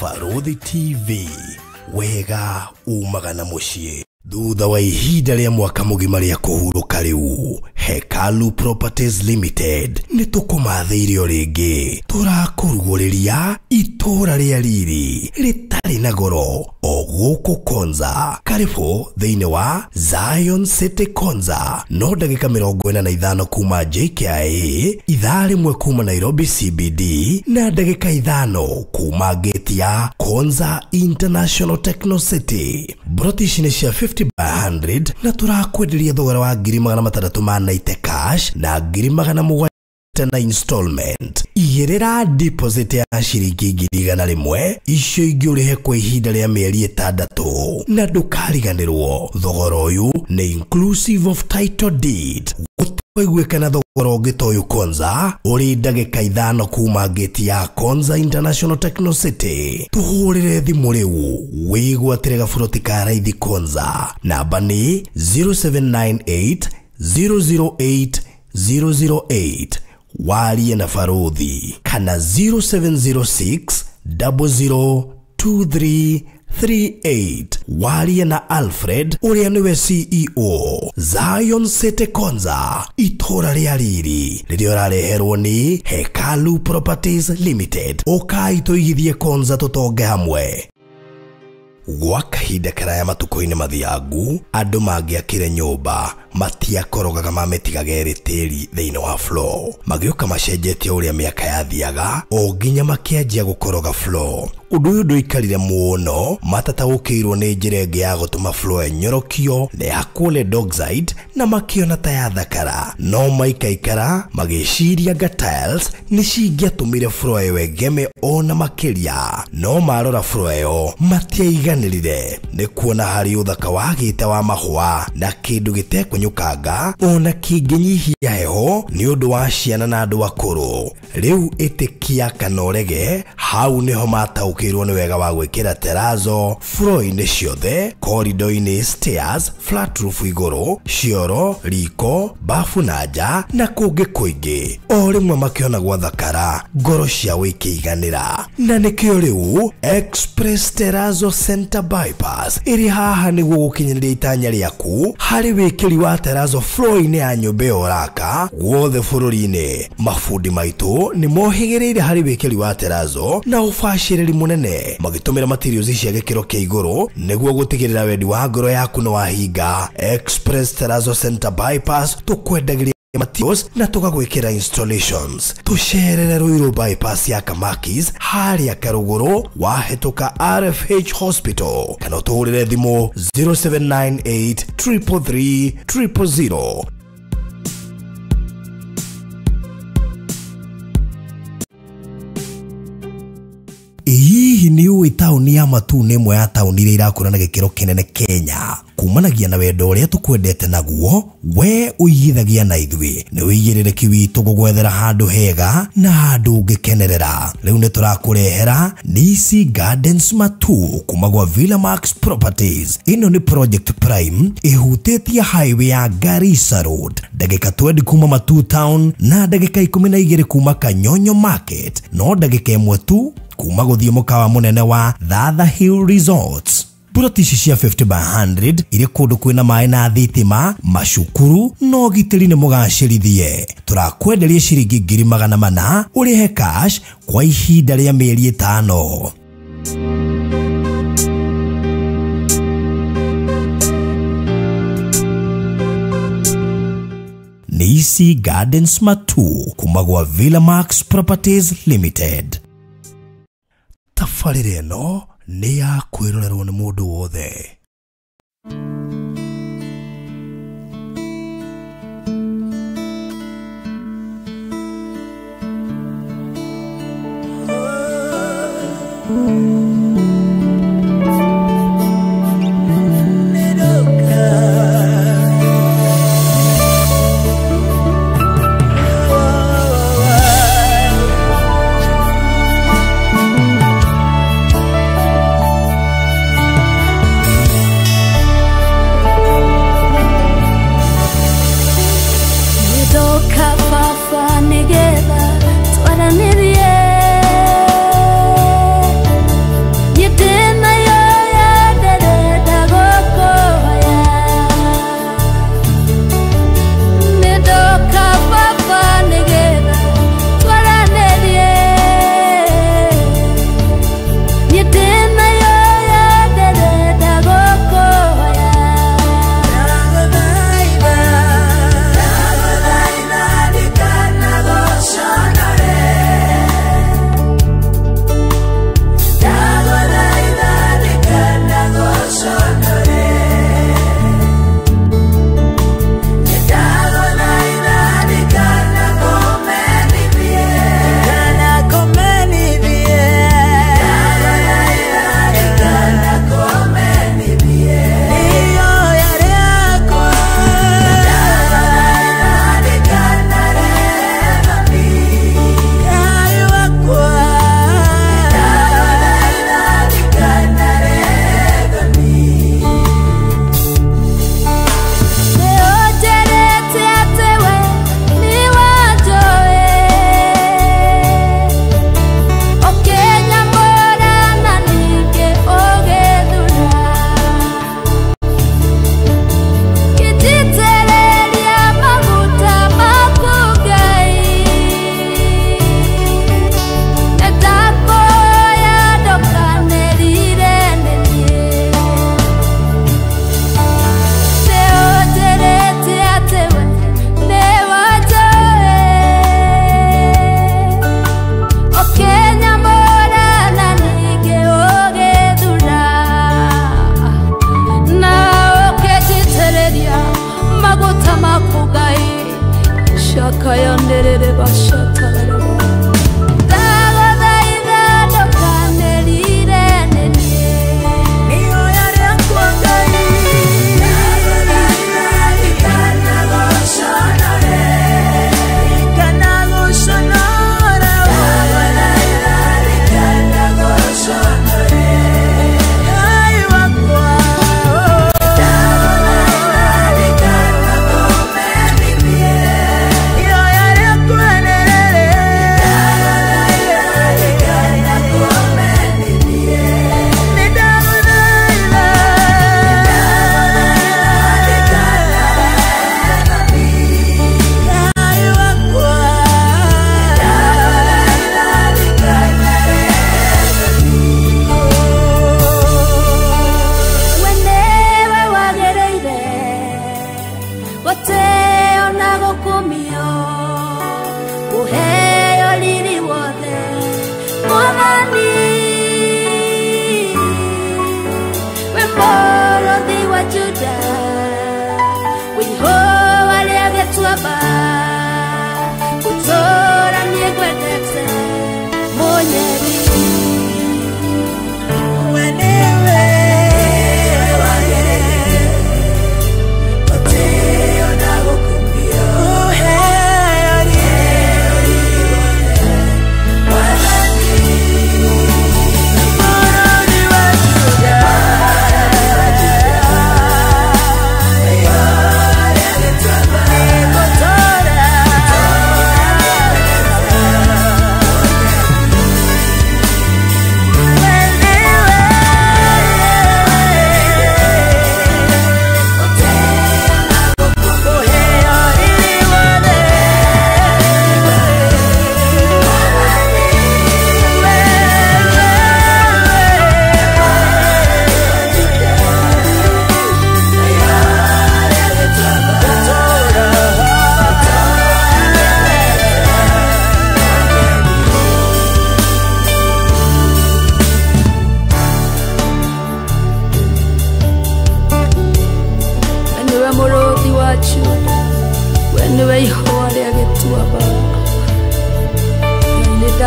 Barũthi TV, wega umaga na mũciĩ. Thutha wa ihinda rĩa mwaka mũgima rĩa kũhurũka rĩu, Hekalu Properties Limited nĩ tũkũmathĩire o rĩngĩ. Tũrakũrugũrĩria itũra rĩa riri rĩtarĩ na goro o gũkũ Konza. Karibu thĩinĩ wa Zion City Konza, no ndagĩka 45 kuma JKIA, ithaa rĩmwe kuma Nairobi CBD, na ndagĩka 5 kuma gate ya Konza International Techno City. Broti ici nĩ cia 50 by 100 na turakwenderia thogora wa 690 cash na 700 na installment. Igĩrĩra deposit ya ciringi 100,000, icio ingĩ ũrĩhe kwa ihinda rĩa mĩeri 6, na ndũkariganĩrwo thogora ũyũ nĩ inclusive of title deed. Gũtikuiguĩka thogora ũngĩ ta ũyũ Konza, ũrĩ ndagĩka 5 kuma gate ya Konza International Techno City. Tũhũrĩre thimũ rĩu wĩgwatĩre gaburoti ka raithi Konza. Namba nĩ 0798 008 008. Warie na Barũthi kana 0706 002338. Warie na Alfred ũrĩa nĩwe CEO Zion City Konza, itũra rĩa riri rĩrĩa ũrareherwo nĩ Hekalu Properties Limited. Ũkai tũigithie Konza tũtonge hamwe. Gwa kahinda karaya matukũ-inĩ mathiangu, andũ mangĩakire nyũmba matiakorogaga mamĩtigaga ĩrĩ tĩri thĩinĩ wa floor. Magĩũka macenjetie ũrĩa mĩaka yathiaga o nginya makĩanjia gũkoroga floor. Ũndũ ũyũ ndũikarire mũno, matataũkĩirwo nĩ njĩra ĩngĩ ya gũtũma floor ĩnyorokio na ya lead oxide na makĩona ta yathakara. No maikaikara magĩciria nga tiles nĩ cingĩatũmire floor ĩyo ĩgeme ona makĩria. No marora floor ĩyo matiaiganĩrire nĩ kuona harĩ ũthaka wagĩte wa mahũa na kĩndũ gĩtekũnyũkanga ona kĩngĩnyihia heho nĩ ũndũ wa ciana na andũ akũrũ. Rĩu ĩtĩkia kana ũrege, hau nĩho mataũkĩirwo nĩ wega wa gwĩkĩra terazo floor-inĩ ciothe, corridor-inĩ, stairs, flat roof igũrũ, cioro, riko, bafu na nja na kũngĩ kũingĩ. O rĩmwe makĩona gwathakara, ngoro ciao ikĩiganĩra. Na nĩkĩo rĩu Express Terrazzo Center Bypass ĩrĩ haha nĩguo gũkinyanĩria itanya rĩaku harĩ wĩkĩri wa terrazzo floor-inĩ ya nyũmba ĩyo ũraka guothe bũrũri-inĩ. Mabundi maitũ nĩ mohĩgĩrĩire harĩ wĩkĩri wa terrazzo na ũbacĩrĩri mũnene, magĩtũmĩra materials cia gĩkĩro kĩa igũrũ nĩguo gũtigĩrĩra wendi wa ngoro yaku nĩ wahinga. Express Terrazzo Center Bypass tũkwendagĩria materials na tũgagwĩkĩra installations. Tũcerere Ruiru Bypass ya Kamakis harĩa Karũgũrũ wahĩtũka RFH Hospital, kana ũtũhũrĩre thimũ 0798 333 000. Hihi nĩ ũĩ taũni ya Matuu nĩ ĩmwe ya taũni iria irakũra na gĩkĩro kĩnene Kenya? Kumanagia na wendo ũrĩa tũkwendete naguo, we ũigithagia na ithuĩ. Nĩ ũigĩrĩrĩki witũ gũgwethera handũ hega na handũ ũngĩkenerera. Rĩu nĩ tũrakũrehera Nisi Gardens Matuu kuma gwa Villa Max Properties. Ĩno nĩ Project Prime ĩhutĩtie highway ya Garissa Road, ndagĩka 20 kuma Matuu Town na ndagĩka 12 kuma Kanyonyo Market, no ndagĩka 1 tu kuma gũthiĩ mũkawa mũnene wa Thatha Hill Resorts. Buroti ici cia 50 by 100 irĩ kũndũ kwĩna maĩ na thitima, macukuru na ũgitĩri nĩ mũgacĩrithie. Tũrakwenderia ciringi 400,000 ũrĩhe cash kwa ihinda rĩa mĩeri 5. Nisi Gardens Matuu kuma gwa Villa Max Properties Limited. Tabarĩra ĩno nĩ ya kwĩrorerwo nĩ mũndũ wothe. Ndoka baba nigetha twaranĩrie.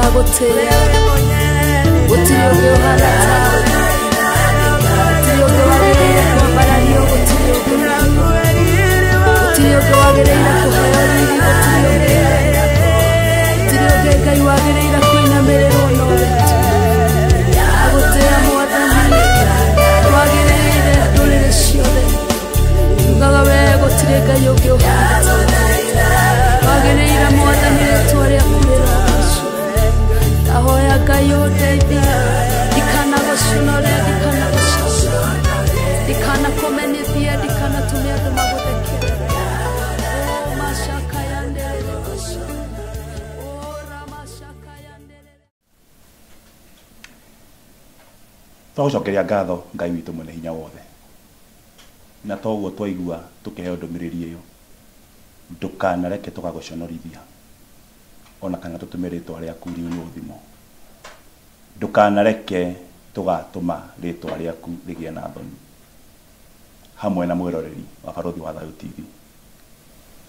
Ndagũtĩĩa gũtirĩ ũngĩ ũhana tawe, gũtirĩ ũngĩ wagĩrĩire kwambarario, gũtirĩ ũngĩ, gũtirĩ ũngĩ wagĩrĩire kũheo riri, gũtirĩ ũngĩ, gũtirĩ ũngĩ Ngai wagĩrĩire kũinamĩrĩrwo nowe tu. Ndagũtĩĩa Mwathani, wagĩrĩire ndũrĩrĩ ciothe, ugaga we gũtirĩ Ngai ũngĩ ũhana tawe, wagĩrĩire Mwathani rĩtwa rĩaku rĩrogocwo. Ndahoya Ngai ũndeithie, ndikanagũconore, ndikanagũcambĩre, ndikanakũmenithie, ndikanatũme andũ magũthekerere. Oh, mashaka yanderere basha. Oh, ramashaka yanderere. Twagũcokeria ngatho Ngai witũ mwene hinya wothe, na toguo twaigua tũkĩheo ndũmĩrĩri ĩyo, ndũkanareke tũgagũconorithia ona kana tũtũme rĩtwa rĩaku riunywo thimo, ndũkanareke tũgatũma rĩtwa rĩaku rĩgĩe na thoni. Hamwe na mwĩroreri wa Barũthi wa Thayũ TV,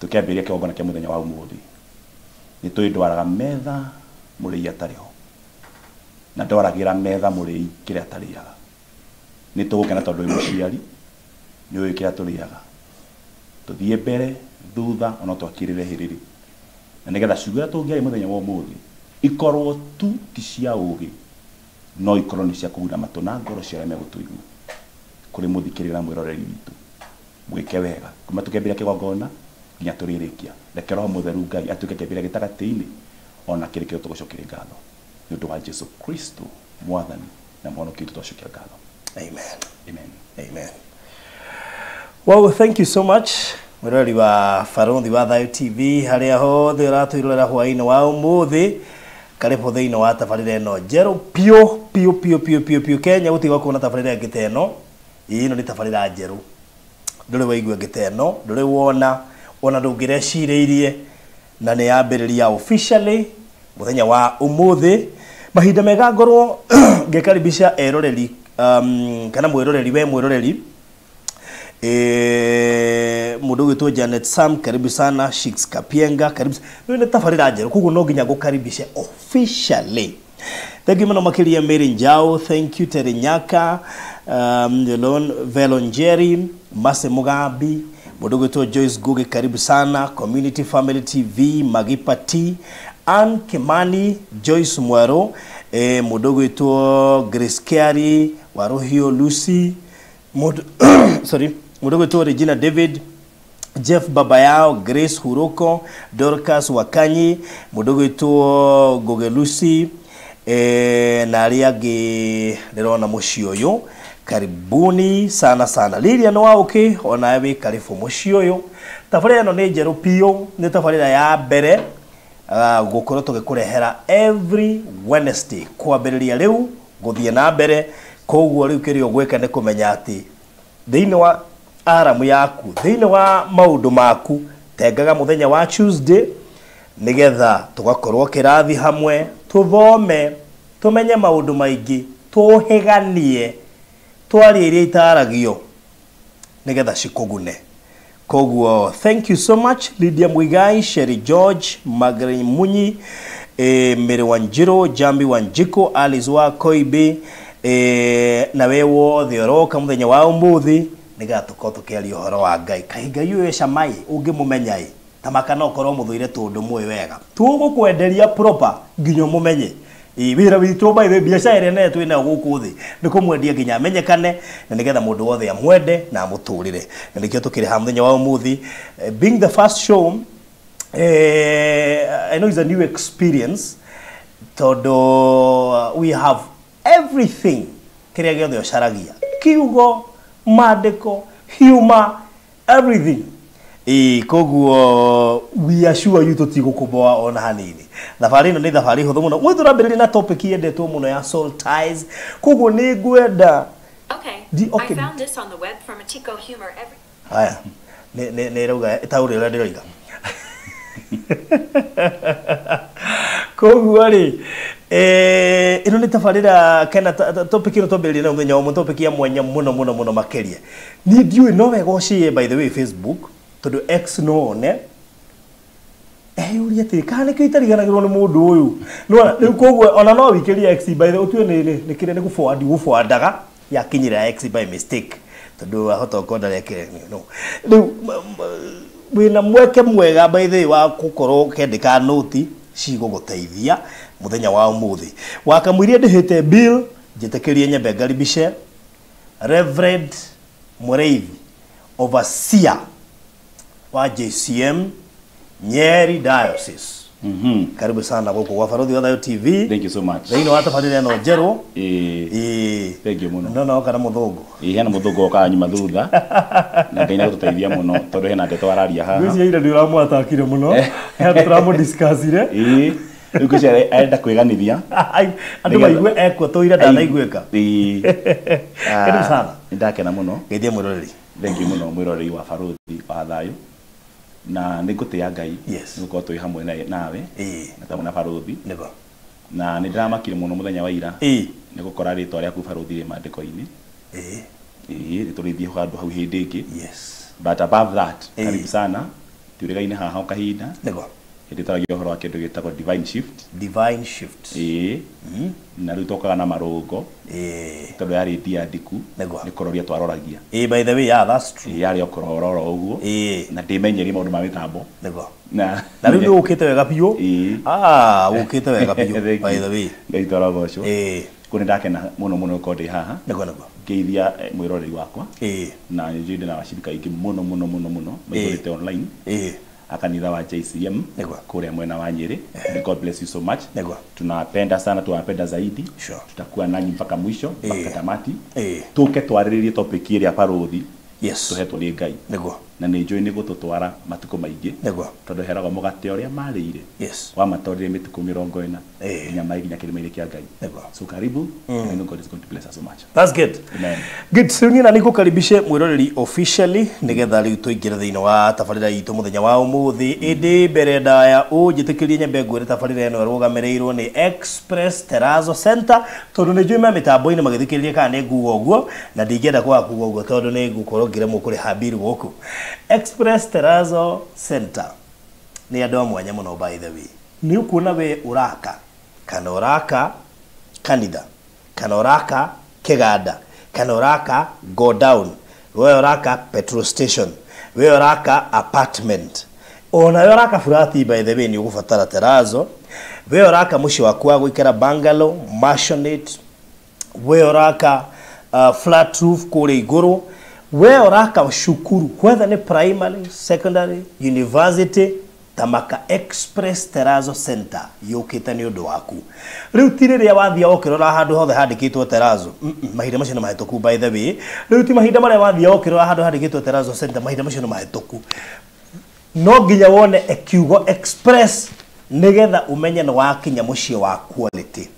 tũkĩambĩrĩria kĩgongona kĩa mũthenya wa ũmũthĩ, nĩ tũĩ ndwaraga metha mũrĩi atarĩ ho, na ndwaragĩra metha mũrĩi kĩrĩa atarĩaga. Nĩ tũgũkena tondũ wĩ mũciari, nĩ ũĩ kĩrĩa tũrĩaga. Tũthiĩ mbere thutha ona twakĩrĩre hĩrĩrĩ, na nĩgetha ciugo iria tũngĩaria mũthenya wa ũmũthĩ ikorwo tu ti cia ũgĩ, no ikorwo nĩ cia kũguna matũ na ngoro cia arĩa megũtũigua. Kũrĩ mũthikĩrĩria na mwĩroreri witũ, mwĩke wega kuma tũkĩambĩrĩria kĩgongona nginya tũrĩrĩkia. Reke Roho Mũtheru Ngai atuĩke kĩambĩrĩria gĩtagatĩ-inĩ ona kĩrĩkĩro tũgũcokeria ngatho nĩ ũndũ wa Jesu Kristo Mwathani na Mũhonokia witũ, twacokia ngatho. Amen. Amen. Amen. Well, thank you so much mwĩroreri wa Barũthi wa Thayũ TV harĩa hothe ũratwĩrorera hwaĩ-inĩ wa ũmũthĩ, karibu thĩinĩ wa tabarĩra ĩno njerũ piũ piũ piũ piũ piũ piũ. Kenya gũtirĩ gwakorwo na tabarĩra ĩngĩ ta ĩno. Ĩno nĩ tabarĩra njerũ, ndũrĩ waigua ĩngĩ ta ĩno, ndũrĩ wona ona ndũngĩrecirĩirie, na nĩ yambĩrĩria officially mũthenya wa ũmũthĩ. Mahinda mega ngorwo ngĩkaribisha eroreri, kana mwĩroreri, we mwĩroreri, mũndũ ũgwĩtwo Janet Sam, karibu sana. Shix Kapienga, karibu. Nĩ nĩ tabarĩra njerũ, koguo no nginya ngũkaribishe officially. Thank you mũno makĩria Mary Njau, thank you Terry Nyaka, Velon Velonjeri, Mase Mugambi, mũndũ ũgwĩtwo Joyce Ngugi, karibu sana. Community Family TV, Magipa T, Ann Kimani, Joyce Mwero, mũndũ ũgwĩtwo Grace Kiari, Waruhio Lucy, mũndũ sorry, mũndũ ũgwĩtwo Regina David, Jeff Babayao, Grace Huruko, Dorcas Wakanyi, mũndũ ũgwĩtwo Ngugi Lucy, na arĩa angĩ ndĩrona mũciĩ ũyũ, karibuni sana sana. Lilian Waũkĩ, onawe wĩ karibu mũciĩ ũyũ. Tabarĩra ĩno nĩ njerũ piũ, nĩ tabarĩra ya mbere gũkorwo tũgĩkũrehera every Wednesday kwambĩrĩria rĩu gũthiĩ na mbere. Koguo rĩu kĩrĩa ũgwĩka nĩ kũmenya atĩ thĩinĩ wa aramu yaku, thĩinĩ wa maũndũ maku, tengaga mũthenya wa Tuesday nĩgetha tũgakorwo kĩrathi hamwe, tũthome, tũmenye maũndũ maingĩ, tũhĩganie, twarie iria itaragio nĩgetha cikũgune. Koguo thank you so much Lydia Muigai, Sherry George, Margaret Munyi, Mary Wanjiru, Jambi Wanjiko, Alice wa Koibe, na we wothe ũroka mũthenya wa ũmũthĩ nĩgetha tũkorwo tũkĩaria ũhoro wa Ngai. Kaĩ Ngai ũyũ camai ũngĩmũmenya ĩ, ta maka no ũkorwo mũthũire tondũ mũĩ wega, tũgũkwenderia proper nginya ũmũmenye. Ĩ, wĩra witũ by the way, biacara ĩrĩa nene twĩ nayo gũkũ thĩ nĩ kũmwendia nginya amenyekane, na nĩgetha mũndũ wothe amwende na amũtũrĩre, na nĩkĩo tũkĩrĩ haha mũthenya wa ũmũthĩ. Being the first show, I know it's a new experience tondũ we have everything kĩrĩa gĩothe ũcaragia, kiugo, maandĩko, humor, everything. Ĩ, koguo we assure you tũtigũkũboa ona hanini. Thabarĩ ĩno nĩ thabarĩ hũthũ mũno. Mwĩ tũrambĩrĩria na topic yendetwo mũno ya soul ties. Koguo nĩ ngwenda Okay. Okay. I found this on the web from Atiko Humor every Haya, nĩ ĩrauga ĩtaũre ũrĩa ndĩroiga. Koguo rĩ, ĩno nĩ tabarĩra kana topic ĩno twambĩrĩria nayo mũthenya wa ũmũthĩ, topic ya mwanya mũno mũno mũno makĩria. Niĩ ndiũĩ no wega ũciĩ by the way Facebook, tondũ X no one. Eyũrie atĩrĩ, kana nĩkĩo itariganagĩrwo nĩ mũndũ ũyũ. Nĩwona rĩu koguo ona no wĩikĩrie X by the ũtue nĩ kĩrĩa nĩ gũforward gũforwardaga yakinyĩra X by mistake tondũ ahota gũkorwo ndarekire no. Rĩu wĩna mweke mwega by the way wa gũkorwo ũkĩandĩka noti cigũgũteithia mũthenya wa ũmũthĩ. Wakamũiria ndĩhĩte bill njĩtĩkĩrie nyambe ngaribishe Reverend Mureithi, overseer wa JCM Nyeri Diocese. Karibu sana gũkũ gwa Barothi wa Thayo TV. Thank you so much. Thĩinĩ wa tabarĩra ĩno njerũ. Ĩĩ. Thank you mũno. No no kana mũthũngũ. Ĩĩ hena mũthũngũ okaga nyuma thutha. Na Ngai nĩagũtũteithia mũno tondũ hena ndeto araria haha. Ngwĩciria ira nĩ ũramũatakire mũno. Hena tũramũdiscussire. Ĩĩ. Rĩu ngwĩciria arenda kwĩganithia. Andũ maigue ekuo tũire ndanaiguĩka. Ĩĩ. Karibu sana. Nĩndakena mũno. Geithia mwĩroreri. Thank you mũno mwĩroreri wa Barothi wa Thayo. Na nĩngũtĩĩa Ngai Yes. nĩ gũkorwo twĩ hamwe nawe Ĩĩ. na tamwe na Barothi. Nĩguo. Na nĩ ndĩramakire mũno mũthenya wa ira Ĩĩ. nĩ gũkora rĩtwa rĩaku Barothi rĩ maandĩko-inĩ. Ĩĩ. Ĩĩ nĩ tũrĩthiĩ handũ hau hĩndĩ ĩngĩ. Yes. But above that, Ĩĩ. karibu sana tũrĩgaine haha o kahinda Nĩguo. hĩndĩ twaragia ũhoro wa kĩndũ gĩtagwo divine shift. Divine shift. Ĩĩ. Na rĩu tũkaga na marũngo Ĩĩ. tondũ yarĩ ndia ndiku Nĩguo. nĩ kũroria twaroragia. Ĩĩ by the way, yeah, that's true. Ĩĩ yarĩ o kũrora oro ũguo. Ĩĩ. Na ndĩmenyerie maũndũ ma mĩtambo. Nĩguo. Na Na rĩu nĩ ũkĩte wega biũ. Ĩĩ. Ah, ũkĩte wega biũ Thank by you. the way. Ngai twarogocwo. Ĩĩ. Kũu nĩ ndakena mũno mũno gũkorwo ndĩ haha. Nĩguo nĩguo. Ngeithia mwĩroreri wakwa. Ĩĩ. Na nĩ njũĩ ndĩna washirika aingĩ mũno mũno mũno mũno maihũrĩte online. Ĩĩ. Akanitha wa JCM Nĩguo. kũrĩa mwena wa Nyeri. May God bless you so much. Nĩguo. Tunawapenda sana, tunawapenda zaidi. Sure. Tutakuwa nanyi mpaka mwisho, mpaka Ĩĩ. tamati. Ĩĩ. Tũke twarĩrĩrie topic ĩrĩa Barothi Yes. tũhetwo nĩ Ngai. Nĩguo. Na nĩ njũĩ nĩ gũtũtwara matukũ maingĩ. Nĩguo. Tondũ heragwo mũgate ũrĩa marĩire. Yes. Wamatorire mĩtukũ 40 Ĩĩ. nginya magĩkinya kĩrĩma-inĩ kĩa Ngai. Nĩguo. So karibu. I know God is going to bless us so much. That's good. Amen. Good. Rĩu niĩ na nĩngũkaribishe mwĩroreri officially nĩgetha rĩu tũingĩre thĩinĩ wa tabarĩra itũ mũthenya wa ũmũthĩ. Ĩndĩ mbere ndaya ũnjĩtĩkĩrie nyambe ngwĩre tabarĩra ĩno ĩrũgamĩrĩirwo nĩ Express Terrazzo Center tondũ nĩ njũĩ me mĩtambo-inĩ magĩthikĩrĩria kana nĩ nguga ũguo na ndingĩenda kwaga kuga ũguo tondũ nĩ ngũkorwo ngĩremwo kũrĩha bill gũkũ. Express Terrazzo Center nĩ andũ a mwanya mũno by the way. Nĩ ũkuona we ũraka kana ũraka kanitha kana ũraka kĩganda kana ũraka go down we ũraka petrol station we ũraka apartment ona we ũraka furati by the way nĩ ũgũbatara terrazzo we ũraka mũciĩ waku wa gũikara bungalow maisonette we ũraka flat roof kũrĩa igũrũ we ũraka cukuru whether nĩ primary secondary university Tamaka Express Terrazzo Center yũkĩte nĩ ũndũ waku. Rĩu ti rĩrĩa wathiĩ ũkĩrora handũ hothe handĩkĩtwo Terrazzo. Mahinda macio nĩ mahĩtũku by the way. Rĩu ti mahinda marĩa wathiĩ ũkĩrora handũ handĩkĩtwo Terrazzo Center, mahinda macio nĩ mahĩtũku. No nginya wone kiugo Express nĩgetha ũmenye nĩ wakinya mũciĩ wa quality.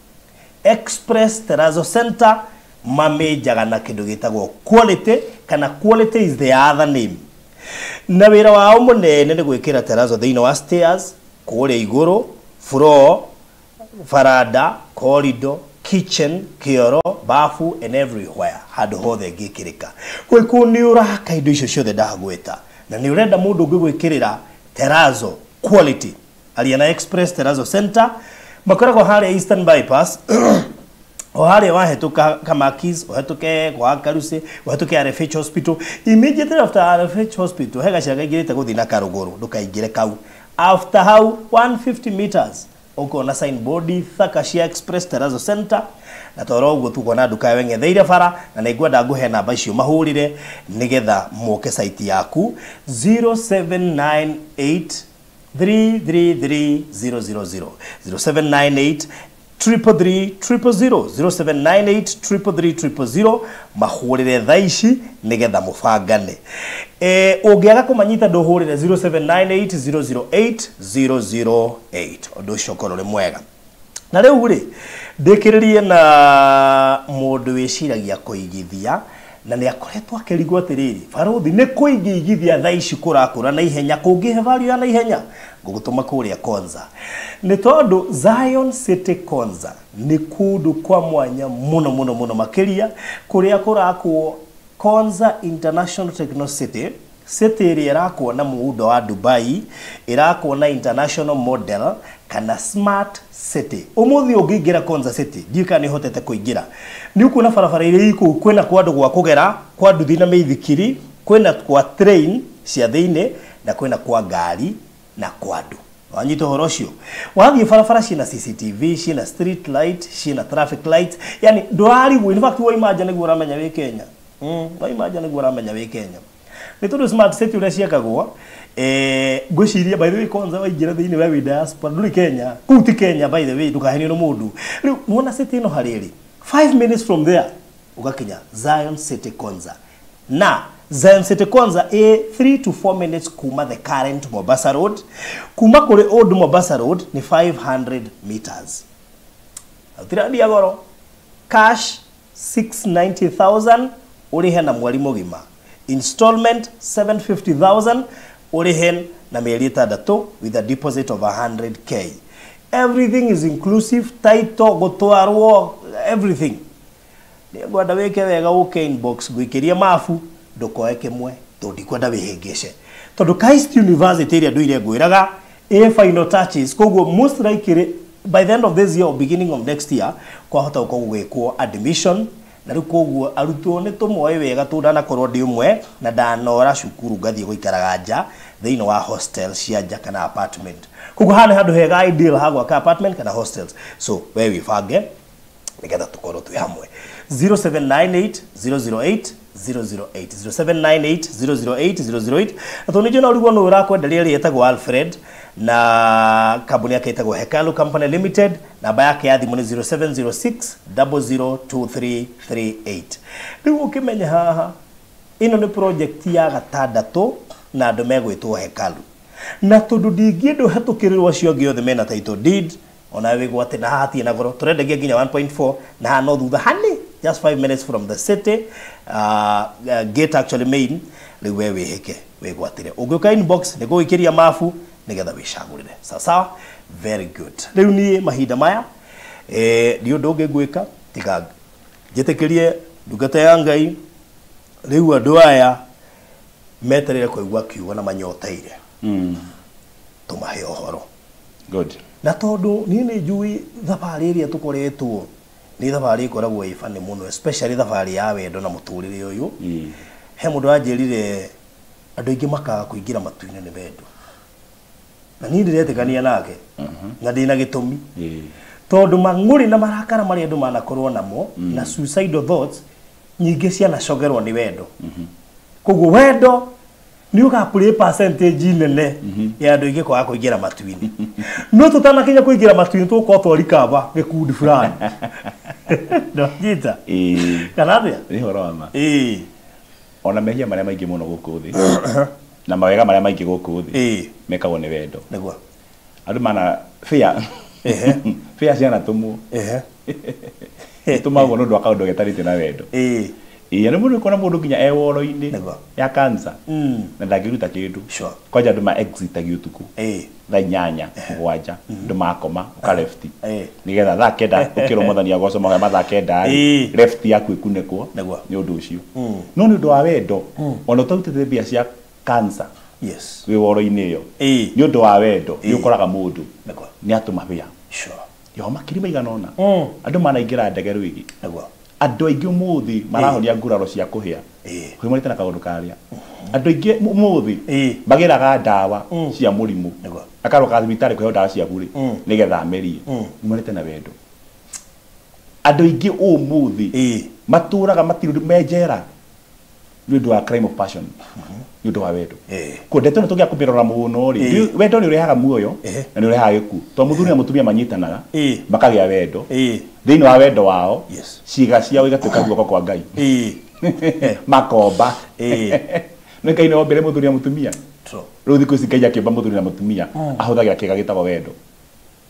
Express Terrazzo Center mamĩnjaga na kĩndũ gĩtagwo quality kana quality is the other name. Na wĩra wao mũnene nĩ gwĩkĩra terrazzo thĩinĩ wa stairs kũrĩa igũrũ floor faranda corridor kitchen kĩoro bafu and everywhere handũ hothe ngĩkĩrĩka. Gwĩkũ nĩ ũraka indo icio ciothe ndagwĩta na nĩ ũrenda mũndũ ũngĩ gwĩkĩrĩra terrazzo quality aria na Express Terrazzo Center makoragwo harĩa Eastern Bypass o harĩa wahĩtũka Kamakis ũhĩtũke kwa Karusi ũhĩtũke RFH Hospital immediately after RFH Hospital he gacĩra kaingĩrĩte gũthiĩ na Karũgũrũ ndũkaingĩre kau after hau 150 meters ũkona signboard thaka cia Express Terrazzo Center na toro ũguo tukuona nduka yawe ng'etheire bara na nĩngwenda ngũhe namba icio mahũrĩre nĩgetha moke site yaku 0798 333 000 0798 333 000 0798 333 000 mahũrĩre thaa ici nĩgetha mũbangane. Ũngĩaga kũmanyita ndũhũrĩre 0798 008 008 ũndũ ũcio ũkorwo ũrĩ mwega. Na rĩu rĩ ndĩkĩrĩrie na mũndũ wĩciragia kũigithia na nĩ akoretwo akĩrigwo atĩrĩrĩ Barothi nĩ kũingĩigithia thaa ici kũrakũra na ihenya kũngĩhe value ya na ihenya ngũgũtũma kũrĩa Konza nĩ tondũ Zion City Konza nĩ kũndũ kwa mwanya mũno mũno mũno makĩria kũrĩa kũrakwo Konza International Techno City City ĩrĩa ĩrakwo na muundo wa Dubai, ĩrakwo na international model kana smart city. Ũmũthĩ ũngĩingĩra Konza City, ndiũĩ kana nĩ ũhotete kũingĩra, nĩ ũkuona barabara iria i kũu, kwĩna kwa andũ gwa kũgera, kwa nduthi na mĩithikiri, kwĩna kwa train cia thĩinĩ, na kwĩna kwa ngari na kwa andũ. Wanyita ũhoro ũcio? Wathiĩ barabara ciĩna CCTV, ciĩna street light, ciĩna traffic light, yani ndũrarigwo. In fact, waima nja nĩguo ũramenya wĩ Kenya. Waima nja nĩguo ũramenya wĩ Kenya, nĩ tondũ smart city ũrĩa ciakagwo, ngwĩciria, by the way, kwanza waingĩra thĩinĩ wa wĩ diaspora, ndũrĩ Kenya, kũu ti Kenya, by the way, ndũkahenio nĩ mũndũ. Rĩu wona city ĩno harĩa ĩrĩ, 5 minutes from there ũgakinya Zion City Konza. Na Zion City Konza ĩ 3 to 4 minutes kuma the current Mombasa Road. Kuma kũrĩ Old Mombasa Road nĩ 500 meters. Tũtirandia goro. Cash 690,000 ũrĩhe na mweri mũgima, installment 750,000 ũrĩhe na mĩeri 6 with a deposit of 100K. Everything is inclusive, title, gũtwarwo, everything. Nĩngwenda wĩke wega, ũke inbox ngũikĩrie mabu, ndũkoe kĩmwe tondũ ndikwenda wĩhĩngĩce, tondũ Christ University ĩrĩa ndũire ngwĩraga ĩ final touches. Koguo most likely by the end of this year or beginning of next year kwahota gũkorwo gũgĩkwo admission. Na rĩu koguo arutwo nĩ tũmoĩ wega, tondũ ndanakorwo ndĩ ũmwe na ndanora cukuru ngathiĩ gũikaraga nja thĩinĩ wa hostel cia nja kana apartment. Koguo haha nĩ handũ hega ideal ha gwaka apartment kana hostels. So we wĩbange nĩgetha tũkorwo twĩ hamwe. 0798 008 008, 0798 008 008. Na tondũ nĩ njũĩ no ũrigwo nũ ũrakwenderia ĩrĩa ĩtagwo Alfred, na kambuni yake ĩtagwo Hekalu Company Limited, namba yake ya thimũ nĩ 0706 002338. Rĩu ũkĩmenya haha ĩno nĩ project ya gatandatũ na andũ megwĩtwo Hekalu, na tondũ ndingĩenda ũhetũkĩrĩrwo acio angĩ othe mena title deed, ona wĩgwate. Na haha hatirĩ na goro, tũrendagia nginya 1.4, na haha no thutha hani, just 5 minutes from the city gate, actually main. Rĩu we wĩhĩke wĩgwatĩre, ũngĩũka inbox nĩ gũgĩkĩria mabu nĩgetha wĩcagũrĩre. Sawa sawa, very good. Rĩu niĩ mahinda maya ndi ũndũ ũngĩ ngwĩka tiga njĩtĩkĩrie ndungata ya Ngai. Rĩu andũ aya metereire kũigua kiugo na manyoteire tũmahe ũhoro. Good. Na tondũ niĩ nĩ njui thabarĩ ĩrĩa tũkoretwo nĩ thabarĩ ĩkoragwo ĩ funny mũno, especially thabarĩ ya wendo na mũtũrĩre ũyũ. He mũndũ wanjĩrire andũ aingĩ makaga kũingĩra matu-inĩ nĩ wendo, na niĩ ndĩretĩkania nake na ndĩna gĩtũmi, tondũ mang'ũrĩ na marakara marĩa andũ manakorwo namo na suicidal thoughts nyingĩ cianacogerwo nĩ wendo. Koguo wendo nĩ ũga percentage nene ya andũ aingĩ kwaga kũingĩra matu-inĩ. No tũtanakinya kũingĩra matu-inĩ, tũgũkorwo twarikaba gĩkundi fulani, ndwanyita? Kana atĩa? Nĩ ũhoro wa ma. Ona mehia marĩa maingĩ mũno gũkũ thĩ na mawega marĩa maingĩ gũkũ thĩ mekagwo nĩ wendo. Andũ mana fear, fear cianatũmwo, tũmagwo nĩ ũndũ wa kaũndũ getarĩte na wendo. Ĩĩ, nĩ mũndũ ũkona mũndũ nginya e woro-inĩ ya cancer na ndangĩruta kĩndũ. Kwanja andũ ma exitagi ũtukũ thaa 8, 7, andũ makoma ũka left nĩgetha thaa 9 ũkĩrwo Mwathani agocwo mahoya ma thaa 9 rĩ, left yaku ĩkunĩkwo nĩ ũndũ ũcio. No nĩ ũndũ wa wendo, ona ũtarutĩte mbia cia cancer wĩ woro-inĩ ĩyo, nĩ ũndũ wa wendo nĩ ũkoraga mũndũ nĩ atũma wĩa yo makiri maigana ũna. Andũ manaingĩra ndege rwĩgĩ. Andũ aingĩ ũmũthĩ marahonia nguraro cia kũhĩa humanĩte na kaũndũ karĩa. Andũ aingĩ ũmũthĩ magĩraga ndawa cia mũrimũ, akaroka thibitarĩ kũheo ndawa cia burĩ nĩgetha amerie, humanĩte na wendo. Andũ aingĩ ũmũthĩ matũraga matirũ me njera nĩ ũndũ wa crime of passion, nĩ ũndũ wa wendo. Ko ndeto ĩno tũngĩaga kũmĩrora mũno rĩ, wendo nĩ ũrehaga muoyo na nĩ ũrehaga gĩkuũ, tondũ mũthuri na mũtumia manyitanaga makagĩa wendo. Thĩinĩ wa wendo wao ciĩga ciao igatuĩka guoko kwa Ngai, makomba. Nĩ Ngai nĩ ombire mũthuri na mũtumia. Rĩu thikũ ici Ngai akĩũmba mũthuri na mũtumia ahũthagĩra kĩga gĩtagwo wendo,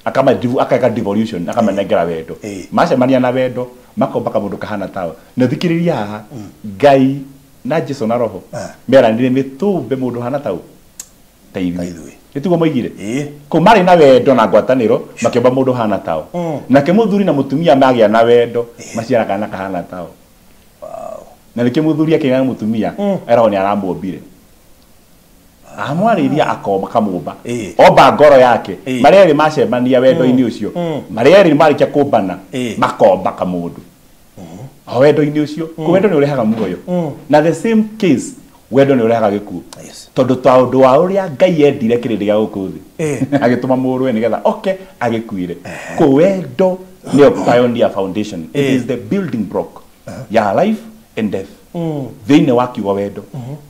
akama akeka devolution, akamanengera wendo. Macemania na wendo makomba kamũndũ kahana tao. Na thikĩrĩria haha, Ngai na Jesu na roho meranire nĩ tũmbe mũndũ hana tau ta Ta ithuĩ. ithuĩ. Nĩ tiguo moigire? Ĩĩ. Kũ marĩ na wendo na ngwatanĩro makĩũmba mũndũ hana tao. Nake mũthuri na mũtumia magĩa na wendo maciara kana kahana tao. Na nĩkĩo mũthuri akĩgĩa na mũtumia eragwo nĩ aramũmbire. Amwarĩria akoma kamũmba. Omba ngoro yake. Marĩa erĩ macemania wendo-inĩ ũcio. Marĩa erĩ marĩkia kũmbana makomba kamũndũ. O wendo-inĩ ũcio, wendo nĩ ũrehaga muoyo. Na the same case wendo nĩ ũrehaga gĩkuũ. Tondũ ta ũndũ wa ũrĩa Ngai endire kĩrĩndĩ gĩa gũkũ thĩ. Agĩtũma mũrũwe nĩgetha oke agĩkuire. Kũ wendo nĩyo pioneer foundation. It is the building block ya life and death. Thĩinĩ wa kiugo wendo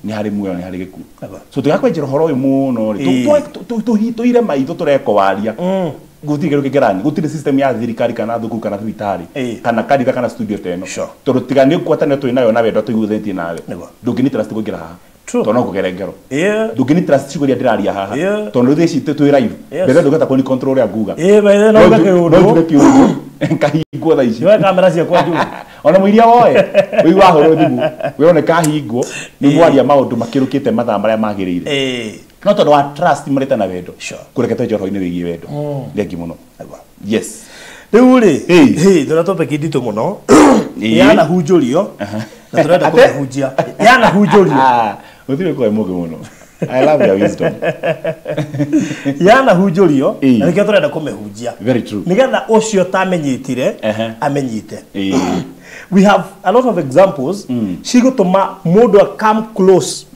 nĩ harĩ muoyo nĩ harĩ gĩkuũ. So tũgakwenjera ũhoro ũyũ mũno rĩ, tũire maitho tũreko waria. Gũtirĩ kĩndũ kĩngĩrani, gũtirĩ system ya thirikari kana thukuru kana thibitarĩ kana kanitha kana studio ta ĩno. Tondũ tiga nĩ ngwatanĩro twĩ nayo na wendo tũiguithanĩtie nawe. Ndũngĩni trust kũingĩra haha. Tondũ no kũgere ngero. Ndũngĩni trust ciugo iria ndĩraria haha. Tondũ thaa ici twĩ live. Mbere ndũngĩhota kũni control ũrĩa nguga. No njuge kĩũndũ. Kahingwo thaa ici. Nĩwe kamera ciakwa njũru. Ona mũiria woe wĩigua wahũrwo thimũ wĩone kahingwo nĩ mwaria maũndũ makĩrũkĩte mathaa marĩa magĩrĩire. No tondũ wa trust marĩte na wendo. Kũreke twenje ũhoro-inĩ wĩgiĩ wendo. Thengi mũno. Yes. Rĩu rĩ, tũrĩa topic nditũ mũno. Yanahunjũrio na tũrenda kũmĩhunjia. Yanahunjũrio. Gũtirĩ kwa mũgĩ mũno. I love your wisdom. Yanahunjũrio na nĩkĩo tũrenda kũmĩhunjia. Very true. Nĩgetha ũcio tamenyitire amenyite. We have a lot of examples cigũtũma mũndũ come close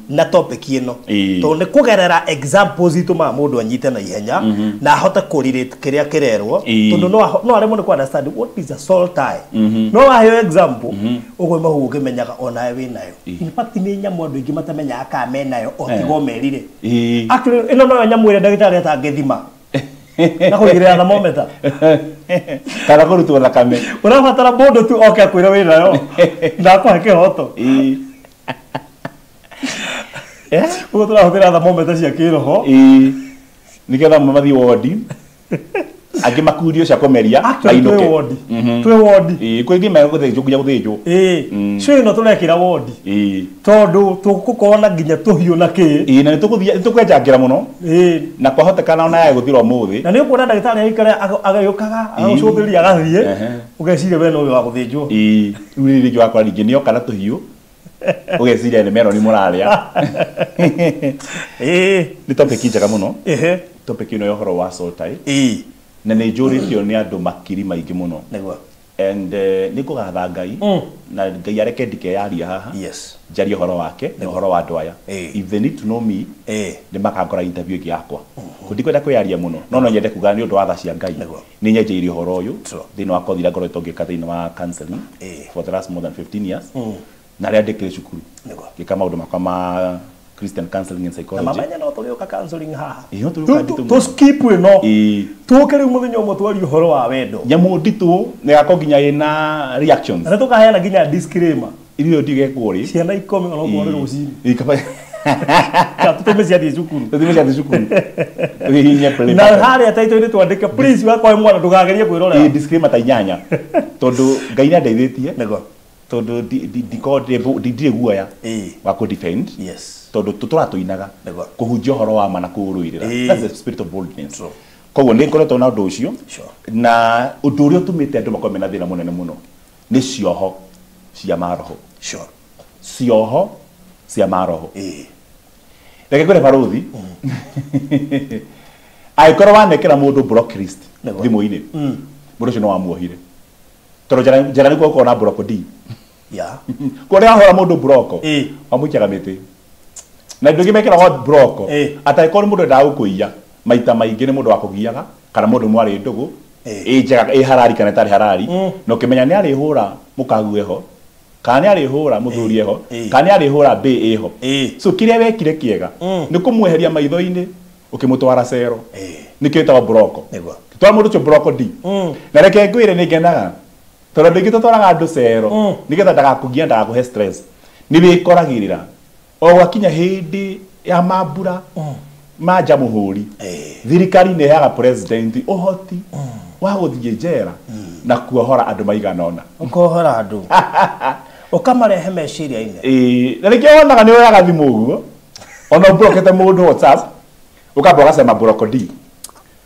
na topic ĩno. Tondũ nĩ kũgerera examples itũmaga mũndũ anyite na ihenya na ahote kũrelate kĩrĩa kĩrerwo. Tondũ no aremwo nĩ kũ-understand what is a soul tie. No waheo example ũguo mahu ũkĩmenyaga onawe wĩnayo. In fact nĩ nyamũ andũ aingĩ matamenyaga kana menayo o tiga merire. Actually ĩno noyo nyamũ ĩrĩa ndagĩtarĩ atangĩthima. Na kũigĩrĩra thermometer. Kana kũrutwo thakame. Ũrabatara mũndũ tu oke akwĩre wĩnayo na akũhe kĩhoto. Ũguo tũrahũthĩra thermometer cia kĩroho. Nĩgetha amwe mathiĩ wodi. Angĩ makurio cia kũmeria mainũke. Twĩ wodi. Kwĩ ingĩ megũthĩnjwo nginya gũthĩnjwo. Cio ĩno tũrekĩra wodi. Tondũ tũgũkorwo na nginya tũhiũ na kĩ. Na nĩtũkwenjangĩra mũno. Na kwahotekana ona yae gũthira ũmũthĩ. Na nĩ ũkuona ndagĩtarĩ aikare agĩũkaga agagũcũthĩrĩria agathiĩ ũgeciria we no ũyũ wa gũthĩnjwo. Rĩu rĩrĩ rĩngĩ wakora ningĩ nĩoka na tũhiũ ũgeciria nĩ meroni mũrarĩa. Nĩ topic njega mũno. Topic ĩno ya ũhoro wa soul tie. Na nĩ njũrĩtio nĩ andũ makiri maingĩ mũno. And nĩ ngũgatha Ngai na Ngai areke ndikeyaria haha. Njarie ũhoro wake na ũhoro wa andũ aya. If they need to know me nĩ makangora interview ĩngĩ yakwa. Ndikwenda kwĩyaria mũno no no nyende kuga nĩ ũndũ wa tha cia Ngai. Nĩ nyenjeirie ũhoro ũyũ thĩinĩ wa kothi iria ngoretwo ngĩka thĩinĩ wa counseling for the last more than 15 years. Na rĩrĩa ndĩkĩrĩ cukuru ngĩka maũndũ makwa ma Christian counseling and psychology. Na mamenya no tũrĩũka counseling haha. Tũ skip ĩno. Tũke rĩu mũthenya ũmwe twarie ũhoro wa wendo. Nyamũ nditũ nĩgakorwo nginya ĩna reactions. Na tũkaheana nginya disclaimer. Irio ndigekwo rĩ. Ciana ikome ona okorwo nĩ rũcinĩ. Tũtũme ciathiĩ cukuru. Tũtũme ciathiĩ cukuru. Tũhihinye play. Na harĩa taitũ-inĩ twandĩke please wakwa mwana ndũkagerie kwĩrorera. Disclaimer ta inyanya. Tondũ Ngai nĩandeithĩtie. Tondũ ndirĩ guoya wa kũ defend. Tondũ tũratũinaga kũhunjia ũhoro wa ma na kũũrũĩrĩra. That's the spirit of boldness. Koguo nĩ ngoretwo na ũndũ ũcio na ũndũ ũrĩa ũtũmĩte andũ makorwo mena thĩna mũnene mũno nĩ cioho cia maroho. Cioho cia maroho. Reke ngwĩre barũthi, angĩkorwo wanekera mũndũ block list thimũ-inĩ, mũndũ ũcio no wamuohire. Tondũ njara nĩkuo gũkoragwo na block D. Kũrĩa wahũra mũndũ block, wamũikiaga mĩtĩ. Na andũ aingĩ mekĩragwo block, atangĩkorwo nĩ mũndũ wendaga gũkũiya, maita maingĩ nĩ mũndũ wakũgiaga kana mũndũ mwarĩ ndũgũ, ĩ njega ĩ harari kana ĩtarĩ harari, na ũkĩmenya nĩ arĩhũra mũkague ho, kana nĩ arĩhũra mũthuri eho, kana nĩ arĩhũra mbĩ ĩho. So kĩrĩa wekire kĩega nĩ kũmweheria maitho-inĩ ũkĩmũtwara cero. Nĩkĩo ĩtagwo block. Twara mũndũ ũcio block D. Na reke ngwĩre nĩ ngenaga tondũ andũ aingĩ tũtwaraga andũ cero nĩgetha ndagakũgie ndagakũhe stress. Nĩ wĩkoragĩrĩra o gwakinya hĩndĩ ya mambura ma jamũhũri, thirikari nĩ ĩheaga president ũhoti wa gũthiĩ njera na kuohora andũ maigana ũna. Ũkohora andũ ũkamarehe meciria-inĩ. Na nĩkĩo wonaga nĩ woyaga thimũ ũguo ona ũmburokete mũndũ WhatsApp ũkamba ũgacema block D,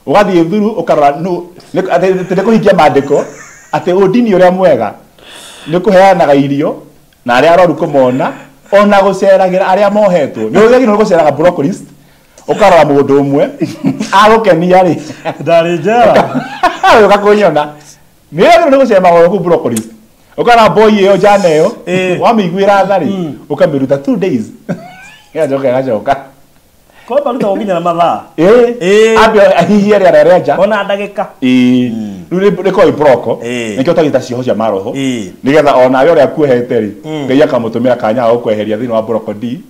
ũgathiĩ thuru ũkarora nũ atĩ nĩ kũhingia mandĩko atĩ ũndini ũrĩa mwega nĩ kũheanaga irio na arĩa arwaru kũmona Ona gũceragĩra arĩa mohetwo. Nĩ ũgagĩrĩirwo gũceraga brocolist ũkarora mũndũ ũmwe agũkenia rĩ ndarĩ njera ũka kũnyona. Nĩ wagĩrĩirwo nĩ gũcera magũrũ kũu brocolist. Ũkarora boy ĩyo njana ĩyo wamĩiguĩra tha rĩ ũkamĩruta 2 days. Ĩgacoka ĩgacoka. Kwa maruta nginya na mathaa. Ambe ahihie rĩera rĩa nja. Ona ndagĩka. Rĩu rĩkoragwo ibroko. Nĩkĩo twagĩta cioho cia maroho. Nĩgetha onawe ũrĩa akuohete rĩ Ngai akamũtũmĩra kanya ga gũkweheria thĩinĩ wa broko D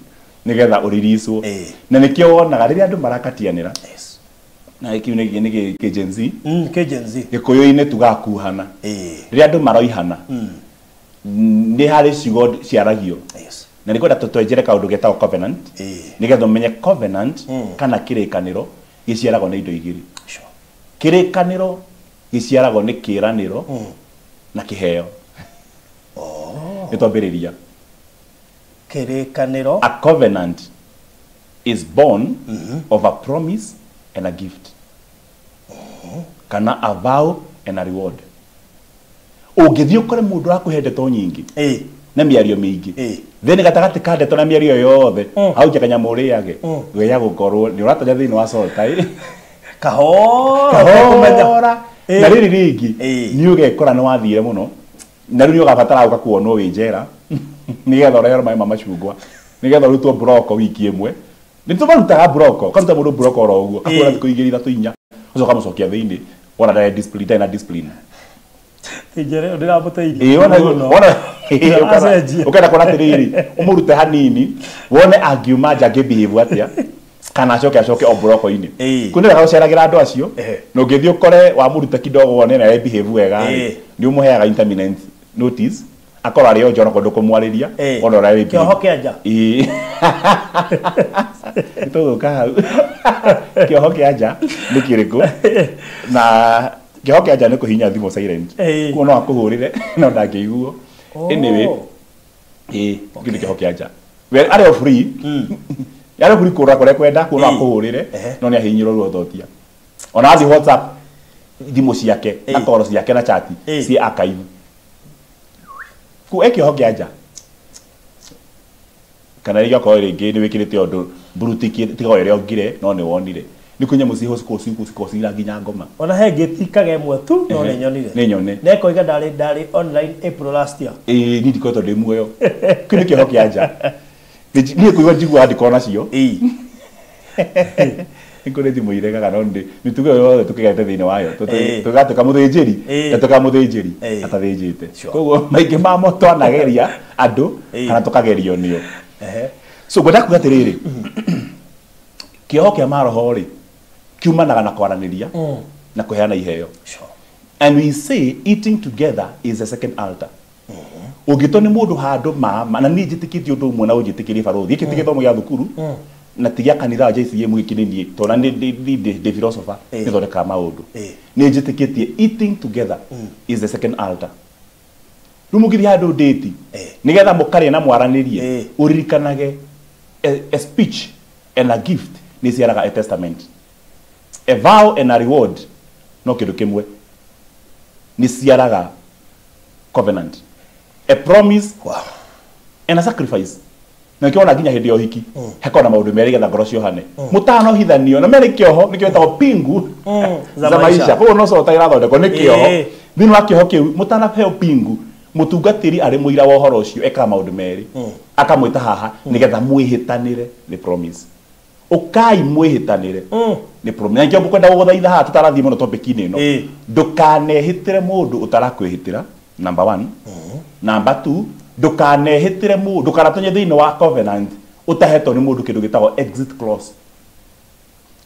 nĩgetha ũriricwo. Na nĩkĩo wonaga rĩrĩa andũ marakatianĩra. Na kĩu nĩ kĩ Gen Z. Kĩ Gen Z. Gĩkũyũ-inĩ tugakuhana. Rĩrĩa andũ maroihana nĩ harĩ ciugo ciaragio. Na nĩ kwenda tũtwenjere kaũndũ getagwo covenant. Nĩgetha ũmenye covenant kana kĩrĩkanĩro gĩciaragwo nĩ indo igĩrĩ. Kĩrĩkanĩro gĩciaragwo nĩ kĩĩranĩro na kĩheo. Nĩ twambĩrĩria. Kĩrĩkanĩro. A covenant is born of a promise and a gift. Kana a vow and a reward. Ũngĩthiĩ ũkore mũndũ ũrakũhe ndeto nyingĩ na mĩario mĩingĩ thĩinĩ gatagatĩ ka ndeto na mĩario yothe hau nja kanyamũ ũrĩage wĩya gũkorwo nĩ ũratonya thĩinĩ wa sotai kahora na rĩrĩ rĩngĩ nĩ ũgekora nĩ wathire mũno na rĩu nĩ ũgabatara gũka kuonwo wĩ njera nĩgetha ũreherwo maĩ ma macungwa nĩgetha ũrutwo broko wiki ĩmwe. Nĩ tũmarutaga broko ũkaruta mũndũ broko oro ũguo akakũra thikũ igĩrĩ ithatũ inya ũcoka ũkamũcokia thĩinĩ wona ndarĩ discipline ndarĩ na discipline. Njere ndĩramũteithia. Ũkenda kuona atĩrĩrĩ ũmũrute hanini wone angiuma nja angĩbehave atĩa kana acoke o broko-inĩ. Kũu nĩ wega gũceragĩra andũ acio na ũngĩthiĩ ũkore wamũruta kidogo wone nĩ behave wega rĩ nĩ ũmũheaga intermittent notice akorwo arĩ o nja onakorwo ndũkũmwarĩria wona ũrĩa wĩ Kĩoho kĩa nja. Tũgũka hau. Kĩoho kĩa nja nĩ kĩrĩkũ? Na kĩoho kĩa nja nĩ kũhihinya thimũ silent. Kuo no akũhũrĩre no ndangĩiguo. Anyway, kĩu nĩ kĩoho kĩa nja. We arĩ o free. Arĩ free kũra kũrĩa kwenda kuo no akũhũrĩre no nĩ ahihinyirwo ruothotia. Ona athiĩ WhatsApp thimũ ciake na call ciake na chat ciĩ archive. Kuo e kĩoho kĩa nja. Kana rĩngĩ okorwo rĩngĩ nĩ wĩkĩrĩte ũndũ blue tick tiga ũrĩa ũngire no nĩ wonire. Nĩ kwĩ nyamũ ciho cikoragwo nginya ngoma. Ona he ngĩ tikaga ĩmwe tu no nĩ nyonire. Nĩ nyone. Na ĩkoiga ndarĩ online April last year. Niĩ ndikoretwo ndĩ muoyo. Kĩu nĩ kĩoho kĩa nja. Niĩ kũigua njiguaga ndikoragwo nacio. Nĩ kũrĩ thimũ iregaga no mĩtugo ĩyo yothe tũkĩgerete thĩinĩ wayo. Tũgatuĩka mũthĩnjĩri na tũkamũthĩnjĩri atathĩnjĩte. Koguo maingĩ mamo twanageria andũ kana tũkagerio nĩo. So ngwenda kuga atĩrĩrĩ kĩoho kĩa maroho rĩ kiumanaga na kwaranĩria na kũheana iheo. And we say eating together is the second altar. Ũngĩtwo nĩ mũndũ handũ ma na niĩ njĩtĩkĩtie ũndũ ũmwe na ũnjĩtĩkĩrie barũthi gĩkĩ ti gĩthomo gĩa thukuru na ti gĩa kanitha wa JCM gĩkĩ nĩ niĩ tondũ na ndĩ philosopher nĩ thondekaga maũndũ. Nĩ njĩtĩkĩtie eating together is the second altar. Rĩu mũngĩthiĩ handũ ndĩti nĩgetha mũkarĩe na mwaranĩrie ũririkanage a speech and a gift nĩ ciaraga a testament. A vow and a reward no kĩndũ kĩmwe nĩ ciaraga covenant. A promise and a sacrifice. Na nĩkĩo wona nginya hĩndĩ ya ũhiki hekorwo na maũndũ merĩ getha ngoro ciohane. Mũtanohithanio na merĩ kĩoho nĩkĩo gĩtagwo pingu za maisha. Koguo no cota irathondekwo nĩ kĩoho. Thĩinĩ wa kĩoho kĩu mũtanaheo pingu mũtungatĩri arĩ mũira wa ũhoro ũcio ekaga maũndũ merĩ. Akamwĩta haha nĩgetha mwĩhĩtanĩre the promise. Ũkai mwĩhĩtanĩre nĩ promise. Na nĩkĩo ngũkwenda gũgũthaitha haha tũtarathiĩ mũno topic-inĩ ĩno. Ndũkanehĩtĩre mũndũ ũtarakwĩhĩtĩra number 1. Number 2, ndũkanehĩtĩre mũndũ ndũkanatonye thĩinĩ wa covenant ũtahetwo nĩ mũndũ kĩndũ gĩtagwo exit clause.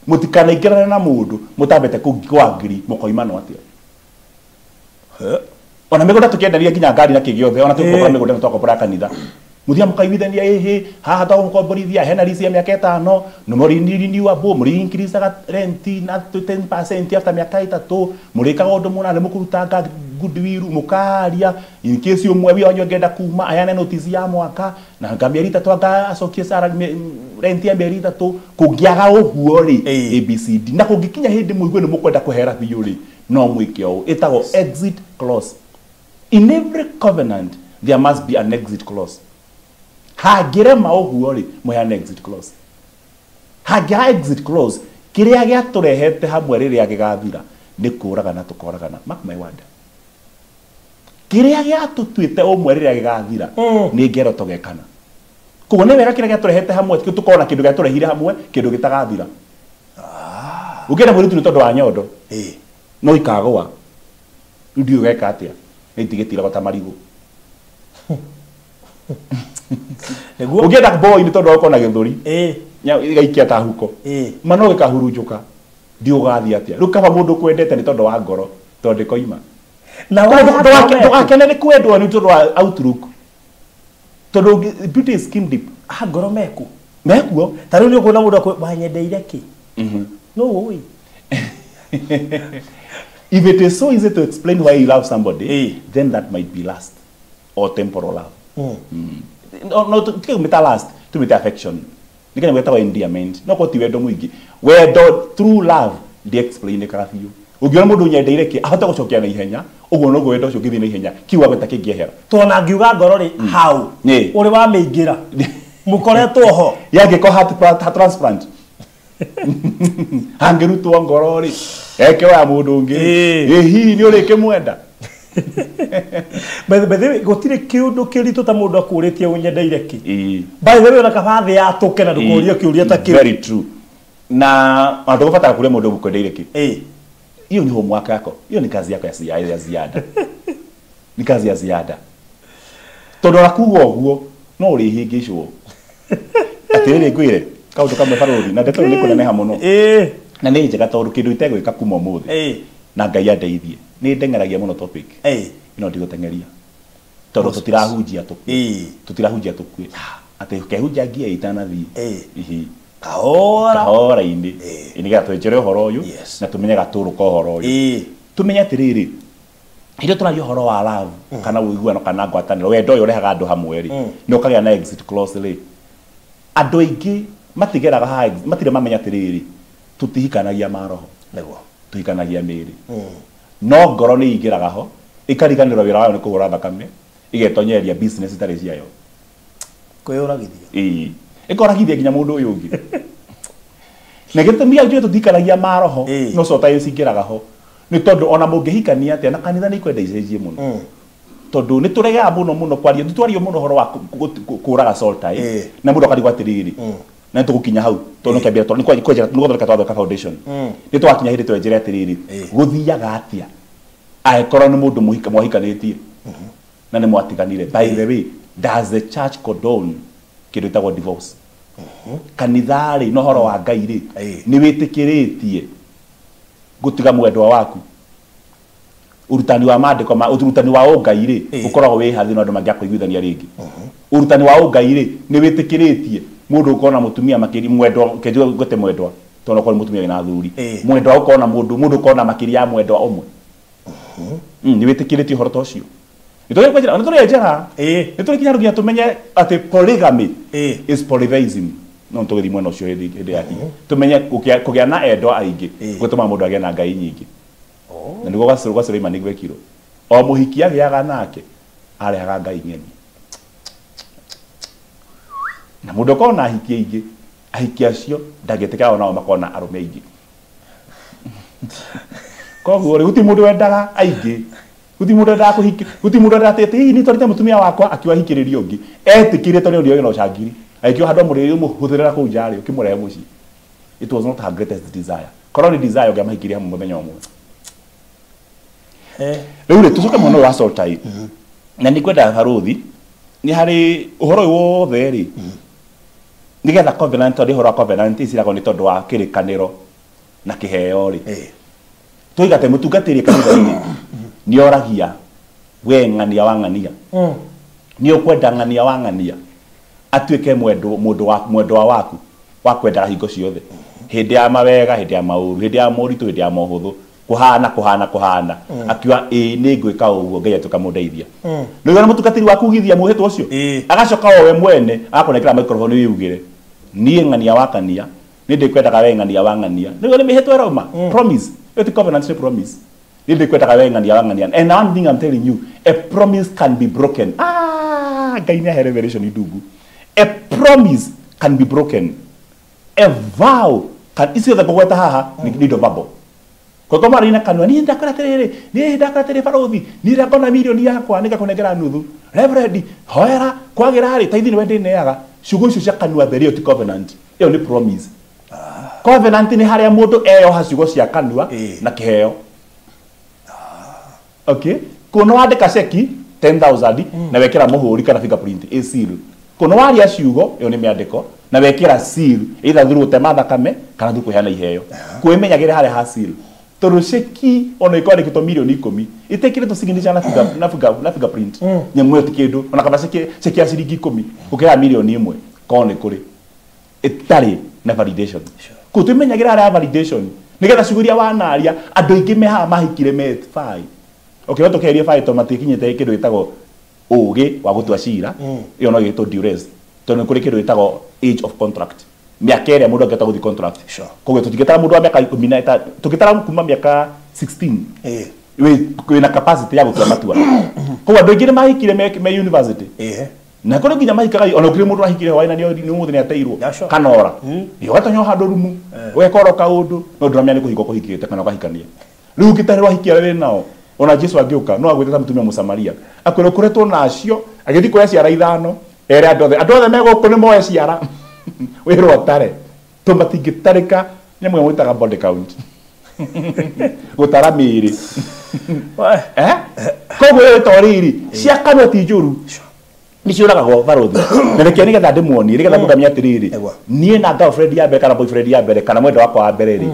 Mũtikanaingĩrane na mũndũ mũtambĩte kũ-agree mũkoimanwo atĩa. Ona mĩgũnda tũkĩenderia nginya ngari na kĩ gĩothe ona tũgũkora mĩgũnda ĩno twakombora kanitha. Mũthiaga mũkaiguithania ĩhĩ haha twagũkomborithia hena lease ya mĩaka ĩtano nĩ mũrĩ renewable mũrĩ increaseaga rent na 10% after mĩaka ĩtatũ mũrĩkaga ũndũ mũna nĩ mũkũrutanga goodwill mũkaria in case ũmwe wanyu angĩenda kuma aheane notice ya mwaka na anga mĩeri ĩtatũ anga acokie salary rent ya mĩeri ĩtatũ kũngĩaga ũguo rĩ ABCD na kũngĩkinya hĩndĩ mũigue nĩ mũkwenda kũhera biũ rĩ no mwĩke ũũ ĩtagwo exit clause. In every covenant there must be an exit clause. Hangĩrema ũguo rĩ, mũheane exit clause. Hangĩaga exit clause, kĩrĩa gĩatũrehete hamwe rĩrĩa gĩgathira nĩ kũragana tũkoragana. Mark my word. Kĩrĩa gĩatũtuĩte ũmwe rĩrĩa gĩgathira nĩ ngero tũgekana. Koguo nĩ wega kĩrĩa gĩatũrehete hamwe tũkorwo na kĩndũ gĩatũrehire hamwe, kĩndũ gĩtagathira. Ũngĩenda mũirĩtu nĩ tondũ wa nyondo, no ikagũa. Rĩu ndiũĩ ũgeka atĩa, nĩ itigĩtiragwo ta marigũ. Ũngĩenda boy nĩ tondũ wa gũkorwo na gĩthũri, gaikia ta huko, ma no gĩkahurunjũka, ndiũĩ ũgathiĩ atĩa. Rĩu kaba mũndũ ũkwendete nĩ tondũ wa ngoro, tondũ ndĩkoima. Ndũgakene nĩ kwendwo nĩ tondũ wa outlook. Tondũ beauty is skin deep. Ngoro mekuo. Mekuo. Ta rĩu nĩ ũkuona mũndũ wanyendeire kĩ? No ũĩ. If it is so easy to explain why you love somebody, then that might be lust or temporal love. No, tumita lust, tumita affection. Nĩ gwĩtagwo endearment. No ko ti wendo mũingĩ. Wendo true love ndi explain kaga biũ. Ũngĩona mũndũ nyendeire kĩ, ahote gũcokia na ihenya, ũguo noguo wendo ũcio ũngĩthiĩ na ihenya, kiuga gweta kĩngĩehera. Tondũ ngiuga ngoro rĩ, hau ũrĩ wamĩingĩra, mũkoretwo ho. Yangĩkorwo heart transplant. Angĩrutwo ngoro rĩ, eke wa mũndũ ũngĩ. Ĩ hihi nĩ ũrĩkĩmwenda? By the way, gũtirĩ kĩũndũ kĩritũ ta mũndũ akũrĩtie ũnyendeire kĩ. By the way, ona kaba thĩ yatũke na ndũkorio kĩũria ta kĩu. Very true. Na ona ndũgũbatara kũria mũndũ ũkwendeire kĩ. Hiyo ni homework yako. Hiyo ni kazi yako ya ziada. Ni kazi ya ziada. Tondũ ona kuga ũguo no ũrĩhĩngĩcwo. Atĩrĩrĩ ngwĩre, kaũndũ kamwe barũthi, na ndeto nĩ kũneneha mũno. Na nĩ njega tondũ kĩndũ itegwĩka kuma ũmũthĩ. Na Ngai andeithie. Nĩ ndeng'eragia mũno topic. No ndigũteng'eria. Tondũ tũtirahunjia tũkue. Tũtirahunjia tũkue. Atĩ kehunjia ngia itanathiĩ. Ihi. Kahora. Kahora-inĩ. Nĩgetha twenjere ũhoro ũyũ na tũmenye gatũrũ ka ũhoro ũyũ. Tũmenye atĩrĩrĩ, hĩndĩ ĩrĩa tũraria ũhoro wa love kana ũiguano kana ngwatanĩro, wendo ũyũ ũrehaga andũ hamwe rĩ, na ũkagĩa na exit clause rĩ, andũ aingĩ matigeraga haha, matirĩ mamenya atĩrĩrĩ, tũtihikanagia maroho. Nĩguo. Tũhikanagia mĩĩrĩ. No ngoro nĩ ingĩraga ho, ĩkariganĩrwo wĩra wayo nĩ kũhũra thakame, ĩgetonyeria business itarĩ ciayo. Kwĩyũragithia. Ĩĩ. Ĩkoragithia nginya mũndũ ũyũ ũngĩ. Na gĩtũmi gĩa njuge tũtihikanagia maroho, no cota cingĩraga ho. Nĩ tondũ ona mũngĩhikania atĩa, na kanitha nĩ ikwenda icenjie mũno. Tondũ nĩ tũregaga mũno mũno kwaria, nĩ twaria mũno ũhoro wa kũraga soul tie, na mũndũ akarigwo atĩrĩrĩ, na nĩ tũgũkinya hau, tondũ nĩ kĩambĩrĩria, tondũ nĩ kwenjera, nĩ gũthondeka twathondeka foundation. Nĩ twakinya hĩndĩ twenjere atĩrĩrĩ, gũthiaga atĩa angĩkorwo nĩ mũndũ mwahikanĩtie na nĩ mwatiganire. By the way, does the church condone kĩndũ gĩtagwo divorce? Kanitha rĩ, na ũhoro wa Ngai rĩ, nĩ wĩtĩkĩrĩtie gũtiga mwendwa waku? Ũrutani wa maandĩko ma ũrutani wa ũngai rĩ, ũkoragwo wĩ hathĩ na andũ mangĩakũiguithania rĩngĩ. Ũrutani wa ũngai rĩ, nĩ wĩtĩkĩrĩtie mũndũ ũkorwo na mũtumia makĩria mwendwa, kĩnjũe ngwĩte mwendwa, tondũ okorwo nĩ mũtumia wĩna athuri. Mwendwa ũkorwo na mũndũ, mũndũ ũkorwo na makĩria ya mwendwa ũmwe. Nĩ wĩtĩkĩrĩtie ũhoro ta ũcio? Nĩ tũrĩ njera. Nĩ tũrĩ kinya nginya tũmenye atĩ polygamy is polytheism. No tũgĩthiĩ mwena ũcio hĩndĩ ya kinya. Tũmenye kũgĩa na endwa aingĩ gũtũma mũndũ agĩe na ngai nyingĩ. Na nĩguo gwa Suleimani gwekirwo. O mũhiki agĩaga nake arehaga ngai ng'eni. Na mũndũ ũkorwo na ahiki aingĩ, ahiki acio ndangĩtĩkĩra onao makorwo na arũme aingĩ. Koguo rĩ, gũtirĩ mũndũ wendaga aingĩ. Gũtirĩ mũndũ wendaga kũhiki, gũtirĩ mũndũ wendaga atĩ hihi nĩ twarĩte mũtumia wakwa akiuga ahikĩrĩrie ũngĩ. Etĩkĩrire tondũ nĩ ũrĩa wĩna ũcangiri. Agĩkiuga handũ amũrĩre ũmũhũthĩre kũu nja rĩ, ũkĩmũrehe mũciĩ. It was not her greatest desire. Korwo nĩ desire ũngĩamahikirie hamwe mũthenya ũmwe. Rĩu rĩ, tũcoke mwena ũyũ wa soul tie. Na nĩ ngwendaga barũthi, nĩ harĩ ũhoro ũyũ wothe rĩ, nĩgetha covenant, tondũ ũhoro wa covenant iciragwo nĩ tondũ wa kĩrĩkanĩro na kĩheo rĩ. Tũiga atĩ mũtungatĩri kanitha-inĩ nĩ oragia we ng'ania wa ng'ania. Nĩ ũkwenda ng'ania wa ng'ania atuĩke mũndũ wa mwendwa waku wa kwendaga hingo ciothe, hĩndĩ ya mawega, hĩndĩ ya maũru, hĩndĩ ya moritũ, hĩndĩ ya mohũthũ, kũhana kũhana kũhana, akiuga ĩĩ nĩ ngwĩka ũguo, Ngai atuĩka mũndeithia. Nĩ ũrĩa mũtungatĩri waku ugithia mwĩhĩtwa ũcio, agacoka o we mwene agakũnengera microphone wĩugĩre, niĩ ng'ania wa ng'ania nĩ ndĩkwendaga we ng'ania wa ng'ania. Nĩguo nĩ mĩhĩtwa ĩrauma. Promise. Ĩyo ti covenant, nĩ promise. Nĩ ndĩkwendaga we ng'ania wa ng'ania. And one thing I'm telling you, a promise can be broken. Ngai nĩ ahe revelation ndungu. A promise can be broken. A vow can icio the kugweta haha ni ndo verbal. Kwa mara ina kanua ni ndakora terere ni ndakora terere barothi ni ndakona milioni yakwa nikakunengera nuthu. Reverend hoera kwagira ri taithi ni wende neaga ciugo icio cia kanua therio ti covenant. Iyo ni promise. Covenant ni haria mundu eyoha ciugo cia kanua na kiheo. Okay, kono wandika ceki 10,000 na wekera muhuri kana fingerprint a seal. Kono waria ciugo iyo ni miandiko na wekera seal either through gutema thakame kana through kuheana iheo. Kwimenyagire haria ha seal. Tondu ceki ona ikwandikitwo milioni 10 itikiritwo signature na finger na finger na fingerprint. Nyamu ĩyo ti kindu ona kaba ceki ya ciringi 10 gukira milioni 1 korwo ni kuri itari na validation. Kuu twimenyagire haria validation nigetha ciugo iria wanaria andu aingi me haha mahikire me fai. Okay, no tukeria fai to matikinyite kindu gitagwo ugi wa gutua cira iyo no gitwo duress tondu kuri kindu gitagwo age of contract miaka ĩrĩa mũndũ angĩhota gũthiĩ contract. Koguo tũtingĩtara mũndũ wa mĩaka 15 tũngĩtara kuma mĩaka 16 wĩna capacity ya gũtua matua. Koguo andũ aingĩ nĩ mahikire me university na kũrĩ nginya mahikaga ona kũrĩ mũndũ ahikire hwaĩ na nĩ ũmũthĩ nĩ ateirwo kana ora ũgatonya handũ rumu ũgekora kaũndũ no ndũramenya nĩ kũhika ũkũhikĩte kana ũkahikania. Rĩu ũngĩtarĩrwo ahikia arĩa wĩ nao ona Jesu angĩũka no agwĩte ta mũtumia Mũsamaria akwĩra ũkoretwo na acio agĩthiĩ kuoya ciara ithano ere andũ othe me gũkũ nĩ moe ciara wĩrwo atare to matingĩtarĩka nyamũ ĩmwe mwĩtaga body count gũtara mĩĩrĩ koguo ĩyo to rĩrĩ cia kanua ti njũru nĩ ciũragagwo barothi na reke nĩgetha ndĩmuonie nĩgetha mũndũ atĩrĩrĩ niĩ na girlfriend ya mbere kana boyfriend ya mbere kana mwendwa wakwa wa mbere rĩ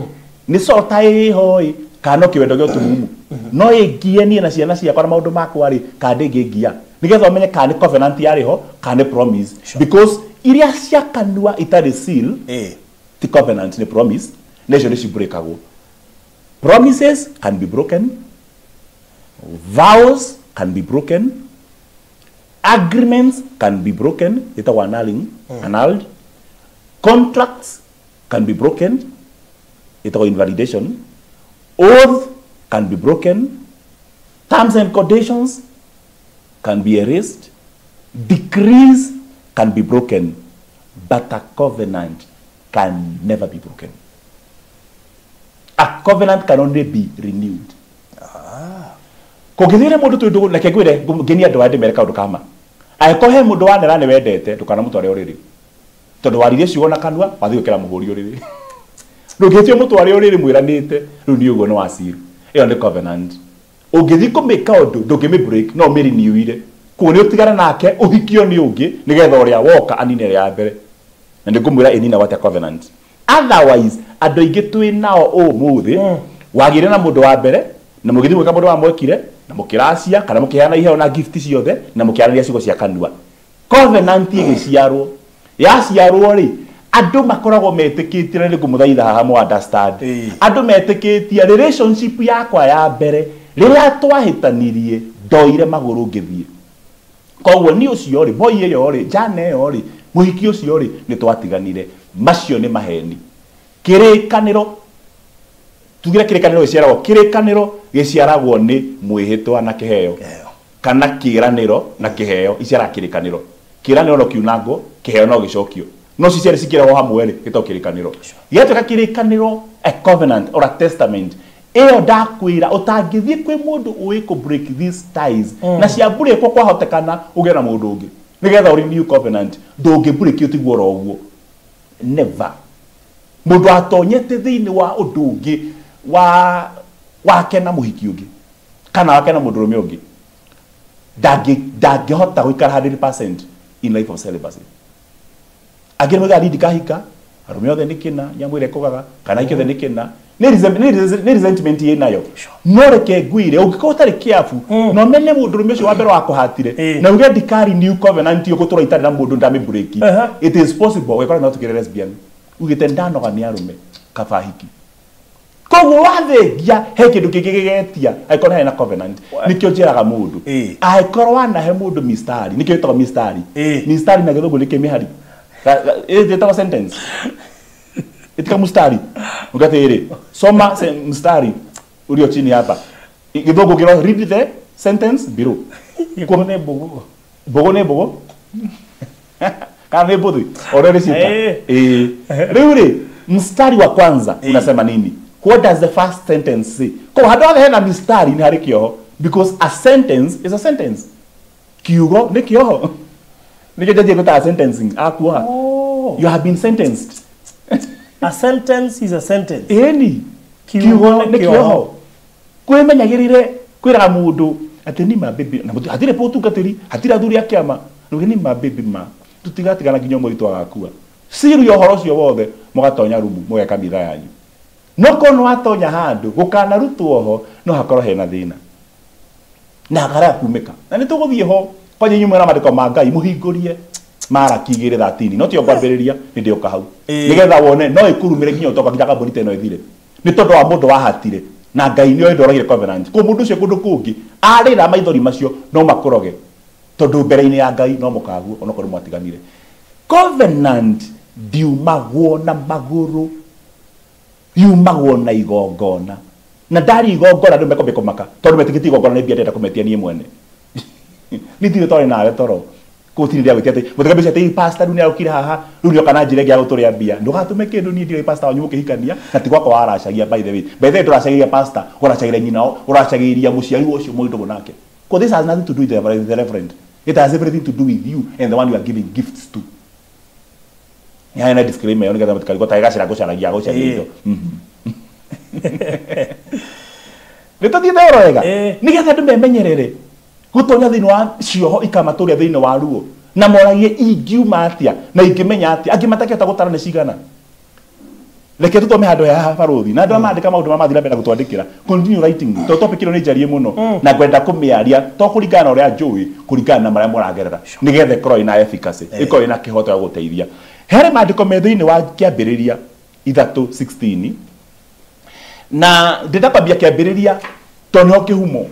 nĩ cota ĩho ĩ kana no kĩwendo gĩa ũtumumu no ĩngie niĩ na ciana ciakwa na maũndũ makwa rĩ kana ndĩngĩngia nĩgetha ũmenye kana nĩ covenant yarĩ ho kana nĩ promise because iria cia kanua itarĩ seal ti covenant nĩ promise na icio nĩ cibreakagwo. Promises can be broken, vows can be broken, agreements can be broken ĩtagwo annulling, annulled, contracts can be broken ĩtagwo invalidation, oath can be broken, terms and conditions can be erased, decrees can be broken, but a covenant can never be broken. A covenant can only be renewed. Kũngĩthiĩ mũndũ tondũ reke ngwĩre ngenie andũ aya ndĩmere kaũndũ kama angĩkorwo he mũndũ wanera nĩ wendete ndũkanamũtware ũrĩrĩ tondũ waririe ciugo na kanua wathiĩ gwĩkĩra mũhũri ũrĩrĩ ndũngĩtio mũtware ũrĩrĩ mwĩranĩte rĩu nĩ ũguo nĩ waciru. Ĩyo nĩ covenant. Ũngĩthiĩ kũmĩka ũndũ ndũngĩmĩ break no ũmĩrenewire koguo nĩ ũtigane nake ũhikio nĩ ũngĩ nĩgetha ũrĩa woka anine ĩrĩa ya mbere na nĩ ngũmwĩra ĩnina gwate covenant. Otherwise andũ aingĩ twĩ nao ũmũthĩ wagĩire na mũndũ wa mbere na mũgĩthiĩ gwĩka mũndũ wa mwekire na mũkĩracia kana mũkĩheana iheo na gift ciothe na mũkĩaranĩria ciugo cia kanua. Covenant ĩgĩciarwo yaciarwo rĩ andũ makoragwo metĩkĩtie na nĩngũmũthaitha haha mũ understand andũ metĩkĩtie relationship yakwa ya mbere rĩrĩa twahĩtanirie ndoire magũrũ ngĩthiĩ koguo niĩ ũcio rĩ boy ĩyo rĩ njana ĩyo rĩ mũhiki ũcio rĩ nĩ twatiganire. Macio nĩ maheni. Kĩrĩkanĩro tugire kĩrĩkanĩro gĩciaragwo kĩrĩkanĩro gĩciaragwo nĩ mwĩhĩtwa na kĩheo kana kĩĩranĩro na kĩheo iciaraga kĩrĩkanĩro. Kĩĩranĩro no kiunangwo kĩheo no gĩcokio no ci cierĩ cikĩragwo hamwe rĩ gĩtagwo kĩrĩkanĩro. Gĩatuĩka kĩrĩkanĩro a covenant or a testament ĩyo ndakwĩra ũtangĩthiĩ kwĩ mũndũ ũĩ kũ break these ties na ciambũrĩkwo kwahotekana ũgĩe na mũndũ ũngĩ nĩgetha ũ renew covenant ndũngĩmbũrĩki ũtigwo oro ũguo. Never. Mũndũ atonyete thĩinĩ wa ũndũ ũngĩ wa wake na mũhiki ũngĩ kana wake na mũndũrũme ũngĩ ndangĩhota gũikara 100% in life of celibacy. Angĩ nĩmoigaga niĩ ndikahika arũme othe nĩ kĩna nyamũ ĩrĩa ĩkũgaga kana aingĩ othe nĩ kĩna nĩ resentment ĩ nayo no reke ngwĩre ũngĩkorwo ũtarĩ careful na ũmene mũndũrũme ũcio wa mbere wakũhatire na uge ndikari new covenant ũgũtũra itarĩ na mũndũ ndamĩbreaki it is possible ũgĩkora no tũkĩre lesbian ugĩte ndanoga nĩ arũme kaba hiki koguo wathengia he kĩndũ kĩngĩ gĩgetia angĩkorwo nĩ harĩ na covenant. Nĩkĩo njĩraga mũndũ angĩkorwo wanahe mũndũ mistari nĩkĩo ĩtagwo mistari mistari na gĩthũngũ nĩkĩ mĩhari ĩtagwo sentence itika mstari ugatĩrĩ soma mstari ulio chini hapa gĩthũngũ kĩro read the sentence below. Gĩkũyũ nĩ mbũgũ mbũgũ nĩ mbũgũ Kana nĩ mbũthi ore rĩ ciĩta. Rĩu rĩ mstari wa kwanza unasema nini? What does the first sentence say? Kwa handũ hothe hena mistari nĩ harĩ kĩoho, because a sentence is a sentence. Kiugo nĩ kĩoho. Nĩkĩo jaji egwĩtaga sentencing akuoha. You have been sentenced. A sentence is a sentence. Ĩni kiugo nĩ kĩoho. Kwĩmenyagĩrĩre kwĩraga mũndũ atĩ nĩ ma baby na hatirĩ mũtungatĩri hatirĩ athuri a kĩama nĩ nĩ ma baby ma tutigatigana nginya mũritũ agakua. Ciru ya ũhoro ũcio wothe mũgatonya rumu mũgeka mitha yanyu. No korwo watonya handũ gũkanarutwo ho no hakorwo hena thĩna na hakarega kumĩka. Na nĩ tũgũthiĩ ho kwanja inyuĩ mwena mandĩko ma Ngai mũhingũrie Maraki 2:13 no tio kwambĩrĩria nĩ ndĩũka hau nĩgetha wone no ĩkurumĩre nginya ũtoka nginya kambuni ta ĩno ĩthire nĩ tondũ wa mũndũ wahatire na Ngai nĩoĩ ndoragire covenant. Kwa mũndũ ũcio kũndũ kũngĩ arĩra maithori macio no makũroge tondũ mbere-inĩ ya Ngai no mũkaguo onokorwo mwatiganire. Covenant ndiumagwo na magũrũ, yumagwo na igongona. Na ndari igongona andũ mekwambia kũmaka tondũ metĩkĩtie igongona nĩ mbia ndĩrenda kũmetia niĩ mwene. Nĩ ndirĩ twarĩ nawe toro gũtirĩ ndĩa gwĩtia atĩ mũtikambeca atĩ pastor rĩu nĩarokire haha rĩu nĩoka na njĩra ĩngĩ ya gũtũrĩa mbia. Ndũgatũme kĩndũ niĩ ndirĩ pastor wanyu mũkĩhikania na ti gwakwa waracagia. By the way, by the way ndũracagĩria pastor, ũracagĩria nyina, ũracagĩria mũciari ũcio mũndũ ndũgũ nake. Because this has nothing to do with the reverend. It has everything to do with you and the one you are giving gifts to. Nĩ na disclaimer ĩyo nĩgetha mũtikarigwo ta gacĩra gũcaragia gũcaria indo. Nĩ tũthiĩte oro wega nĩgetha andũ memenyerere gũtonya thĩinĩ wa cioho ikamatũria thĩinĩ wa ruo na moragie ingiuma atĩa na ingĩmenya atĩa angĩ matakĩhota gũtara nĩ cigana. Reke tũtome handũ haha barũthi na andũ arĩa mandĩka maũndũ ma mathiĩ na mbere na gũtwandĩkĩra. Continue writing tondũ topic ĩno nĩ njarie mũno na ngwenda kũmĩaria to kũringana na ũrĩa njũĩ, kũringana na marĩa mũragerera nĩgetha ĩkorwo ĩna efficacy, ĩkorwo ĩna kĩhoto gĩa gũteithia. Harĩ maandĩko me thĩinĩ wa kĩambĩrĩria 3:16 na ndĩrenda kwambia kĩambĩrĩria tondũ nĩho kĩhumo.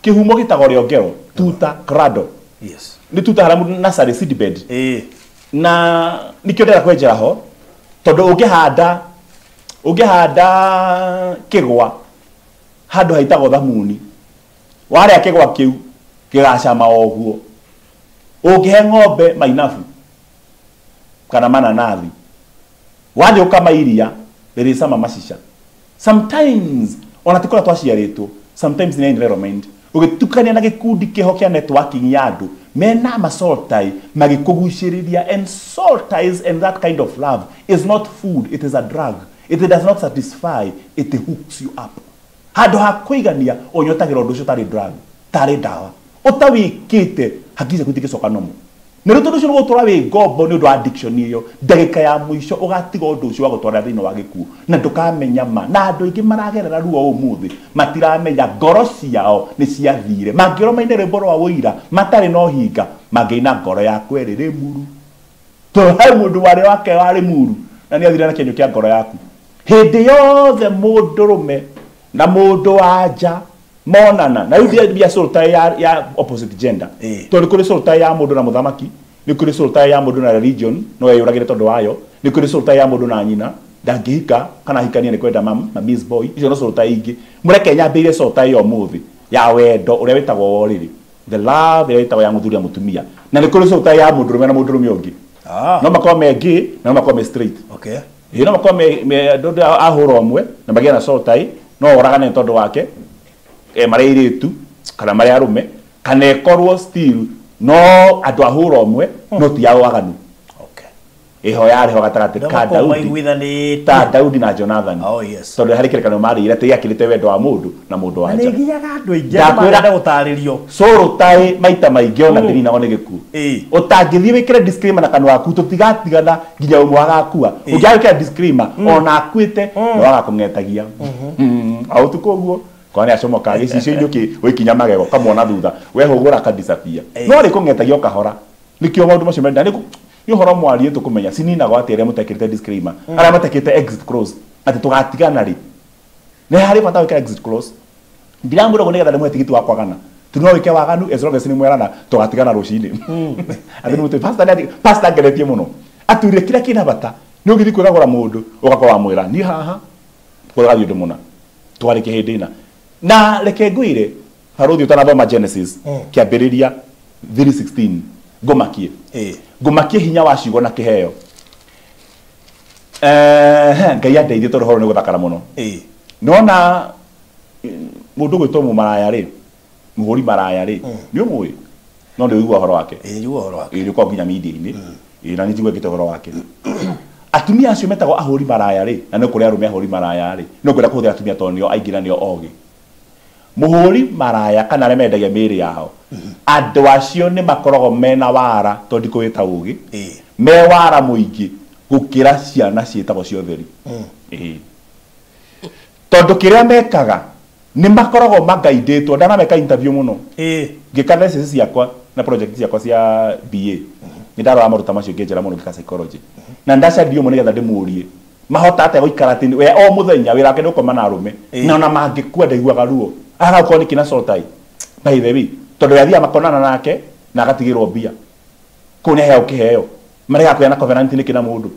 Kĩhumo gĩtagwo rĩongero tuta crado. Yes. Nĩ tuta harĩa nursery seedbed. Na nĩkĩo ndĩrenda kwenjera ho tondũ ũngĩhanda kĩgwa handũ haitagwo thamuni warĩa kĩgwa kĩu kĩgacama o ũguo. Ũngĩhe ng'ombe mainabu kana mananathi wathiĩ ũkama iria rĩrĩcama macica. Sometimes ona ti kũrĩa twaciarĩtwo, sometimes nĩ environment ũgĩtukania na gĩkundi kĩho kĩa networking ya andũ mena masoltai magĩkũgucĩrĩria, and soul ties and that kind of love is not food, it is a drug. It does not satisfy, it hooks you up. Handũ ha kũigania ũnyotagĩra ũndũ ũcio tarĩ drug, tarĩ ndawa ũtawĩkĩte hakiri ciaku itingĩcoka nomo. Na rĩu tondũ ũcio nĩũgũtũra wĩ ngombo nĩ ũndũ wa addiction ĩyo, ndagĩka ya mũico ũgatiga ũndũ ũcio wa gũtwara thĩinĩ wa gĩkuũ na ndũkamenya ma. Na andũ aingĩ maragerera ruo ũmũthĩ matiramenya ngoro ciao nĩ ciathire. Mangĩorwo maine rwĩmbo rwa ũira matarĩ na ũhinga mangĩina ngoro yaku ĩrĩ Rĩmuru, tondũ he mũndũ warĩ wake warĩ muru na nĩ athire na kĩenyũ kĩa ngoro yaku. Hĩndĩ yothe mũndũrũme na mũndũ wa nja monana na rĩu mbia soul tie ya opposite gender, tondũ kũrĩ soul tie ya mũndũ na mũthamaki, nĩ kũrĩ soul tie ya mũndũ na religion no eyũragĩre tondũ wayo, nĩ kũrĩ soul tie ya mũndũ na nyina ndangĩhika kana ahikania nĩ kwenda mam na miss boy, icio no soul tie ingĩ. Mũreke nyambĩire soul tie ya ũmũthĩ ya wendo ũrĩa wĩtagwo wa ũrĩrĩ, the love ĩrĩa ĩtagwo ya mũthuri na mũtumia, na nĩ kũrĩ soul tie ya mũndũrũme na mũndũrũme ũngĩ. No makorwo me gay na no makorwo me straight. Okay. Ĩĩ no makorwo me andũ ahũra ũmwe na magĩe na soul tie no oragane tondũ wake marĩa airĩtu kana marĩa arũme kana ĩkorwo still no andũ ahũra ũmwe no ti a waganu. Okay. Ĩho yarĩ ho gatagatĩ ka Daudi ta Daudi na Jonathan. Oh yes. Tondũ harĩ kĩrĩkanĩro marĩire atĩ gĩakĩrĩte wendo wa mũndũ na mũndũ wa nja. Na nĩngiaga andũ aingĩ marenda gũtarĩrio. Soul tie maita maingĩ ona ndĩninagwo nĩ gĩkuũ. Ũtangĩthiĩ wĩkĩre disclaimer na kanua gaku tũtigatigana nginya ũmwe agakua. Ũngĩaga gwĩkĩra disclaimer ona akuĩte no agakũng'etagia. O ũtukũ ũguo kwa nĩ acomoka gĩcicio-inĩ ũgĩkinya magego kamwona thutha wehũgũra akadisappear. No rĩkũng'etagia o kahora. Nĩkĩo maũndũ macio menda nĩ ũhoro mwarie tũkũmenya cininagwo atĩ arĩa mũtekĩrĩte disclaimer, arĩa matekĩrĩte exit clause atĩ tũgatigana rĩ. Nĩ harĩ bata gwĩkĩra exit clause. Ndiramwĩra ũguo nĩgetha ndĩmũhe tigiti wa kwagana. Tondũ no wĩke waganu as long as nĩ mwerana tũgatigana rũcinĩ. Atĩ nĩ mũtĩ pastor angeretie mũno. Atwĩrire kĩrĩa kĩna bata nĩ ũngĩthiĩ kwĩgagũra mũndũ ũgakorwo wamwĩra niĩ haha kũrathiĩ ũndũ mũna twarĩkie hĩndĩ ĩna. Na reke ngwĩre barũthi ũtanathoma Genesis kĩambĩrĩria 3:16 ngũmakie. Ngũmakie hinya wa ciugo na kĩheo. Ngai andeithie tondũ ũhoro nĩ gũthakara mũno. Nona mũndũ gwĩtwo mũmaraya rĩ, mũhũri maraya rĩ, nĩ ũmũĩ? No ndĩ ũigua ũhoro wake. Njigua ũhoro wake. Nĩ ũkoragwo nginya media-inĩ. Na nĩ njigua ngĩte ũhoro wake. Atumia acio metagwo ahũri maraya rĩ, na no kũrĩ arũme ahũri maraya rĩ, no ngwenda kũhũthĩra atumia tondũ nĩo aingĩ na nĩo ogĩ. Mũhũri maraya kana arĩa mendagia mĩĩrĩ yao, andũ acio nĩ makoragwo mena wara, tondũ ndikũwĩta ũgĩ, me wara mũingĩ gũkĩra ciana ciĩtagwo cia ũtheri. Tondũ kĩrĩa mekaga nĩ makoragwo magaindĩtwo. Ndanameka interview mũno ngĩka thesis ciakwa na project ciakwa cia BA, nĩ ndarora maruta macio ngĩnjĩra mũno ngĩka psychology, na ndacario mũno nĩgetha ndĩmũrie mahota atĩa gũikara atĩ we o mũthenya wĩra wake nĩ gũkoma na arũme, na ona mangĩkua ndaiguaga ruo, agakorwo nĩ kĩna sotai by the way, tondũ we athiaga makonana nake na agatigĩrwo mbia kũu nĩ aheo kĩheo, marega kũgĩa na covenant nĩkĩ na mũndũ.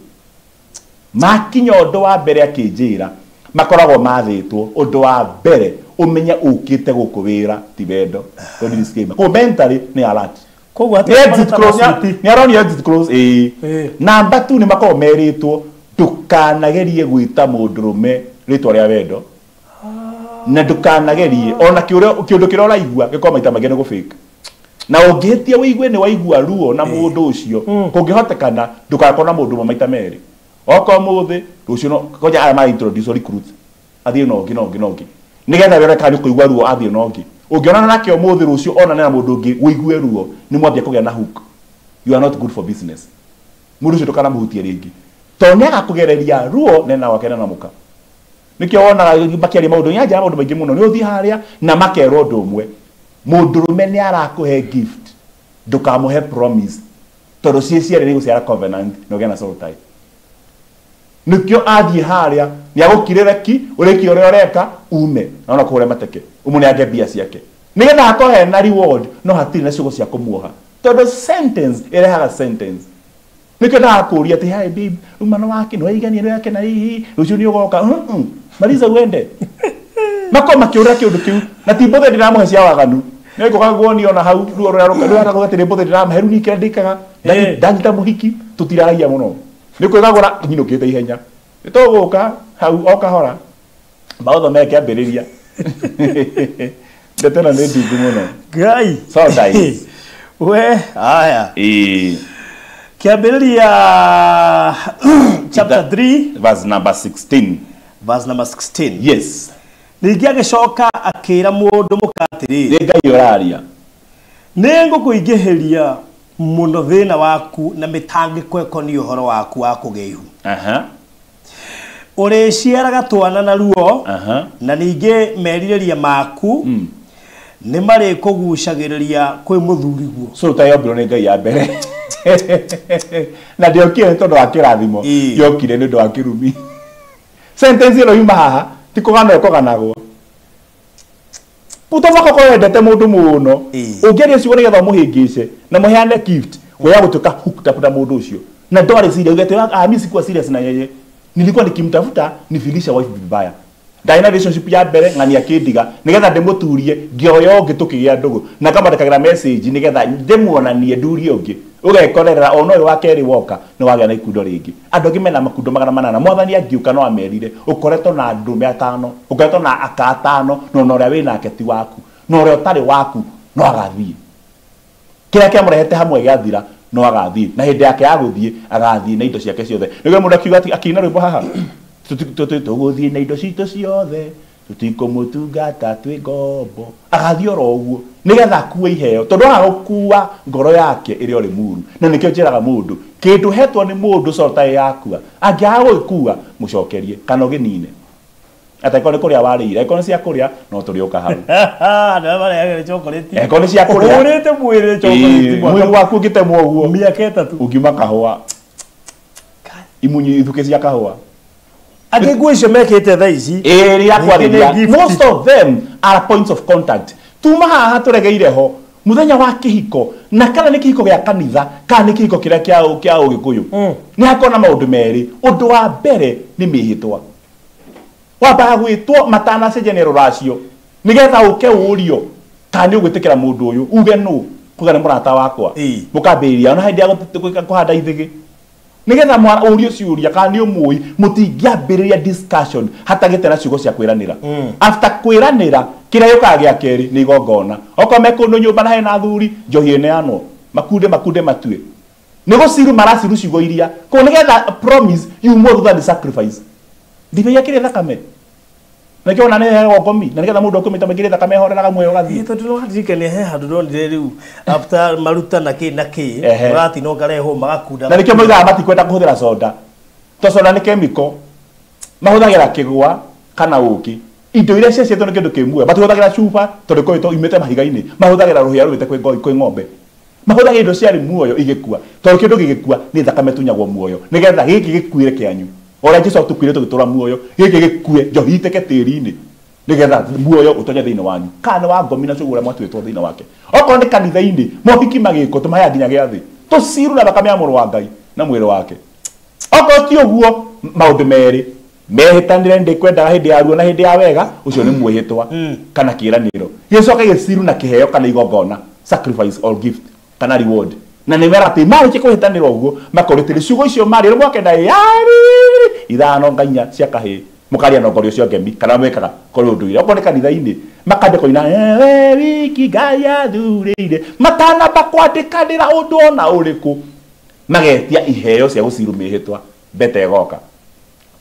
Makinya ũndũ wa mbere akĩnjĩra makoragwo mathĩtwo ũndũ wa mbere ũmenye ũkĩte gũkũ wĩra ti wendo, tondũ disclaimer kũu mentally nĩ alert. Koguo Nĩ exit close, nĩ aronio exit close. Namba 2 nĩ makoragwo merĩtwo ndũkanagerie gwĩta mũndũrũme rĩtwa rĩa wendo, na ndũkanagerie ona kĩũndũ kĩrĩa ũraigua gĩkorwo maita maingĩ nĩ gũ-fake, na ũngĩhĩtia wĩigue nĩ waigua ruo na mũndũ ũcio, kũngĩhotekana ndũgakorwo na mũndũ ũmwe maita merĩ. Okorwo mũthĩ rũciũ no koja aya ma introduce recruit athiĩ na ũngĩ na ũngĩ na ũngĩ, nĩgetha wĩre kana kũigua ruo athiĩ na ũngĩ. Ũngĩonana nake ũmũthĩ rũciũ onane na mũndũ ũngĩ ũigue ruo, nĩ mwambia kũgĩa na hook. You are not good for business. Mũndũ ũcio ndũkanamũhutie rĩngĩ, tondũ nĩ agakũgereria ruo nena wake na mũka. Nĩkĩo wonaga makĩaria maũndũ nyanjara maũndũ maingĩ mũno, nĩ ũthiĩ harĩa na makerwo ũndũ ũmwe, mũndũrũme nĩ arakũhe gift, ndũkamũhe promise, tondũ ciĩ cierĩ nĩ gũciara covenant na ũgĩe na soul tie. Nĩkĩo athiĩ harĩa nĩ agũkirĩre ki ũrĩkie ũrĩa ũreka ume na ona kũhũre mateke ũmũneange mbia ciake nĩgetha hakorwo hena reward, no hatirĩ na ciugo cia kũmuoha, tondũ sentence ĩrehaga sentence. Nĩkĩo ndakũria atĩ hi babe, uma nĩ wake nĩ waigania nĩ wake na hihi rũciũ nĩ ũgoka, maliza uende. Makorwo makĩũra kĩũndũ kĩu na ti mbũthĩ ndĩramũhe cia waganu, nĩ ngũka guonio na hau ruo rũrĩa rũka rũrĩa atĩ nĩ mbũthĩ ndĩramũhe rĩu niĩ kĩrĩa ndĩkaga ndanyita mũhiki tũtiraragia mũno, nĩ kwĩgagũra nyinũkĩte ihenya, nĩ tũgũka hau o kahora maũthĩ mekĩambĩrĩria. Ndeto ĩno nĩ ndungu mũno. Ngai. So nice. We haya. Kĩambĩrĩria chapter 3 verse number 16. Verse number 16. Yes. Ningĩ agĩcoka akĩra mũndũ mũka atĩrĩ, nĩ Ngai ũraria, nĩ ngũkũingĩhĩria mũno thĩna waku na mĩtangĩko ĩkoniĩ ũhoro waku wa kũgĩa ihu. Ũrĩciaraga twana na ruo, na ningĩ merirĩria maku nĩ marĩkũgucagĩrĩria kwĩ mũthuriguo. So ũtayombirwo nĩ Ngai ya mbere na ndĩokire nĩ tondũ wa kĩrathimo, yokire nĩ ũndũ wa kĩrumi. Sentence ĩno yuma haha ti kũgana ĩkũganagwo. Ũtoboka korwo wendete mũndũ mũno, ũngĩaria ciugo nĩgetha ũmũhĩngĩce na mũheane gift, weya gũtuĩka hooked up na mũndũ ũcio. Na ndwarĩ serious, uge atĩ, ah, mimi sikuwa serious na yeye, nilikuwa nikimtafuta nifilisha wife vibaya. Ndarĩ na relationship ya mbere ng'ania kĩndiga nĩgetha ndĩmũturie ngĩoya ũngĩ tũkĩgĩa ndũgũ, na ngamwandĩkagĩra message nĩgetha ndĩmuonanie ndurie ũngĩ. Ũgekorerera ona ũyũ wa kerĩ woka nĩ wagĩa na ikundo rĩngĩ. Andũ angĩ mena makundo 800. Mwathani angiũka no amerire ũkoretwo na ndũme atano, ũkoretwo na aka atano, na ona ũrĩa wĩnake ti waku, na ũrĩa ũtarĩ waku no agathiĩ. Kĩrĩa kĩamũrehete hamwe gĩathira no agathiĩ, na hĩndĩ yake ya gũthiĩ agathiĩ na indo ciake ciothe. Nĩguo mũndũ akiuga atĩ akĩina rwĩmbo haha, tũgũthiĩ na indo citũ ciothe, tũtikũmũtungata twĩ ngombo. Agathiĩ oro ũguo nĩgetha akue iheo, tondũ aga gũkua ngoro yake ĩrĩa ũrĩ muru. Na nĩkĩo njĩraga mũndũ, kĩndũ hetwo nĩ mũndũ cota yakua, angĩaga gũgĩkua mũcokerie kana ũgĩnine. Atakorwo nĩ kũrĩa warĩire, angĩkorwo nĩ cia kũrĩa no tũrĩũka hau. Andũ arĩa marĩaga chocolate. Angĩkorwo nĩ cia kũrĩa, ũhũrĩte mwĩrĩ chocolate mwĩrĩ waku ũngĩtemwo ũguo mĩaka 3 ũngiuma kahũa, imunyi ithukĩ cia kahũa. Angĩ nguo icio mekĩte thaa ici ĩrĩa kwarĩria, most of them are points of contact. Tuma haha tũregeire ho mũthenya wa kĩhiko, na kana nĩ kĩhiko gĩa kanitha kana nĩ kĩhiko kĩrĩa kĩa ũgĩkũyũ, nĩ hakorwo na maũndũ merĩ. Ũndũ wa mbere nĩ mĩhĩtwa, wambaga gwĩtwo matanacenjania rũracio nĩgetha ũke ũrio kana nĩ ũgwĩtĩkĩra mũndũ ũyũ uge nũ. Kuga nĩ mũrata wakwa. Mũkambĩrĩria ona hĩndĩ ya kũhanda ithĩgĩ. Nĩgetha ũrio ciũria kana nĩ ũmũĩ mũtingĩambĩrĩria discussion hatagĩte na ciugo cia kwĩranĩra. After kwĩranĩra kĩrĩa gĩũkaga gĩa kerĩ nĩ igongona. Okorwo me kũndũ nyũmba na hena athuri njohi ĩneanwo makunde makunde matue. Nĩ gũciru maraciru ciugo iria koguo nĩgetha promise yumwo thutha nĩ sacrifice. Ndibei yakĩrĩ thakame. Na kĩo ona nĩ heagwo ngomi na nĩgetha mũndũ akũmĩta maingĩ thakame horeraga muoyo ũgathiĩ. Tondũ no ndirikanie he handũ ndonire rĩu after maruta na kĩ na kĩ mũratino ngarehwo magakunda. Na nĩkĩo moigaga matikwenda kũhũthĩra soda. To soda nĩ chemical. Mahũthagĩra kĩgwa kana ũkĩ. Indo iria ciaciĩtwo nĩ kĩndũ kĩ muoyo. Matihũthagĩra cuba tondũ ĩkoretwo imĩte mahiga-inĩ. Mahũthagĩra rũhĩa rũrĩte kwĩ ng'ombe. Mahũthagĩra indo ciarĩ muoyo igĩkua. Tondũ kĩndũ gĩgĩkua nĩ thakame tunyagwo muoyo. Nĩgetha gĩkĩ gĩkuĩre kĩanyu. Ora Jesu atukuire tũgĩtũra muoyo gĩkĩ gĩkue njohi iteke tĩri-inĩ nĩgetha muoyo ũtonye thĩinĩ wanyu kana wa ngomi na cũgũ ũrĩa mwatuĩtwo thĩinĩ wake. Okorwo nĩ kanitha-inĩ mohiki magĩkwo tũmaheaga nginya gĩathĩ tũciru na thakame ya mũrũ wa Ngai na mwĩrĩ wake. Okorwo ti ũguo maũndũ merĩ mehĩtanĩre ndĩkwendaga hĩndĩ ya ruo na hĩndĩ ya wega ũcio nĩ mwĩhĩtwa kana kĩĩranĩro gĩcoke gĩciru na kĩheo kana igongona sacrifice or gift kana reward. Na nĩ wera atĩ marĩkia kũhĩtanĩra ũguo makorĩtĩrĩ ciugo icio marĩ mwakenda yari ithano ngainya cia kahĩĩ mũkaria nongorio cio ngemi kana mwĩkaga kũrĩ ũndũire. Okorwo nĩ kanitha-inĩ makambia kũina ewe wiki Ngai athurĩire matanamba kwandĩkanĩra ũndũ ona ũrĩkũ magetia iheo cia gũciru mĩhĩtwa mbete ĩgoka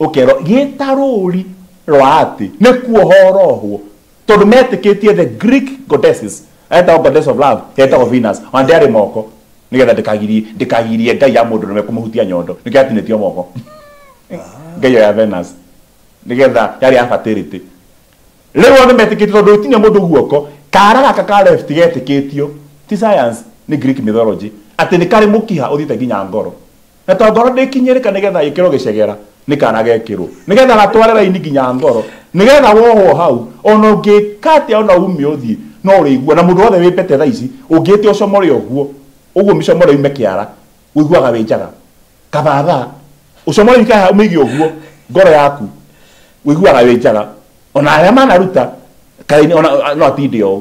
ũkerwo gĩta rũri rwa atĩ nĩ kuohorohwo tondũ metĩkĩtie the Greek goddesses etagwo goddess of love etagwo Venus ona ndĩarĩ moko nĩgetha ndĩkagirie ngai ya mũndũ nĩwe kũmũhutia nyondo nĩkĩo yatinĩtio moko ngai ya Venus nĩgetha yarĩ ya fertility. Rĩu othe metĩkĩtio tondũ ũtinia mũndũ guoko kara gaka ka left getĩkĩtio ti science nĩ Greek mythology atĩ nĩ karĩ mũkiha ũthiĩte nginya ngoro na to ngoro ndĩkinyĩrĩka nĩgetha ĩkĩrwo gĩcegera nĩ kana gekĩrwo nĩgetha gatware raini nginya ngoro nĩgetha wohwo hau ona ũngĩka atĩa ona ume ũthiĩ no ũrĩigua na mũndũ wothe wĩ pete thaa ici ũngĩte ũcomore ũguo ũguo mĩcomore yume kĩara ũiguaga wĩ njaga kabatha ũcomore ikaha ũmĩige ũguo ngoro yaku ũiguaga wĩ njaga ona arĩa manaruta kaini ona no atinde ũũ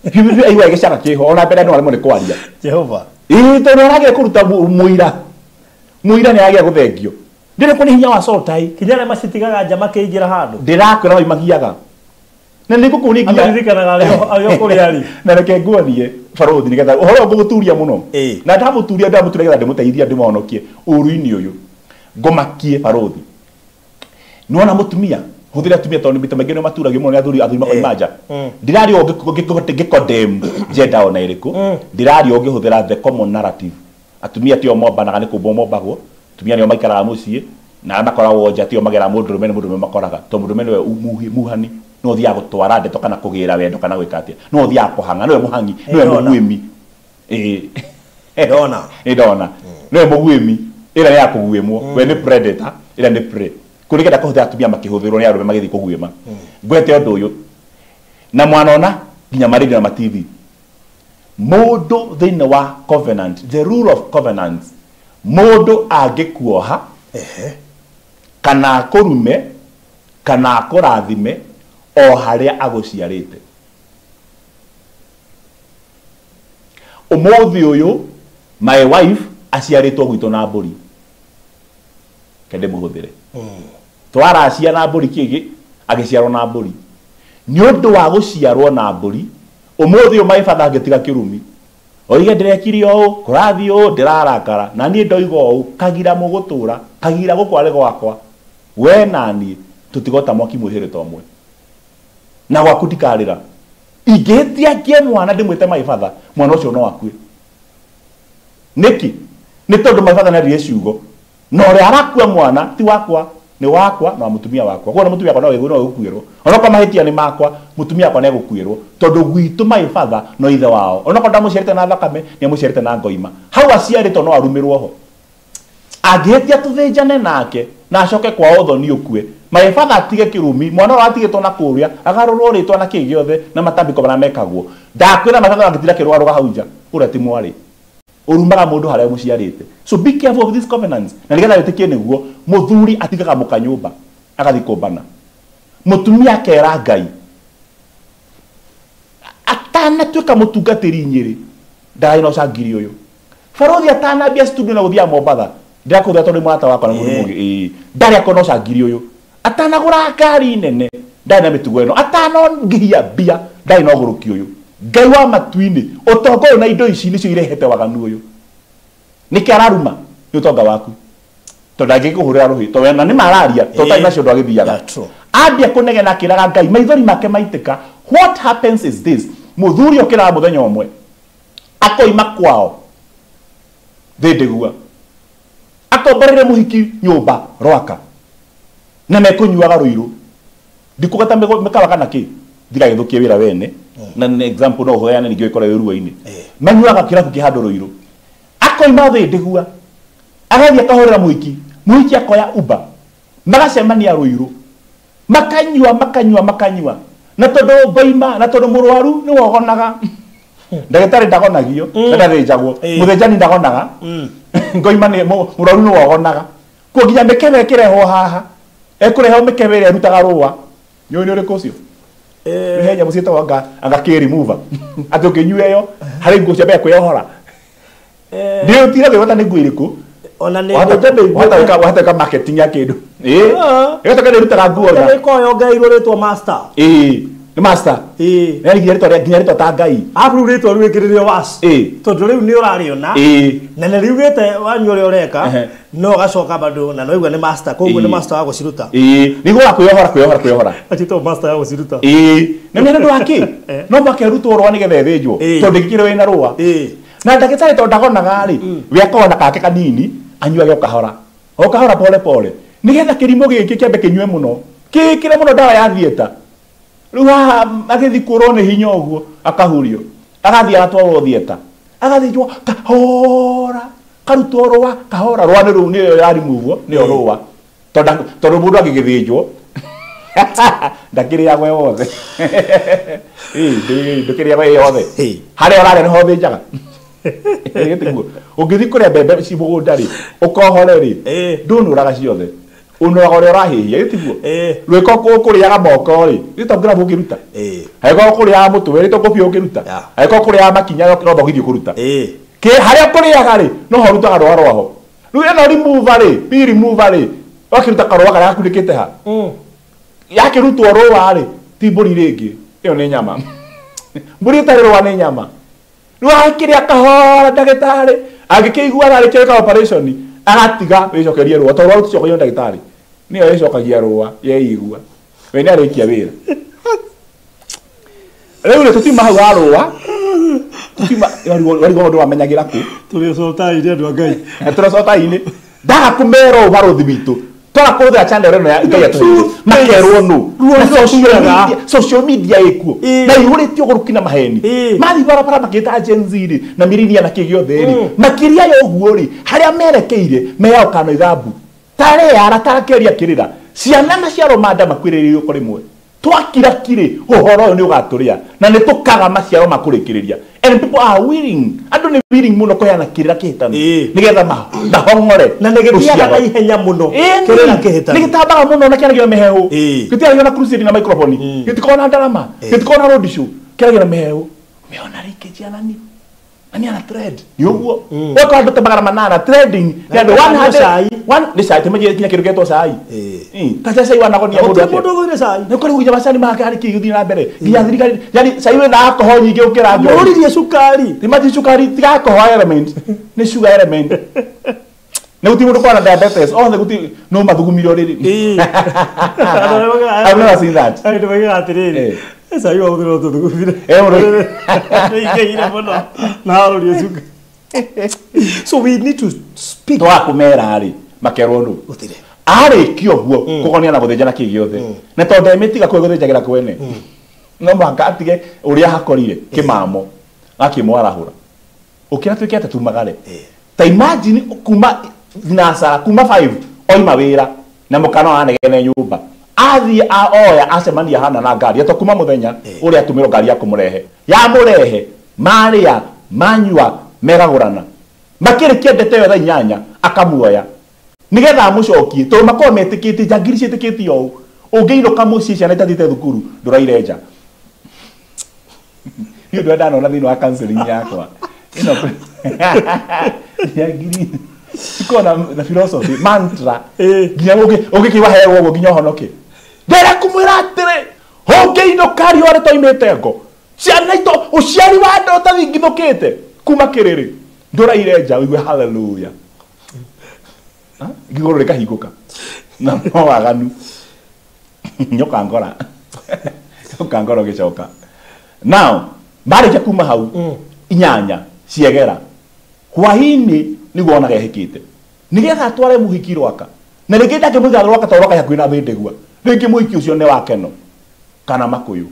biũ aiguaga gĩcaga kĩho ona mbere no aremwo nĩ kwaria Jehova ĩĩ tondũ arageria kũruta mũira mũira nĩ arageria gũthengio ndĩrĩ kũ nĩ hinya wa sotai kinya arĩa macitigaga nja makĩingĩra handũ ndĩrakwĩra maimagiaga na nĩ ngũkũria nginya aririkanaga arĩ o kũrĩa arĩ na reke nguonie barothi nĩgetha ũhoro ngũgũturia mũno na ndamũturia nĩgetha ndĩmũteithie ndĩmũhonokie ũru-inĩ ũyũ ngũmakie barothi nĩwona mũtumia hũthĩra atumia tondũ maita maingĩ nĩo maturagio mũno nĩ athuri athuri makoima nja ndĩraria ngĩkondem gender ona ĩrĩkũ ndĩraria ũngĩhũthĩra the common narrative atumia tio mombanaga nĩ kũmbwo mombagwo atumia nĩo maikaraga mũciĩ na arĩa makoragwo nja tio mageraga mũndũrũme nĩ mũndũrũme makoraga tondũ mũndũrũme nĩwe muhani no ũthiaga gũtwara ndeto kana kũgĩra wendo kana gwĩka atĩa no ũthiaga kũhang'a nĩwe mũhang'i nĩwe mũguĩmi ndona nĩ ndona nĩwe mũguĩmi ĩrĩa nĩ ya kũguĩmwo we nĩ predator ĩrĩa nĩ prey kũrĩ nĩgetha kũhũthĩra atumia makĩhũthĩrwo nĩ arũme magĩthiĩ kũguĩma ngwete ũndũ ũyũ na mwanona nginya marĩrio na ma TV mũndũ thĩinĩ wa covenant the rule of covenants mũndũ angĩkuoha kana akũrume kana akũrathime o harĩa agũciarĩte. Ũmũthĩ ũyũ my wife aciarĩtwo gwitũ na mbũri kende mũhũthĩre twaracia na mbũri kĩgĩ agĩciarwo na mbũri nĩ ũndũ wa gũciarwo na mbũri ũmũthĩ ũyũ my father angĩtiga kĩrumi oige ndĩrekire ũũ kũrathiĩ ũũ ndĩrarakara na niĩ ndoiga ũũ kagira mũgũtũra kagira gũkũ arĩ gwakwa we na niĩ tũtigota mwaki mwĩhĩrĩte ũmwe na gwaku ndikarĩra ingĩhĩtia ngie mwana ndĩmwĩte my father mwana ũcio no akue nĩkĩ nĩ tondũ my father nĩaririe ciugo na ũrĩa arakua mwana ti wakwa nĩ wakwa na mũtumia wakwa koguo mũtumia wakwa no egũkuĩrwo onokorwo mahĩtia nĩ makwa mũtumia wakwa nĩ egũkuĩrwo tondũ gwitũ my father no ithe wao onokorwo ndamũciarĩte na thakame nĩ amũciarĩte na ngoima hau aciarĩtwo no arumĩrwo ho angĩhĩtia tũthĩnjane nake na acoke kwao ũthoni ũkue my father atige kĩrumi mwana ũrĩa atigĩtwo na kũrĩa agarũrwo rĩtwa na kĩ gĩothe na matambĩko marĩa mekagwo ndakwĩra my father angĩtira kĩrũgarũga hau nja ũrĩa ti mwarĩ ũrumaga mũndũ harĩa mũciarĩte. So be careful of these covenants na nĩgetha wĩtĩkie nĩguo mũthuri atigaga mũka nyũmba agathiĩ kũmbana mũtumia akera Ngai Atanatuĩka mũtungatĩri Nyĩrĩ ndarĩ na ũcangiri ũyũ. Barothi atanambia studio na gũthiaga Mombatha ndĩrakũthĩa tondũ nĩ mũrata wakwa na mũndũ mũgĩ ĩĩ ndarĩ akorwo na ũcangiri ũyũ. Atanagũra ngari nene ndarĩ na mĩtugo ĩno. Atanongihia mbia ndarĩ na ũgũrũki ũyũ. Ngai wa matu-inĩ ũtonga ũyũ na indo ici nĩcio irehete waganu ũyũ. Nĩkĩ araruma nĩ ũtonga waku tondũ ndangĩkũhũrĩra rũhĩ tondũ na nĩ mararia tondũ ũtarĩ nacio ndwagĩthiaga. Ambia kũnegena akĩraga Ngai maithori make maitĩka. What happens is this: mũthuri okĩraga mũthenya ũmwe akoima kwao thĩndĩgua akomborere mũhiki nyũmba Rwaka na mekũnyuaga rũirũ ndikũgata mĩkawa kana kĩ ndigagĩthũkie wĩra wene na nĩ example no ũheane ningĩ ũkore wĩ ruo-inĩ manyuaga kĩrabu kĩ handũ rũirũ akoima thĩndĩgua agathiĩ akahũrĩra mũhiki mũhiki akoya Uber magacemania rũirũ makanyua makanyua makanyua na tondũ ngoima na tondũ mũrwaru nĩ wogonaga ndagĩtarĩ ndagonagio na ndathĩnjagwo mũthĩnjani ndagonaga ngoima nĩ mũrwaru nĩ wogonaga kuo nginya mĩkebe ĩkĩrehwo haha ekũrehwo mĩkebe ĩrĩa ĩrutaga rũa nĩ ũrĩkũ ũcio he nyamũ ciĩtagwo anga kĩ remover atĩ ũngĩnyua ĩyo harĩ nguo cia mbere kwĩyohora nĩ ũtire kwĩgwata nĩ nguo ĩrĩkũ ona nĩ wahota gwĩka marketing ya kĩndũ ĩĩ ĩgatoka nĩ ĩrutaga nguo na nĩ yongereirwo rĩtwa master ĩĩ nĩ master ĩĩ nĩ nginya rĩtwa nginya rĩtwa ta Ngai arabu rĩtwa rĩu ĩkĩrĩrio was ĩĩ tondũ rĩu nĩ ũrarĩona ĩĩ na nĩ riugĩte wanyua ũrĩa ũreka no ũgacoka bado na no igua nĩ master koguo nĩ master wa gũciruta ĩĩ nĩguo wa kwĩyohora kwĩyohora kwĩyohora achitwo master ya gũciruta ĩĩ na nĩ ũndũ wa kĩ no mũhaka ĩrutwo rũa nĩgetha ĩthĩnjwo tondũ ndĩngĩkĩrwo ĩna rũa na ndagĩtarĩ tondũ ndagonaga rĩ we akona kake kanini anyuage o kahora pole pole nĩgetha kĩrimũ gĩkĩ kĩambe kĩnyue mũno kĩkĩre mũno ndawa ya theatre rĩu haha agĩthiĩ kũrwo nĩ hinya ũguo akahurio agathiĩ agatwarwo theatre agathĩnjwo kahora karutwo rũa kahora rũa nĩ rũu nĩyo ya remove nĩyo rũa tondũ mũndũ angĩgĩthĩnjwo ndakĩrĩagwo yothe ĩĩ ndũkĩrĩagwo yothe harĩa ũrarĩa nĩho ũthĩnjaga gĩtiguo ũngĩthiĩ kũrĩa mbembe ci mũgũnda rĩ ũkohore rĩ ndũnũraga ciothe ũnũraga ũrĩa ũrahĩhia gĩtiguo rwĩko kũrĩaga moko rĩ gĩtongĩrabu ũngĩruta angĩkorwo kũrĩaga mũtwe gĩtongũbia ũngĩruta angĩkorwo kũrĩaga makinya no thogithio kũruta harĩa kũrĩaga rĩ no ho ũrutaga rũa rwaho rĩu ĩno remover rĩ pi remover rĩ wakĩruta karũa karĩa gakunĩkĩte ha yakĩrutwo rũa rĩ ti mbũri rĩngĩ ĩyo nĩ nyama mbũri ĩtarĩ rũa nĩ nyama rĩu akĩrĩa kahora ndagĩtarĩ angĩkĩigua ararĩkia gwĩka operation agatiga wĩcokerie rũa tondũ rũa rũticokagio nĩ ndagĩtarĩ nĩyo ĩcokagia rũa yeigua we nĩ arĩkia wĩra rĩu rĩ tũtiuma hau ha rũa tũtiuma warigwo mũndũ wamenyagĩra kũ tũrĩ cotai-inĩ andũ a Ngai tũrĩ cotai-inĩ ndaga kũmera ũũ barũthi witũ twara kũhũthĩra channel ĩno ya Ngai atũheire makerwo nũ na social media ĩkuo na ihũrĩtio ũgũrũki na maheni mathiĩ barabara makĩta Gen Z rĩ na mirinia na kĩ gĩothe rĩ makĩria ya ũguo rĩ harĩa merekeire meyao kano ithambu tarĩ ara tarakĩria kĩrĩra ciana maciaro ma nda makuĩrĩire riũko rĩmwe twakira kirĩ ũhoro ũyũ nĩ ũgatũrĩa na nĩ tũkaga maciaro ma kũrĩkĩrĩria and people are willing andũ nĩ willing mũno kũheana kĩrĩra kĩhĩtanu nĩgetha mahong'ore na nĩ gĩthiaga na ihenya mũno kĩrĩra kĩhĩtanu nĩ gĩtambaga mũno na kĩaragio na mĩheehũ gĩtiaragio na crusade na microphone gĩtikoragwo na ndarama gĩtikoragwo na road show kĩaragio na mĩheehũ meona rĩkĩ nani nani ana trend nĩ ũguo ũgakora andũ ta 800 trending nĩ andũ 100 nĩ cai tĩmenye kinya kĩndũ gĩetwo cai ta cai wanagonia mũndũ atĩa mũndũ ũgũire cai nĩ ũkorwo nginya macani make harĩ kĩ gĩthiĩ na mbere nginya thirikari yani cai wĩna alcohol nyingĩ gũkĩra njohi mũririe cukari imagine cukari tiga alcohol element nĩ sugar element nĩ gũtirĩ mũndũ ũkoragwo na diabetes othe gũtirĩ no mathugumire ũrĩrĩ I've never seen that andũ moigaga atĩrĩrĩ cai wa ũthĩ no tũthugumire nĩingĩhire mũno na arũrie cukari so we need to speak twaga kũmera rĩ makerwo nũ gũtirĩ arĩkia ũguo kũgonia na gũthĩnja na kĩ gĩothe na tondũ ndemĩtiga kwĩ gũthĩnjagĩra kwene no mũhaka atige ũrĩa hakorire kĩmamo akĩmwarahũra ũkĩra tuĩke atĩ tumagare ta imagine kuma thinacara kuma 5 oima wĩra na mũkana wanegene nyũmba athiĩ oya acemania hana na ngari ato kuma mũthenya ũrĩa atũmĩrwo ngari ya kũmũrehe yamũrehe marĩa manyua megagũrana makĩrĩkia ndeto ĩyo thaa 8 akamuoya nĩgetha amũcokie tondũ makorwo metĩkĩtie njangiri ciĩtĩkĩtie ũũ ũngĩinũka mũciĩ ciana itathiĩte thukuru ndũraire nja Nĩ ũndũ ndanona thĩinĩ wa counseling yakwa ĩno njangiri iko na philosophy mantra nginya ũngĩkĩigua heo ũguo nginya ũhonoke. Ndĩra kũmwĩra atĩrĩ ũngĩinũka riũa rĩtoimĩte ngo ciana itũ ũciari wa andũ ũtathingithũkĩte kuma kĩrĩrĩ ndũraire nja ũigue hallelujah. Igũrũ rĩkahingũka na no waganu nyoka ngora nyoka ngora ũgĩcoka. Now marĩkia kuma hau inyanya ciegera hwaĩ-inĩ nĩguo onaga ehĩkĩte nĩgetha atware mũhiki rwaka na rĩngĩ ndangĩmũiga rwaka tondũ rwaka hakuhĩ na thĩndĩgua rĩngĩ mũhiki ũcio nĩ wa Keno kana Makũyũ.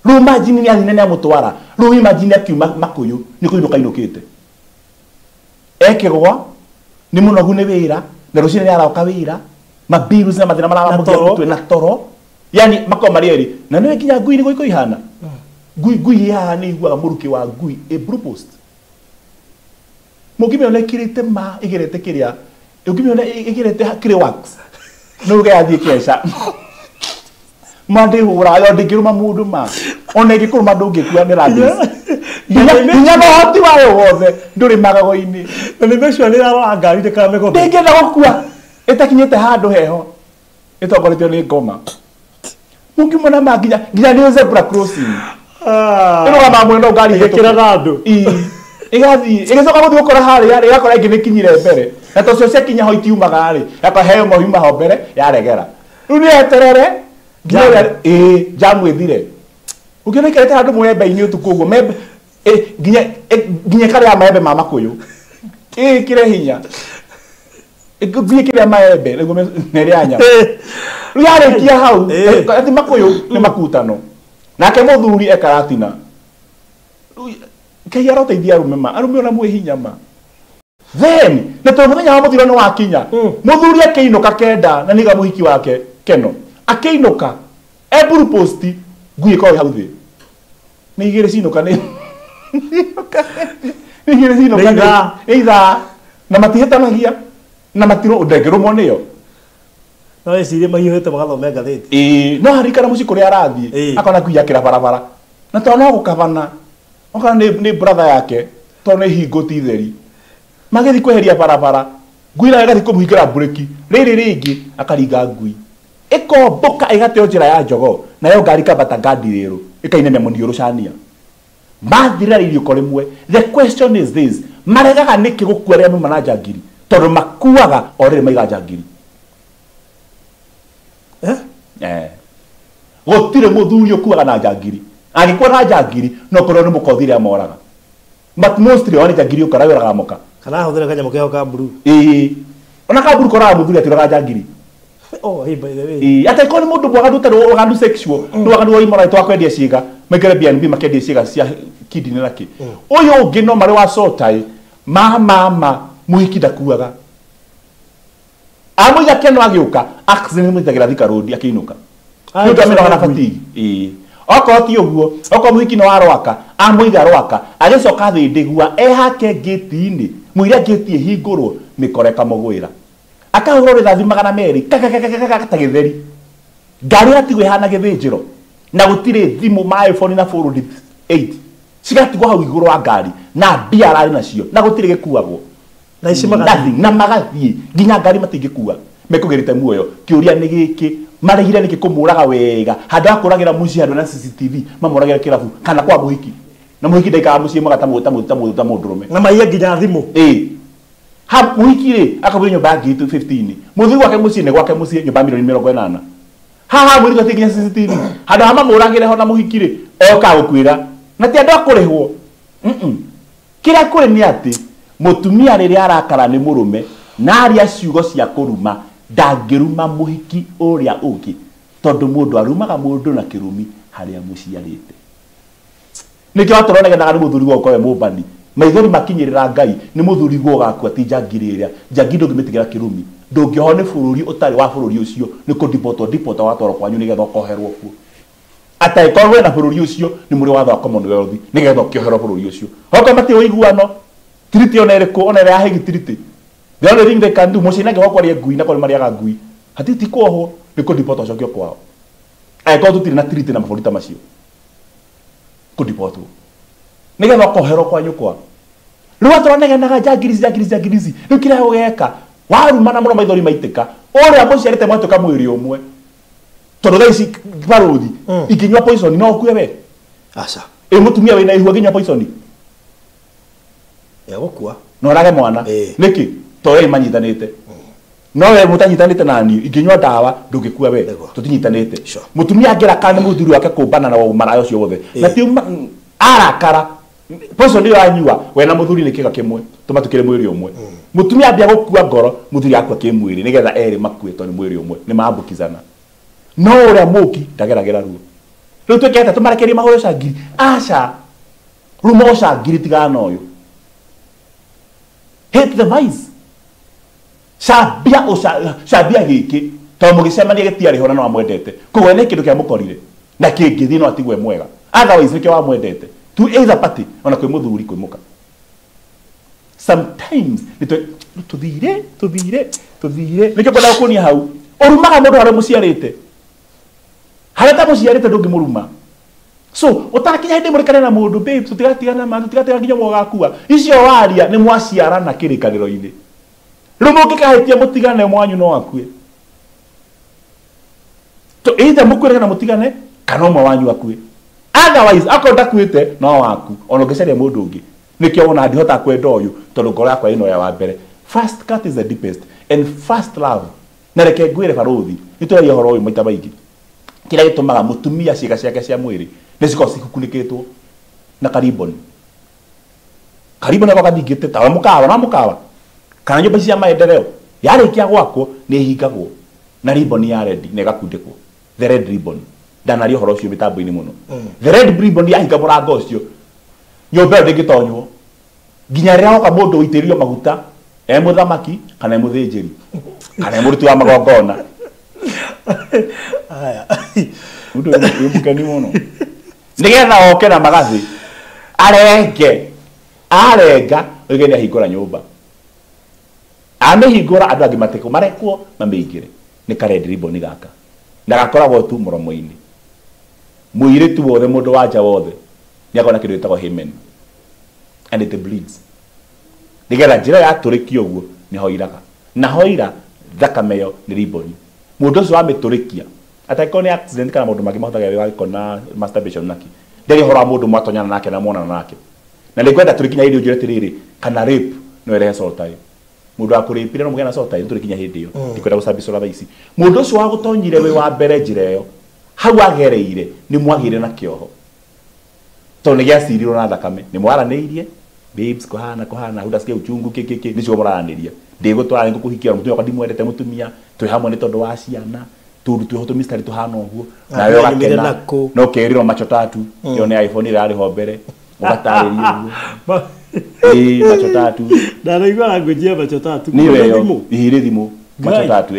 Rĩu imagine nĩ athiĩ na nĩamũtwara rĩu imagine akiuma Makũyũ nĩ kũinũka ainũkĩte ekĩgwa nĩ mũnogu nĩ wĩra na rũcinĩ nĩ aroka wĩra mabills na mathĩna maramũgia mũtwe na toro yani makorwo marĩ erĩ na nĩwe nginya ngui nĩguo iko ihana ngui ngui haha nĩ iguaga mũrukĩ wa ngui ĩ blue post mũngĩmĩona ĩkĩrĩte ma ĩgerete kĩrĩa ũngĩmĩona ĩgerete kĩrĩ wax no uge yathiĩ keca ma ndĩhũraga yo ndĩngĩrũma mũndũ ma ona ĩngĩkũrũma ndũngĩkua nĩ rabies nginya ũhoti wayo wothe ndũrĩ magego-inĩ na nĩ make sure nĩ ĩrarora ngari ndĩkamĩgũthe ndĩngĩenda gũkua ĩtakinyĩte handũ heho ĩtongoretio nĩ ngoma mũngĩmona ma nginya nĩ zebra crossing ĩrũgamaga mwena ngari ĩgĩkĩraga andũ ĩgathiĩ ĩgĩcoka gũthiĩ gũkora harĩa rĩ ĩgakora ĩngĩ nĩkinyire mbere na tondũ cio ciakinya ho itiumaga rĩ ĩgakora he ĩmwe yuma ho mbere yaregera rĩu nĩ eterere nginya ĩĩ jamu ĩthire ũngĩona ĩikarĩte handũ mũembe-inĩ ũtukũ ũguo membe nginya ĩkarĩa maembe ma Makũyũ ĩkĩre hinya nginya ĩkĩrĩa maembe nĩguo nĩrĩa nyama rĩu yarĩkia hau atĩ Makũyũ nĩ makutano nake mũthuri ekaratina Ngai aroteithia arũme ma arũme ona mwĩ hinya ma then na tondũ mũthenya wa mũthiro nĩ wakinya mũthuri akĩinũka kenda na nĩga mũhiki wake Keno akĩinũka e blue post ngui ĩkorwo hau thĩ nĩ igĩrĩ cinũka nĩ igĩrĩ cinũka nĩ ithaa na matihĩtanagia na matirũ ndengĩrũmwo nĩyo no ecirie mahiũhĩte magathome ngathĩti ĩĩ no harikana mũciĩ kũrĩa arathiĩ akona ngui yakĩra barabara na tondũ no gũkabana okana nĩ brother yake tondũ nĩ hingo ti theri magĩthiĩ kweheria barabara ngui nayo ĩgathiĩ kũmũhingĩra mburĩki rĩrĩ rĩngĩ akaringa ngui ĩkombũka ĩgateo njĩra ya jogoo nayo ngari kambata ngandirĩrũ ĩkainamia mũniũrũ cania mathirĩra rĩriũko rĩmwe. The question is this maregaga nĩkĩ gũkua rĩrĩa mauma na njangiri tondũ makuaga o rĩrĩ maiga njangiri gũtirĩ mũthuri ũkuaga na njangiri angĩkuwa na njangiri no korwo nĩ mũkothi rĩa moraga but mostly one njangiri ũkora wĩraga moka kana ahũthĩra kanyamũ keho ka blue ĩĩ ona ka blue koraga mũthuri atĩũraga njangiri. Oh hey by the way ĩĩ atangĩkorwo nĩ mũndũ mwaganu ũtarĩ waganu sexual nĩ waganu wa imorality wa kwendia ciĩga maingĩre B&B makendia ciĩga cia kidney na kĩ ũyũ ũngĩ no marĩ wa sotai ma mũhiki ndakuaga amũiga Keno agĩũka accident mũitagĩra Thika Road akĩinũka nĩ ũndũ amĩnoga na fatigue ĩĩ okorwo ti ũguo okorwo mũhiki nĩ wa rwaka amũiga rwaka agĩcoka thĩndĩgua ehake ngĩti-inĩ mũira ngĩti ĩhingũrwo mĩkora ĩkamũgwĩra akahũrwo rĩthathi 200 kakakakaka ta gĩtheri ngari ĩgatigwo ĩhana gĩthĩnjĩro na gũtirĩ thimũ ma iPhone na Fold 8 cigatigwo hau igũrũ wa ngari na mbia ararĩ nacio na gũtirĩ gĩkuagwo na ici magathiĩ na magathiĩ nginya ngari matingĩkua mekũgĩrĩte muoyo. Kĩũria nĩ gĩkĩ marehire nĩkĩ kũmũraga wega handũ ha kũragĩra mũciĩ handũ na CCTV mamũragĩra kĩrabu kana kwa mũhiki na mũhiki ndaikaraga mũciĩ mwega ta mũndũrũme na maiye nginya thimũ ĩĩ ha mũhiki rĩ akagũra nyũmba ya ngiri 15 mũthuri gwake mũciĩ nĩ gwake mũciĩ nyũmba ya milioni 80 haha mũirĩtu atirĩ nginya CCTV handũ ha mamũragĩre ho na mũhiki rĩ oka gũkwĩra na ti andũ a kũrĩhwo kĩrĩa kũrĩ nĩ atĩ mũtumia rĩrĩa arakara nĩ mũrũme na aria ciugo cia kũruma ndangĩruma mũhiki ũrĩa ũngĩ tondũ mũndũ arumaga mũndũ na kĩrumi harĩa mũciarĩte nĩkĩo watũronegenaga nĩ mũthuri gwa ũkorwo mũmbani maithori makinyĩrĩra Ngai nĩ mũthuri gwa ũgakua ti njangiri ĩrĩa njangiri ndũngĩmĩtigĩra kĩrumi ndũngĩohwo nĩ bũrũri ũtarĩ wa bũrũri ũcio nĩ kũndibotwo dipotwo watwarwo kwanyu nĩgetha ũkoherwo kuo atangĩkorwo wĩna bũrũri ũcio nĩ mũrĩ watho wa Commonwealth nĩgetha ũkĩoherwo bũrũri ũcio okorwo matirĩ ũiguano treaty ona ĩrĩkũ ona ĩrĩa ya Hague treaty the only thing they can do mũciĩ nake wakwaria ngui na korwo marĩaga ngui hati ti kuohwo nĩ kũndibotwo ũcokio kwao angĩkorwo tũtirĩ na treaty na mabũrũri ta macio. Kũdipotwo. Nĩgetha ũkoherwo kwa nyũkwa. Rĩu atũranegenaga njangirici njangirici rĩu kĩrĩa ũgeka warumana mũno maithori maitĩka ũrĩa mũciarĩte mwatuĩka mwĩrĩ ũmwe tondũ thaa ici barũthi ingĩnyua poison no ũkue we. Aca. Ĩ mũtumia wĩna ihu angĩnyua poison egũkua no arage mwana nĩkĩ tondũ erĩ manyitanĩte no we mũtanyitanĩte na niĩ ingĩnyua ndawa ndũngĩkua we tũtinyitanĩte. Mũtumia angĩrakara nĩ mũthuri wake kũmbana na ũmaraya ũcio wothe na ti arakara poison ĩyo anyua we na mũthuri nĩ kĩga kĩmwe tũmatukĩre mwĩrĩ ũmwe. Mũtumia ambia gũkua ngoro mũthuri akua kĩmwĩrĩ nĩgetha erĩ makue tondũ nĩ mwĩrĩ ũmwe nĩ maambũkizana. No ũrĩa mũki ndageragĩra ruo. Rĩu twĩke atĩa tũmarekerie mahũre cangiri? Aca. Ruma ũcangiri tigana na ũyũ. Hate the vice. Cambia cambia gĩkĩ tondũ mũgĩcemania gĩtiarĩ ho na no amwendete. Koguo nĩ kĩndũ kĩamũkorire na kĩngĩthiĩ no atigwe mwega. Otherwise nĩkĩo wamwendete. To either party ona kwĩ mũthuri kwĩ mũka. Sometimes tũthire nĩkĩo ngwendaga kuonia hau ũrumaga mũndũ harĩa mũciarĩte harĩa ta mũciarĩte ndũngĩmũruma. So ũtarakinya hĩndĩ mũrĩkane na mũndũ babe tũtigatigana ma tũtigatigana nginya mũgakua icio waria nĩ mwaciarana kĩrĩkanĩro-inĩ. Rĩu mũngĩkahĩtia mũtigane mwanyu no akue. To either mũkuĩre kana mũtigane kana ũmwe wanyu akue. Otherwise akorwo ndakuĩte no waku ona ũngĩcaria mũndũ ũngĩ. Nĩkĩo wona ndihota kwenda ũyũ tondũ ngoro yakwa ĩno ya wa mbere. First cut is the deepest and first love. Na reke ngwĩre barũthi nĩtũraria ũhoro ũyũ maita maingĩ. Kĩrĩa gĩtũmaga mũtumia ciĩga ciake cia mwĩrĩ nĩ cikoragwo cikunĩkĩtwo na kariboni. Kariboni gako gathingĩte ta mũkawa na mũkawa kana nyũmba cia maendeleo yarĩkia gwakwo nĩ ĩhingagwo na ribbon ya red na ĩgakundĩkwo. The red ribbon. Ndanaria ũhoro ũcio mĩtambo-inĩ mũno. The red ribbon yahinga mũrango ũcio nyũmba ĩyo ndĩngĩtonywo nginya rĩrĩa hoka mũndũ ũitĩrĩrio maguta e mũthamaki kana e mũthĩnjĩri kana e mũruti wa magongona. Aya. Mũndũ wĩ mũkeni mũno nĩgetha oke na magathĩ arenge arenga oige nĩ ahingũra nyũmba amĩhingũra andũ angĩ matikũ marekwo mamĩingĩre nĩ ka red ribbon gaka na gakoragwo tu mũromo-inĩ. Mũirĩtu wothe mũndũ wa nja wothe nĩ akoragwo na kĩndũ gĩtagwo hymen and it bleeds nĩgetha njĩra yatũrĩkio ũguo nĩ hoiraga na hoira thakame ĩyo nĩ ribbon. Mũndũ ũcio wamĩtũrĩkia atakorwo nĩ accident kana maũndũ mangĩ mahũthagĩra wĩra gĩko na masturbation naki ndĩrĩ ũhoro wa mũndũ mwatonyana nake na mwonana nake. Na nĩngwenda tũrĩkinya hĩndĩ ũnjĩre atĩrĩrĩ kana rape no ĩrehe soul tie. Mũndũ wa kũrĩpire no mũgĩe na soul tie nĩtũrĩkinya hĩndĩ ĩyo ndikwenda gũcambicũra thaa ici. Mũndũ ũcio wa gũtonyire wĩ wa mbere njĩra ĩyo hau agereire nĩ mwagĩire na kĩoho tondũ nĩ gĩacirirwo na thakame nĩ mwaranĩirie babes kũhana kũhana hudasikia uchungu kĩ nĩcio mũraranĩria ndĩgũtwara nĩngũkũhikia mũtumia wakwa ndimwendete mũtumia twĩ hamwe nĩ tondũ wa ciana tũndũ twĩho tũmistari tũhana ũguo nawe ũgakena no ũkerĩrwo macho tatu ĩyo nĩ iPhone ĩrĩa yarĩ ho mbere ũgatarĩria ũguo ĩĩ macho tatu ndanaigua language ya macho tatu nĩyo ĩyo ĩrĩ thimũ macho tatu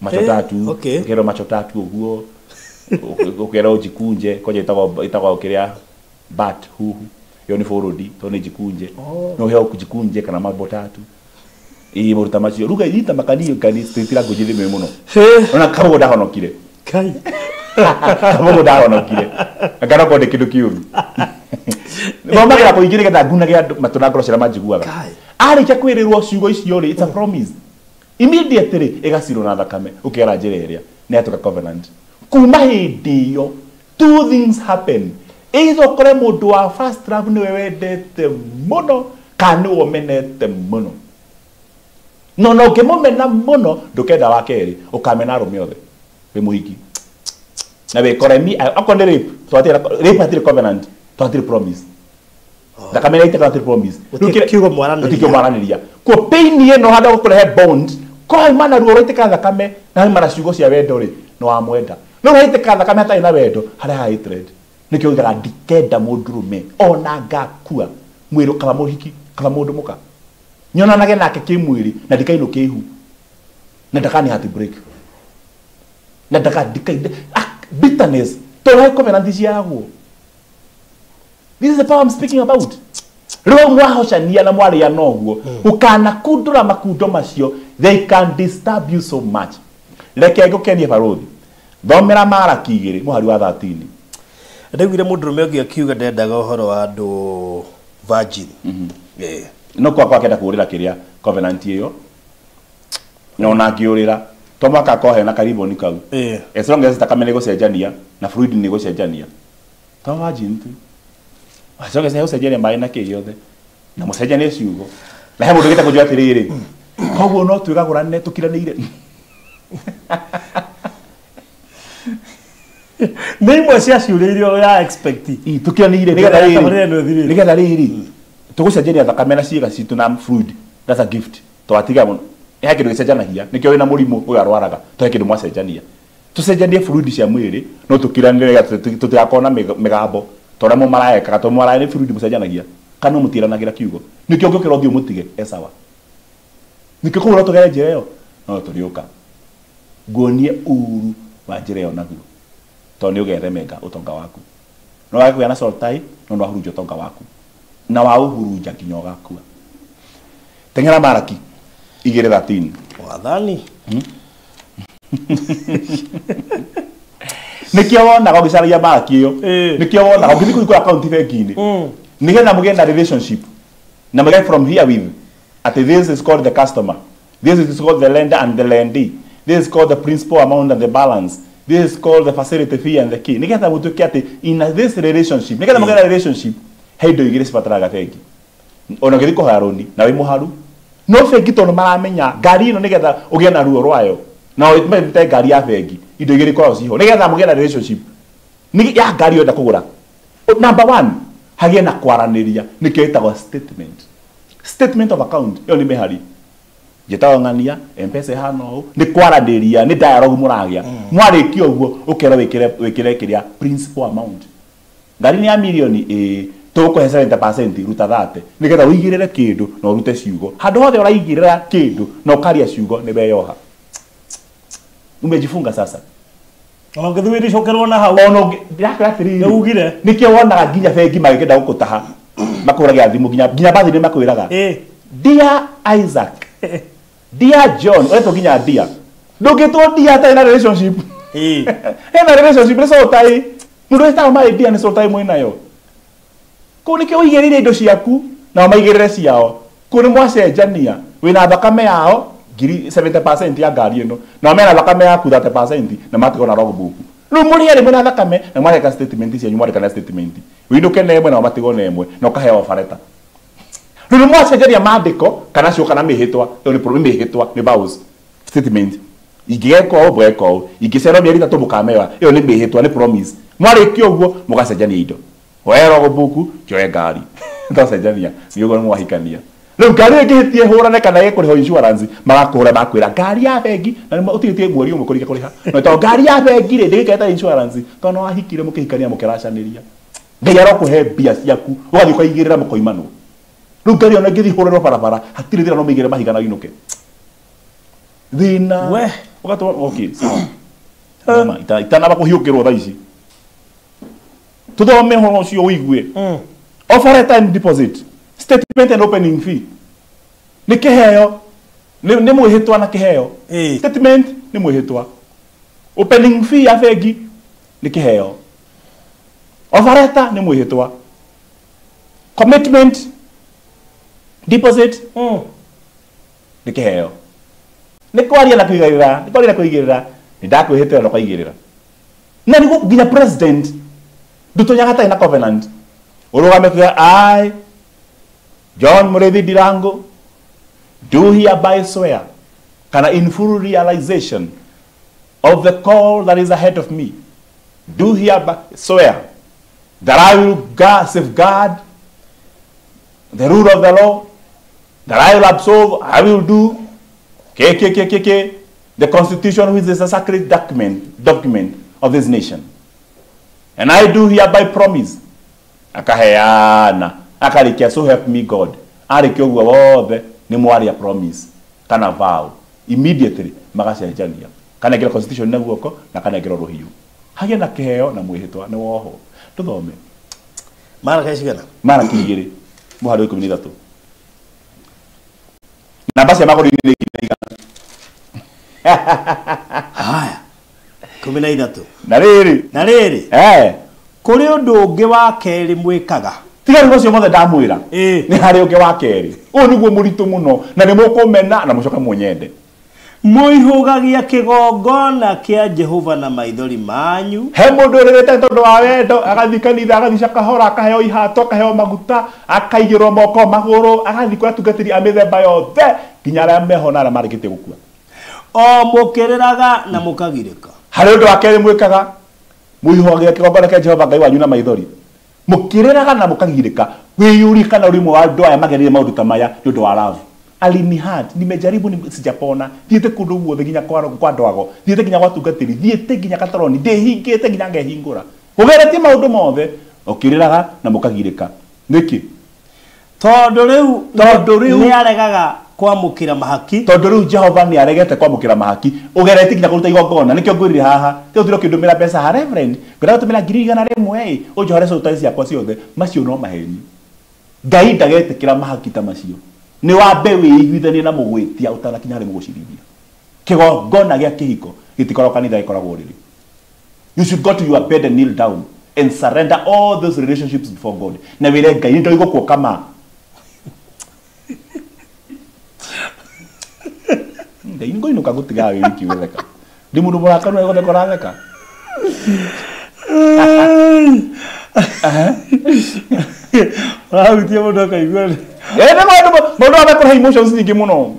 macho tatu ũkerwo macho tatu ũguo ũkerwo jikunje koja ĩtagwo kĩrĩa bat huhu ĩyo nĩ forward tondũ nĩ jikunje no ũheo jikunje kana mambo tatu ĩĩ maruta macio ruga ita makani kani tira ngũnjĩ thimũ mũno ona kabogo ndahonokire kai kabogo ndahonokire ngana ko ndĩ kĩndũ kĩũru thomagĩra kũingĩ nĩgetha ngunage andũ matũ na ngoro ciarĩa manjiguaga. Arĩkia kwĩrĩrwo ciugo icio rĩ it's a promise immediately ĩgacirwo na thakame ũkera njĩra ĩrĩa nĩ yatuĩka covenant. Kuma hĩndĩ ĩyo two things happen. Either ũkore mũndũ wa first love nĩwe wendete mũno kana nĩwe ũmenete mũno. No no ũngĩmũmena mũno ndũkenda wa kerĩ ũkamena arũme othe wĩ mũhiki na wĩkore mi akorwo nĩ rape rape hatirĩ covenant twatirĩ promise thakame ĩraitĩka hatirĩ promise kiugo mwaranĩria kuo pain ĩno handũ gũkũrehe bond ko hauma na ruo rwaitĩka thakame na hauma na ciugo cia wendo rĩ no wamwenda no rwaitĩka thakame hatarĩ na wendo harĩa hatred nĩkĩo ugaga ndikenda mũndũrũme ona ngakua mwĩrĩ kaba mũhiki kaba mũndũ mũka nyonanage nake kĩmwĩrĩ na ndikainũke ihu na ndakani heart break na ndaka bitterness tondũ harĩ covenant ciaragwo. This is the power I'm speaking about. Rĩu mwahocania na mwarĩa noguo ũkanakundũra makundo macio they can disturb you so much. Reke ngũkenie barũthi thomera Maraki 2 mũhari wa 13. Ndaiguire mũndũrũme ũngĩ akiuga ndendaga ũhoro wa andũ virgin. No kwa akenda kũũrĩra kĩrĩa covenant ĩyo na ona angĩũrĩra to mwaka akohe na kariboni kau. As long as thakame nĩ gũcenjania na fluid nĩ gũcenjania to virgin tu. As long as nĩ gũcenjania maĩ na kĩ gĩothe na mũcenjanie ciugo na he mũndũ gĩta kũnjũra atĩrĩrĩ koguo no twĩgagũrane tũkiranĩire. Nĩ imwe cia ciũria iria ũra expect. Tũkiranĩire nĩgetha rĩrĩ tũgũcenjania thakame na ciĩga citũ na fluid. That's a gift. Twatiga mũno he kĩndũ gĩcenjanagia nĩkĩo wĩna mũrimũ ũyũ arwaraga to he kĩndũ mwacenjania tũcenjanie fluid cia mwĩrĩ no tũkiranĩre tũtigakorwo na mĩgambo ta ũrĩa mũmarayekaga tondũ mũmaraya nĩ fluid mũcenjanagia kana mũtiranagĩra kiugo nĩkĩo ũngĩũkĩra ũthiĩ ũmũtige e sawa nĩkĩo kũu no tũgere njĩra ĩyo no tũrĩũka nguonie uru wa njĩra ĩyo naguo tondũ nĩ ũgethemenga ũtonga waku no wage kũgĩa na soul tie no nĩ wahurunja ũtonga waku na waũhurunja nginya ũgakua. Teng'era Maraki 2:13. Wathani. Nĩkĩo wonaga ũgĩcaragia Maraki ĩyo nĩkĩo wonaga ũngĩthiĩ kũhingũra akaunti bengi-inĩ nĩgetha mũgĩe na relationship na mũgĩe from here with atĩ this is called the customer, this is called the lender and the lendee, this is called the principal amount and the balance, this is called the facility fee and the key. Nĩgetha mũtuĩke atĩ in this relationship nĩgetha mũgĩe na relationship he indo igĩrĩ cibataraga bengi ona ũngĩthiĩ kũhoya rũni na wĩ mũharu no bengi tondũ maramenya ngari ĩno nĩgetha ũgĩe na ruo rwayo na ũmete ngari ya bengi indo igĩrĩ ikoragwo ciho nĩgetha mũgĩe na relationship ya ngari ũrenda kũgũra. Number 1 hagĩe na kwaranĩria nĩkĩo ĩtagwo statement. Statement of account ĩyo nĩ mĩhari njĩtagwo ng'ania M-Pesa ĩhana ũũ nĩ kwaranĩria nĩ dialogue mũragĩa mwarĩkia ũguo ũkerwo wĩkĩre kĩrĩa principal amount ngari nĩ ya mirioni ĩĩ tũgũkũhe 70% ruta 30 nĩgetha ũigĩrĩre kĩndũ na ũrute ciugo handũ hothe ũraigĩrĩra kĩndũ na ũkaria ciugo nĩ weyoha umejifunga sasa. Ona ũngĩthiĩ wĩricokerwo na hau ona ndĩrakwĩra atĩrĩrĩ nĩugire nĩkĩo wonaga nginya bengi magĩkenda gũkũtaha makũhũragĩra thimũ nginya bathĩ makwĩraga dear Isaac, dear John ũretwo nginya dear ndũngĩtwo dear atarĩ na relationship. Hena relationship nĩ soul tie mũndũ wĩtagwo marĩ dear nĩ soul tie mwĩnayo kũu nĩkĩo ũigĩrĩire indo ciaku nao maigĩrĩre ciao kũu nĩ mwacenjania wĩna thakame yao 70% ya ngari ĩno nao mena thakame yaku 30% na matigwo na logbook rĩu mũrĩ erĩ mwĩna thakame na mwareka statement cianyu mwareka na statement wĩinũke na ĩmwe nao matigwo na ĩmwe na ũkaheo offer letter rĩu nĩ mwacenjania mandĩko kana cio kana mĩhĩtwa ĩyo nĩ mĩhĩtwa nĩ vows statement ingĩgeka ũũ mũgeka ũũ ingĩcerwo mĩeri 3 mũkamewa ĩyo nĩ mĩhĩtwa nĩ promise mwarĩkia ũguo mũgacenjania indo oe logbook kĩoe ngari twacenjania nĩ ũguo mwahikania rĩu ngari ĩngĩhĩtie hũrane kana ĩkũrĩha insurance magakũhũra makwĩra ngari ya bengi na ũtigĩtie mweri ũmwe kũrĩkia kũrĩha no tondũ ngari ya bengi rĩ ndĩgĩketa insurance tondũ nĩ wahikire mũkĩhikania mũkĩracanĩria Ngai arokũhe mbia ciaku ũgathiĩ ũkaigĩrĩra mũkoimanwo rĩu ngari ona ĩngĩthiĩ hũrĩrwo barabara hatirĩ thĩna no mĩigĩrĩre mahiga na ũinũke thĩna we ũgatũma okay sawa itanaba kũhiũkĩrwo thaa ici tuthome ũhoro ũcio ũigue. Offer letter and deposit, statement and opening fee nĩ kĩheo nĩ mwĩhĩtwa na kĩheo. Statement nĩ mwĩhĩtwa, opening fee ya bengi nĩ kĩheo, offer letter nĩ mwĩhĩtwa, commitment deposit nĩ kĩheo. Nĩ kwaria na kũigĩrĩra nĩ kwaria na kũigĩrĩra nĩ ndakwĩhĩtĩra na ũkaigĩrĩra na nĩguo nginya president ndutonyaga atarĩ na covenant ũrũgame kuga I John Muriithi Ndirangu do hereby swear kana in full realization of the call that is ahead of me do hereby swear that I will safeguard the rule of the law, that I will absolve, I will do KKKKK the constitution, which is a sacred document of this nation, and I do hereby promise akaheana akarikia so help me God arikia ũguo wothe nĩ mwaria promise kana vow immediately magacenjania kana ngĩra constitution na guoko na kana ngĩra rũhiũ hagĩe na kĩheo na mwĩhĩtwa nĩ woho. Tũthome Maraki cigana? Maraki 2 mũhari wa 13 namba cia magũrũ-inĩ nĩ 100. Haya 13 na rĩrĩ na rĩrĩ Kũrĩ ũndũ ũngĩ wa kerĩ mwĩkaga. Tiga rĩu ũcio mothe ndamwĩra. Nĩ harĩ ũngĩ wa kerĩ. Ũyũ nĩguo mũritũ mũno na nĩ mũkũmena na mũcoke mũnyende. Mũihũgagia kĩgongona kĩa Jehova na maithori manyu. He mũndũ ũrĩrĩte tondũ wa wendo, agathiĩ kanitha, agathiĩ cakahora, akaheo ihato, akaheo maguta, akaigĩrwo moko magũrũ, agathiĩ kũrĩ atungatĩri a mĩthemba yothe nginya arĩa meho na arĩa marĩkĩtie gũkua. O mũkĩrĩraga na mũkagirĩka. Harĩ ũndũ wa kerĩ mwĩkaga, mũihũgagia kĩgongona kĩa Jehova Ngai wanyu na maithori. Mũkĩrĩraga na mũkagirĩka. Wĩyũrie kana ũrĩ ũmwe wa andũ aya magereire maũndũ ta maya nĩ ũndũ wa love. Alinihat, nimejaribu sijapona. Thiĩte kũndũ guothe nginya kwa ndwago, thiĩte nginya gwa tungatĩri, thiĩte nginya katoroni, ndĩhingĩte nginya ngehingũra. Ũgeretie maũndũ mothe, ũkĩrĩraga na mũkagirĩka. Nĩkĩ? Tondũ rĩu nĩaregaga kwamũkĩra mahaki. Tondũ rĩu Jehova nĩaregete kwamũkĩra mahaki. Ũgeretie nginya kũruta igongona. Nĩkĩo ngwĩrire haha. Tĩ ũthire ũkĩndũmĩra mbeca ha Reverend. Ngwenda gũtũmĩra 100,000 ĩ, ũnjohere cũta ciakwa ciothe. Macio no maheni. Ngai ndagetĩkĩra mahaki ta macio. Nĩ wambe wĩiguithanie na mũgwĩtia ũtanakinya harĩ mũgũcirithia. Kĩgongona gĩa kĩhiko gĩtikoragwo kanitha, gĩkoragwo ũrĩrĩ. You should go to your bed and kneel down and surrender all those relationships before God. Na wĩre Ngai nĩ ndoigwo kama. Ngai ngũinũka gũtigaga wĩ wiki wĩtheka. Ndĩ mũndũ mũrakaru na gũtheka ũratheka. Ũrahutia mũndũ akaigua. Mũndũ amekũrehe emotions nyingĩ mũno.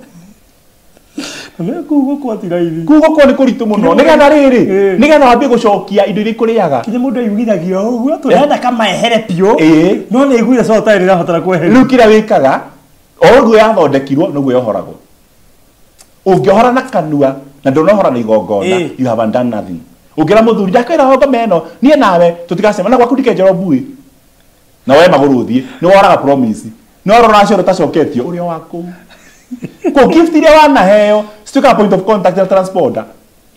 Kugo kwa ti raithi. Kugo kwa nĩ kũritũ mũno. Nĩgetha rĩrĩ, nĩgetha wambie gũcokia indo iria ikũrĩaga. Kinya mũndũ aiguithagio ũguo, tũrenda kamaehere biũ. No nĩ aiguire cota ĩrĩa ĩrabatara kweherio. Rĩu kĩrĩa wĩkaga, o ũguo yathondekirwo noguo yohoragwo. Ũngĩohora na kanua na ndũnohora na igongona, you have undone nothing. Ũngĩra mũthuri ndakwĩra hongo meno, niĩ nawe tũtigacemana na gwaku ndikenjerwo mbuĩ. Na woe magũrũ ũthiĩ, nĩ woraga promise. No rora acio ũtacoketio ũrĩa wa kũu. Ko gift iria wanaheo cituĩkaga point of contact na transporter.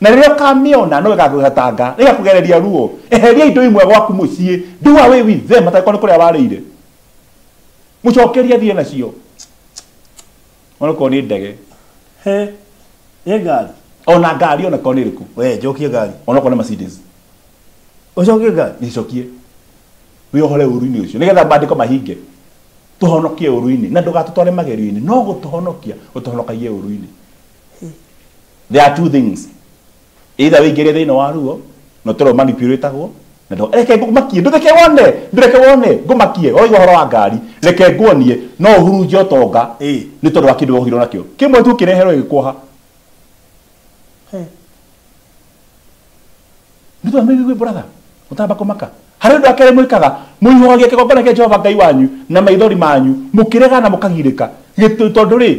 Na rĩrĩa ũkamĩona no ĩgakũgatanga, ĩgakũgereria ruo. Eheria indo imwe gwaku mũciĩ, do away with them atangĩkorwo nĩ kũrĩa warĩire. Mũcokerie athiĩ nacio. Onokorwo nĩ ndege. He. Ĩ ngari. Ona ngari onakorwo nĩ ĩrĩkũ. We njokie ngari. Onokorwo nĩ Mercedes. Ũcokie ngari? Nĩcokie. Wĩohore ũru-inĩ ũcio nĩgetha maandĩko mahinge. Tũhonokie ũru-inĩ na ndũgatũtware magerio-inĩ, no gũtũhonokia ũtũhonokagie ũru-inĩ. There are two things. Either wĩingĩrie thĩinĩ wa ruo na ũtũrwo manipulatagwo na reke ngũmakie, ndũreke wone, ndũreke wone, ngũmakie, ũroiga ũhoro wa ngari, reke nguonie no ũhurunje ũtonga nĩ tondũ wa kĩndũ wohirwo nakĩo. Kĩmwe tu kĩreherwo gĩgĩkuoha. Nĩ tondũ brother, ũtamba kũmaka. Harĩ ũndũ wa kerĩ mwĩkaga, mũihũgagia kĩgongona kĩa Jehova Ngai wanyu na maithori manyu, mũkĩrega na mũkagirĩka. Tondũ rĩ,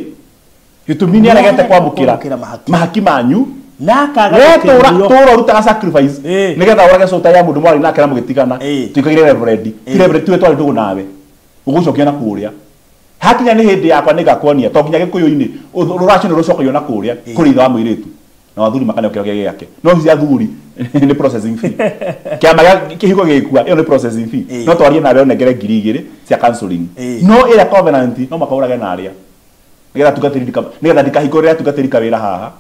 gĩtũmi nĩ aregete kwamũkĩra mahaki manyu na akaga tũra ũrutaga sacrifice nĩgetha ũrage cũta ya mũndũ mwarĩ nake na mũgĩtigana. Tuĩkagire reverend, ti reverend tuwe twarĩ ndũgũ nawe, ũgũcokia na kũrĩa. Hakinya nĩ hĩndĩ yakwa nĩngakuonia, to nginya gĩkũyũ-inĩ rũracio nĩ rũcokagio na kũrĩa kũrĩ ithe wa mũirĩtu na athuri makaneo kĩrĩa gĩake. No ici athuri nĩ processing fee. Kĩama gĩa kĩhiko gĩgĩkua ĩyo nĩ processing fee. No twarie nawe ũnengere 2,000 cia counseling. No ĩrĩa covenant no makaũrage na arĩa. Nĩgetha tungatĩri nĩgetha ndikahingũrĩre atungatĩri kawĩra haha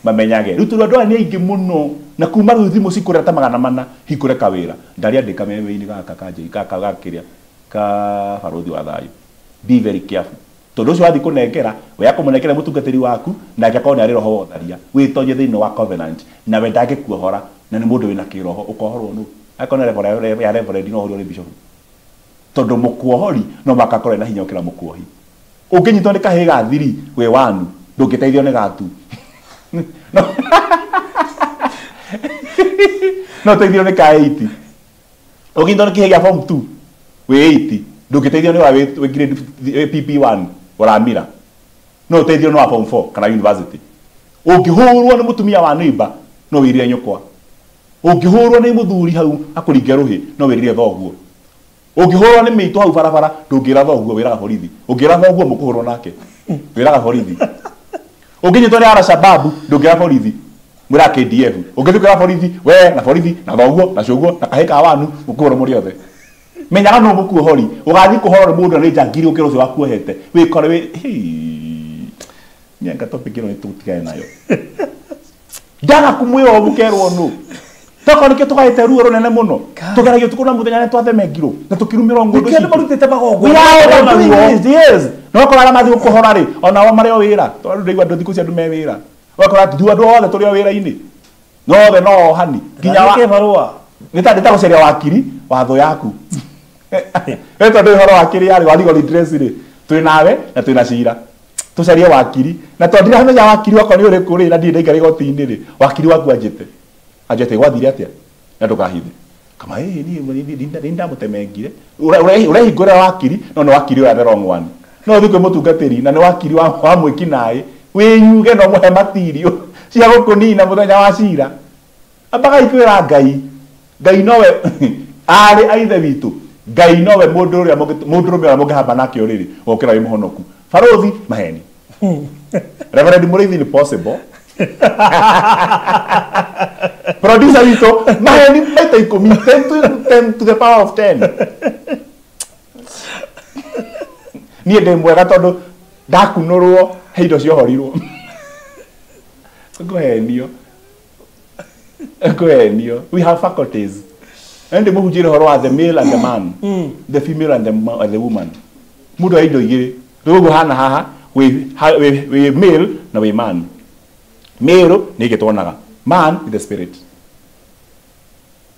mamenyage. Rĩu tondũ andũ aya nĩ aingĩ mũno na kuma rĩu thimũ cikũrĩra ta 400 hingũre kawĩra. Ndarĩandĩka meme-inĩ gaka ka gaka gakĩrĩa ka barũthi wa thayũ. Be very careful. Tondũ ũcio wathiĩ kũnengera, we akũmũnengera mũtungatĩri waku nake akorwo nĩ arĩ roho wa ũtharia. Wĩtonye thĩinĩ wa covenant na we ndangĩkuohora na nĩ mũndũ wĩna kĩroho ũkohorwo nũ. Akorwo nĩ ya reverend no ũhorio nĩ bishop. Tondũ mũkuohori no makakorwo na hinya gũkĩra mũkuohi. Ũngĩnyitwo nĩ kahĩĩ ga thiri wĩ wanu ndũngĩteithio nĩ gatu. No ũteithio nĩ ka 8. Ũngĩnyitwo nĩ kĩhĩĩ gĩa form 2 wĩ 8 ndũngĩteithio nĩ wa wĩ grade PP1 ũramira. No ũteithio nĩ wa form 4 kana university. Ũngĩhũrwo nĩ mũtumia wa neighbor no wĩrire nyũkwa. Ũngĩhũrwo nĩ mũthuri hau akũringe rũhĩ no wĩrire thoguo. Ũngĩhũrwo nĩ mĩitũ hau barabara ndũngĩra thoguo, wĩraga borithi. Ũngĩra thoguo mũkũhũrwo nake, wĩraga borithi. Ũngĩnyitwo nĩ Al-Shabaab ndũngĩra borithi, mwĩraga KDF. Ũngĩthiĩ kwĩra borithi, we na borithi na thoguo na cũguo na kahĩĩ ka wanu mũkũhũrwo mũrĩ othe. Menyaga no mũkuohori, ũgathiĩ kũhorwo nĩ mũndũ na nĩ njangiri gũkĩra ũcio wakuohete. Wĩkore wĩ nyenga topic ĩno nĩtũtigane nayo. Ndaga kũmwĩra ũũ mũkerwo nũ. Tokorwo nĩkĩo tũgaĩte ruo rũnene mũno. Tũgeragia ũtukũ na mũthenya nĩ twathemengirwo na tũkĩrumĩrwo ngũndũ Nĩkĩo andũ marutĩte magongona. Yes. No korwo arĩa mathiĩ gũkũhora rĩ, ona o marĩ o wĩra. Tondũ ndĩraigua andũ thikũ ici andũ me wĩra. Ũgakora atĩ andũ othe tũrĩ o wĩra-inĩ. No othe no ohani. Nginya wa kĩbarũa. Nĩ ta gũcaria wakiri wa thũ yaku. We tondũ ũhoro wa kĩrĩa rĩ, wa legal redress rĩ, twĩ nawe na twĩ na cira. Tũcarie wakiri. Na tondũ ndiramenya wakiri wakwa nĩ ũrĩkũ rĩ, na ndirĩ ndaikara igoti-inĩ rĩ, wakiri waku anjĩte. Anjĩte gwathire atĩa? Na ndũkahithe. Kama ĩ niĩ ndamũtemengire. Ũrehingũrĩra wakiri, no nĩ wakiri ũrĩa the wrong one. No ũthiĩ kwĩ mũtungatĩri na nĩ wakiri wa mwĩkinaĩ, wĩyuge no mũhe matirio cia gũkũnina mũthenya wa cira. Ambaga ikwĩra Ngai. Ngai nowe arĩ a ithe witũ. Ngai nowe mũndũ ũrĩa mũndũrũme ũrĩa mũngĩhamba nake ũrĩrĩ gũkĩra wĩ mũhonoku. Barũthi maheni. Reverend Mũrĩithi nĩ possible. Producer witũ maheni maita 10, 10 to the power of 10. Niĩ ndĩ mwega tondũ ndakunũrwo he indo ciohorirwo. Ngũhenio. Ngũhenio. We have faculties. And the mũhunjĩre ũhoro wa the male and the man, the female and the woman. Mũndũ wa indo igĩrĩ. Rĩu ũguo hana haha wĩ male na wĩ man. Male nĩ ĩngĩ tuonaga. Man is the spirit.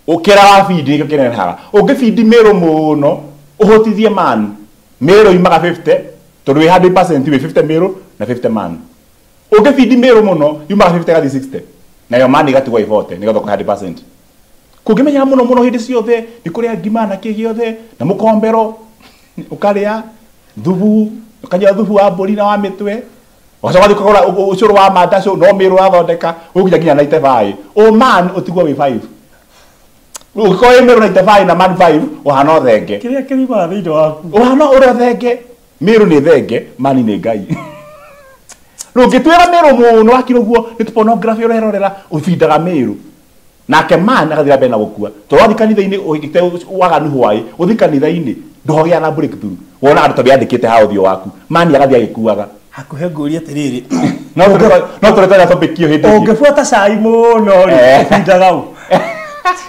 Ũkĩra wa bindi nĩkĩo kĩnenehaga. Ũngĩbindi male mũno, ũhotithie man. Male yumaga 50, tondũ wĩ 100% wĩ 50 male na 50 man. Ũngĩbindi male mũno, yumaga 50 gathiĩ 60. Nayo man ĩgatigwo ĩ 40, nĩgetha ũkore 100%. Kũngĩmenya mũno mũno hĩndĩ ciothe nĩ kũrĩa ngima na kĩ gĩothe na mũkombero ũkarĩa thubu, ũkanyua thubu wa mbũri na wa mĩtwe, ũgacoka ũgathiĩ ũkagũra ũcũrũ wa mandacũ no mĩrũ ũrathondeka ũgũkinya nginya 95. O man ũtigwo wĩ 5. Ũngĩkorwo wĩ mĩrũ 95 na man 5 ũhana ũthenge. Kĩrĩa kĩrimaga thĩinĩ waku. Ũhana ũrĩa thenge. Mĩrũ nĩ thenge, mani nĩ Ngai. Rĩu ũngĩtuĩra mĩrũ mũno wakira ũguo nĩ pornography ũrerorera ũbindaga mĩrũ. Nake man agathira mbere na gũkua. Tondũ wathiĩ kanitha-inĩ ũhĩtĩte waganu hwaĩ, ũthiĩ kanitha-inĩ ndũhogĩa na breakthrough. Wona andũ tondũ yandĩkĩte ha ũthiũ waku. Man agathiĩ agĩkuaga. Hakuhĩ ngũrie atĩrĩrĩ. No tũretera topic ĩyo hĩndĩ ĩngĩ. Ũngĩbuata cai mũno rĩ, ũbindaga ũ?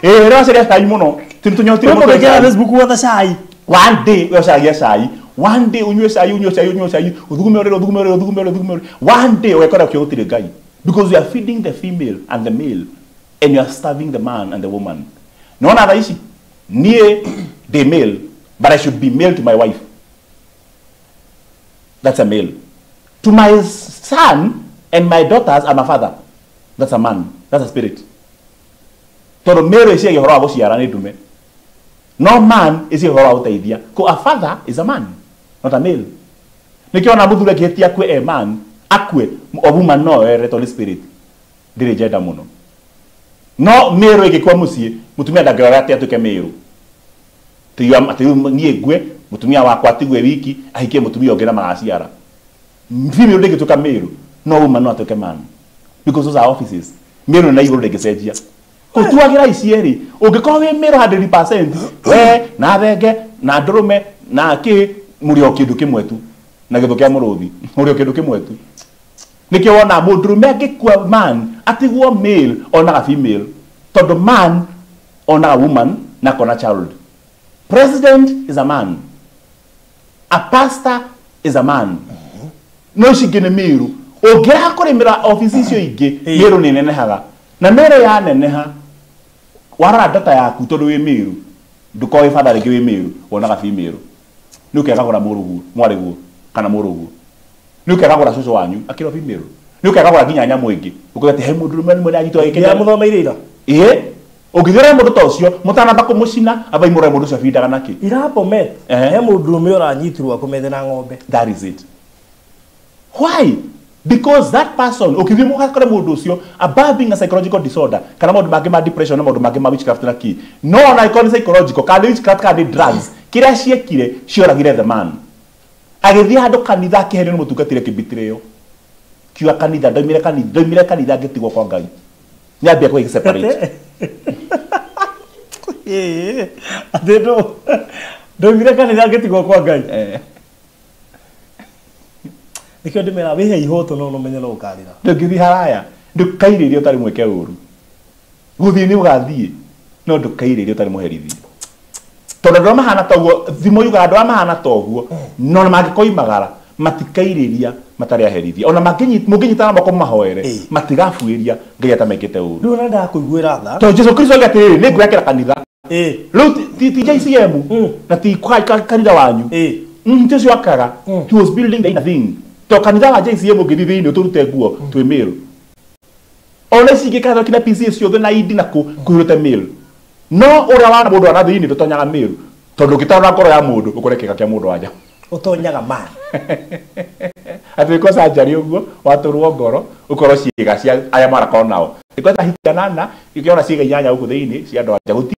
Ĩĩ, rĩrĩa wacaria cai mũno, tũnyotire mũno. Ũngĩkĩra Facebook wothe cai. One day ũcaria cai. One day unyue cai, unyue cai, unyue cai, ũthugume ũrĩrĩ, ũthugume ũrĩrĩ, ũthugume ũrĩrĩ, ũthugume ũrĩrĩ. One day ũgekora ũkĩũga gũtirĩ Ngai. Because you are feeding the female and the male and you are starving the man and the woman. Nona thaa ici, niĩ ndĩ male, but I should be male to my wife. That's a male. To my son and my daughters, I'm a father. That's a man. That's a spirit. Tondũ male ĩciagia ũhoro wa gũciara nĩ ndume. No man ĩciagia ũhoro wa gũteithia. Ko a father is a man, not a male. Nĩkĩo ona mũthuri angĩhĩtia akue e man, akue, o woman no ere tondũ nĩ spirit. Ndĩrĩ gender mũno. No mĩrũ ĩngĩkua mũciĩ, mũtumia ndangĩrora atĩ atuĩke mĩrũ. Niĩ ngue, mũtumia wakwa atigwe wiki, ahikie mũtumia ũngĩ na magaciara. Female ndĩngĩtuĩka mĩrũ, no woman no atuĩke man. Because those are offices. Mĩrũ na igũrũ ndĩngĩcenjia. Kũtuagĩra ici erĩ, ũngĩkorwo wĩ mĩrũ 100%, we na thenge na ndũrũme na kĩ mũrĩ o kĩndũ kĩmwe tu. Na gĩthũ kĩa mũrũthi, mũrĩ o kĩndũ kĩmwe tu. Nĩkĩo wona mũndũrũme angĩkua man, atigwo male onaga female. Tondũ man onaga woman na akona child. President is a man. A pastor is a man. No ici ingĩ nĩ mĩrũ. Ũngĩaga kũrĩmĩra obici icio ingĩ, mĩrũ nĩ ĩnenehaga. Na mĩrũ yaneneha, warora data yaku tondũ wĩ mĩrũ, ndũkorwo wĩ father rĩngĩ wĩ mĩrũ, wonaga female. Nĩ ũkegagũra mũrũguo, mwarĩguo kana mũrũguo. Nĩ ũkegagũra cũcũ wanyu akĩrwo female. Nĩ ũkegagũra nginya nyamũ ĩngĩ. Ũkauga atĩ he mũndũrũme nĩ mwene anyitwo agĩkenia. Ndĩramũthomeire ira. Ĩĩ. Ũngĩthĩra mũndũ ta ũcio, mũtanamba kũmũcina, ambai mũrore mũndũ ũcio abindaga nakĩ. Ira Bomet, he mũndũrũme ũranyitirwo akomete na ng'ombe. That is it. Why? Because that person, ũkĩthiĩ mũgakore mũndũ ũcio, above being a psychological disorder, kana maũndũ mangĩ ma depression na maũndũ mangĩ ma witchcraft na kĩ. No ona ĩkorwo nĩ psychological, kana nĩ witchcraft kana nĩ drugs, kĩrĩa ciekire, cioragire the man. Agĩthiĩ handũ kanitha akĩherio nĩ mũtungatĩri akĩmbitĩrĩo. Kiuga kanitha, ndoimire kanitha, ndoimire kanitha ngĩtigwo kwa Ngai. Nĩambia kũgĩ separate. Atĩ ndoimire kanitha ngĩtigwo kwa Ngai. Nĩkĩo ndĩmera wĩhe ihoto no ũmenye no ũkarĩra. Ndũngĩthiĩ haraya, ndũkairĩrie ũtarĩ mwĩke ũru. Gũthiĩ nĩ ũgathiĩ no ndũkairĩrie ũtarĩ mũherithie. Tondũ andũ arĩa mahana ta ũguo thimo yugaga andũ arĩa mahana ta ũguo no na mangĩkoimagara matikairĩria matarĩ aherithie. Ona mũngĩnyitana moko mahoere matigabuĩria Ngai atamekĩte ũru. Rĩu ona ndakũiguĩra tha. Tondũ Jesu Kristo oiga atĩrĩrĩ nĩ ngwĩakĩra kanitha. Rĩu ti JCM na ti kanitha wanyu. Ti ũcio akaga. He was building the inner thing. To kanitha wa JCM ũngĩthiĩ thĩinĩ ũtũrute nguo twĩ male. Ona ici ingĩ kanitha kina PCA ciothe na indi na kũhurũte male. No ũrĩa wana mũndũ wa thĩinĩ ndũtonyaga male. Tondũ ũngĩtaũra ngoro ya mũndũ ũkore kĩga kĩa mũndũ wanja. Ũtonyaga man. Atĩ ko surgery ũguo watũrwo ngoro ũkorwo ciĩga cia aya marakorwo nao. Ĩko ta hikanana ĩkĩona ciĩga inyanya gũkũ thĩinĩ cia andũ anja gũti.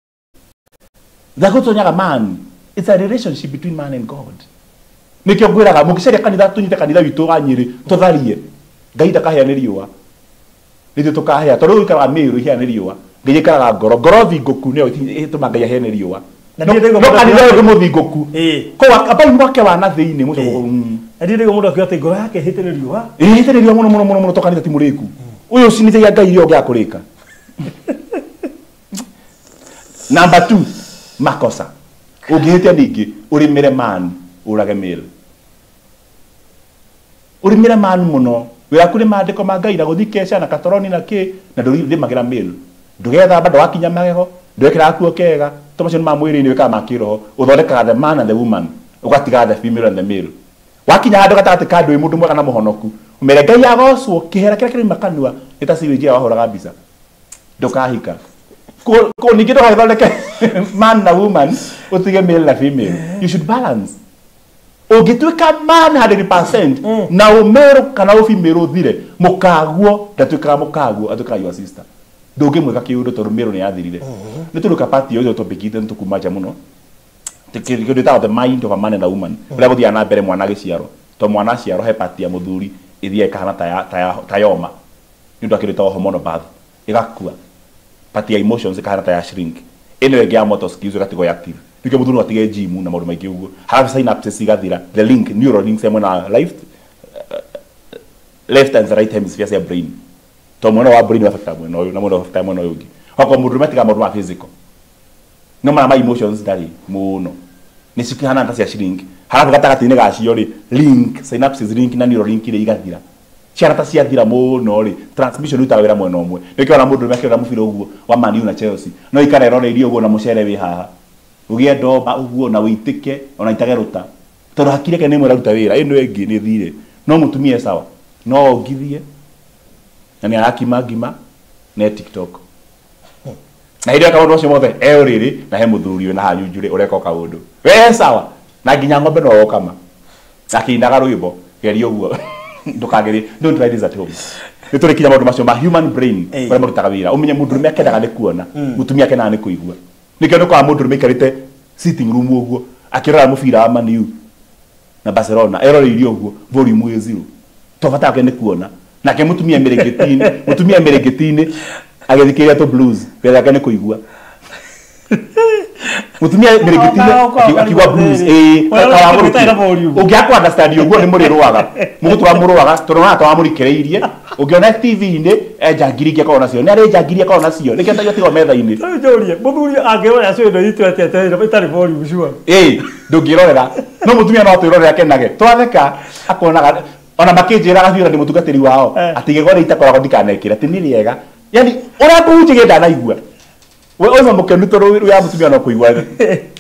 Thakũtonyaga man. It's a relationship between man and God. Nĩkĩo ngwĩraga mũngĩcaria kanitha tũnyite kanitha witũ wa Nyĩrĩ tũtharie Ngai ndakahĩa nĩ riũa. Nithuĩ tũkahĩa tondũ ũikaraga mĩrũ ihĩa nĩ riũa. Ngai aikaraga ngoro. Ngoro thingũku nĩyo ĩtũmaga Ngai ahĩe nĩ riũa. No kanitha ũyũ mũthingũku. Koguo ambai mwake wa na thĩinĩ mũcoke. Na ndiĩ ndaigua mũndũ akiuga atĩ ngoro yake ĩhĩte nĩ riũa. Ĩhĩte nĩ riũa mũno mũno mũno mũno to kanitha ti mũrĩku. Ũyũ ũcinithagia Ngai iria ũngĩaga kũrĩka. Number 2, makosa. Ũngĩhĩtia ningĩ ũrĩmĩre man ũrage male. Ũrĩmĩre man mũno. Wĩra kũrĩ maandĩko ma Ngai na gũthiĩ keca na katoroni na kĩ na ndũrĩmagĩra male. Ndũgethamba ndũgakinya magego ndwĩkĩraga kuo kega to macio nĩ ma mwĩrĩ-inĩ wĩkaga ma kĩroho. Ũthondekaga the man and the woman ũgatiga the female and the male. Wakinya handũ gatagatĩ ka andũ wĩ mũndũ mwega na mũhonoku ũmere Ngai agocwo kĩhera kĩrĩa kĩrauma kanua nĩ ta sewage ĩrĩa wahũraga mbica. Ndũkahika. Ko ningĩ ndũgagĩthondeke man na woman ũtige male na female. You should balance. Ũngĩtuĩka man 100% na ũmero kana ũfemale ũthire mũkaguo ndatuĩkaga mũkaguo atuĩkaga your sister. Ndũngĩmwĩka kĩũndũ tondũ male nĩ yathirire. Nĩ tũrũka part ĩyo topic itũ nĩ tũkuma nja mũno. Kĩndũ gĩtagwo the mind of a man and a woman. Ũrĩa gũthiaga na mbere mwana agĩciarwo. Tondũ mwana aciarwo he part ya mũthuri ĩthiaga ĩkahana ta yoma. Nĩ ũndũ wa kĩndũ gĩtagwo hormonal birth. Ĩgakua. Part ya emotions ĩkahana ta ya shrink. Ĩno ĩngĩ ya motor skills ĩgatigwo ĩ active. Nĩkĩo mũthuri no atige gym na maũndũ maingĩ ũguo. Harabu synapses igathira. The link, neural links ya mwena left and the right hemisphere cia brain. To mwena wa brain affecta mwena ũyũ na mwena affecta mwena ũyũ ũngĩ. Okorwo mũndũ matiga maũndũ ma physical. No mara ma emotions ndarĩ mũno. Nĩ cikĩhana ta cia shrink. Harabu gatagatĩ-inĩ gacio rĩ, link, synapses link na neural link rĩ igathira. Ciana ta ciathira mũno rĩ, transmission ĩrutaga wĩra mwena ũmwe. Nĩkĩo ona mũndũ mekĩra mũbira ũguo wa Man U na Chelsea. No ikara eroreirie ũguo na mũcere wĩ haha. Ũgĩe ndomba ũguo na wĩitĩke ona itage rũta. Tondũ hakiri yake nĩ ĩmwe ĩraruta wĩra, ĩno ĩngĩ nĩ ĩthire. No mũtumia e sawa. No ongithie na nĩ arakima ngima na e TikTok. Na hĩndĩ ĩyo kaũndũ macio mothe e ũrĩrĩ na he mũthuri wĩna hanyunjurĩ ũreka o kaũndũ. We sawa. Na nginya ng'ombe no ũkama. Akĩinaga rwĩmbo geria ũguo. Ndũkagerie. Don't try this at home. Nĩ tũrĩkinya maũndũ macio ma human brain marĩa marutaga wĩra. Ũmenye mũndũrũme akendaga nĩ kuona, mũtumia akenaga nĩ kũigua. Nĩkĩo nĩũkoraga mũndũrũme aikarĩte sitting room ũguo akĩrora mũbira wa Man U na Barcelona eroreirie ũguo volume ĩ zero. To bata wake nĩ kuona. Nake mũtumia mĩrĩngĩti-inĩ, mũtumia mĩrĩngĩti-inĩ agĩthikĩrĩria tũ blues, wĩra wake nĩ kũigua. Mũtumia mĩrĩngĩti-inĩ akiuga blues, ĩĩ ũngĩaga kũ understand ũguo nĩ mũrĩrũaga. Mũgũtũra mũrũaga tondũ ona twamũrikĩrĩirie. Ũngĩona TV-inĩ njangiri ingĩ akorwo nacio. Nĩ arĩ njangiri akorwo nacio. Nĩkĩo ndaigua tigwo metha-inĩ. Rĩu njũrie, mũthuri angĩrora cio ĩno itũ atĩa ĩtarĩ volume sure. Ĩĩ, ndũngĩrorera. No mũtumia no atwĩrorere akenage. Twatheka akonaga ona makĩnjĩraga biũ na ndĩ mũtungatĩri wao atĩ igego rĩa itakoragwo ndikanekĩre atĩ nĩ rĩega. Yaani ũrĩa ngũhunjagia ndanaigua. We oima mũkenu tondũ ya mũtumia no kũigua.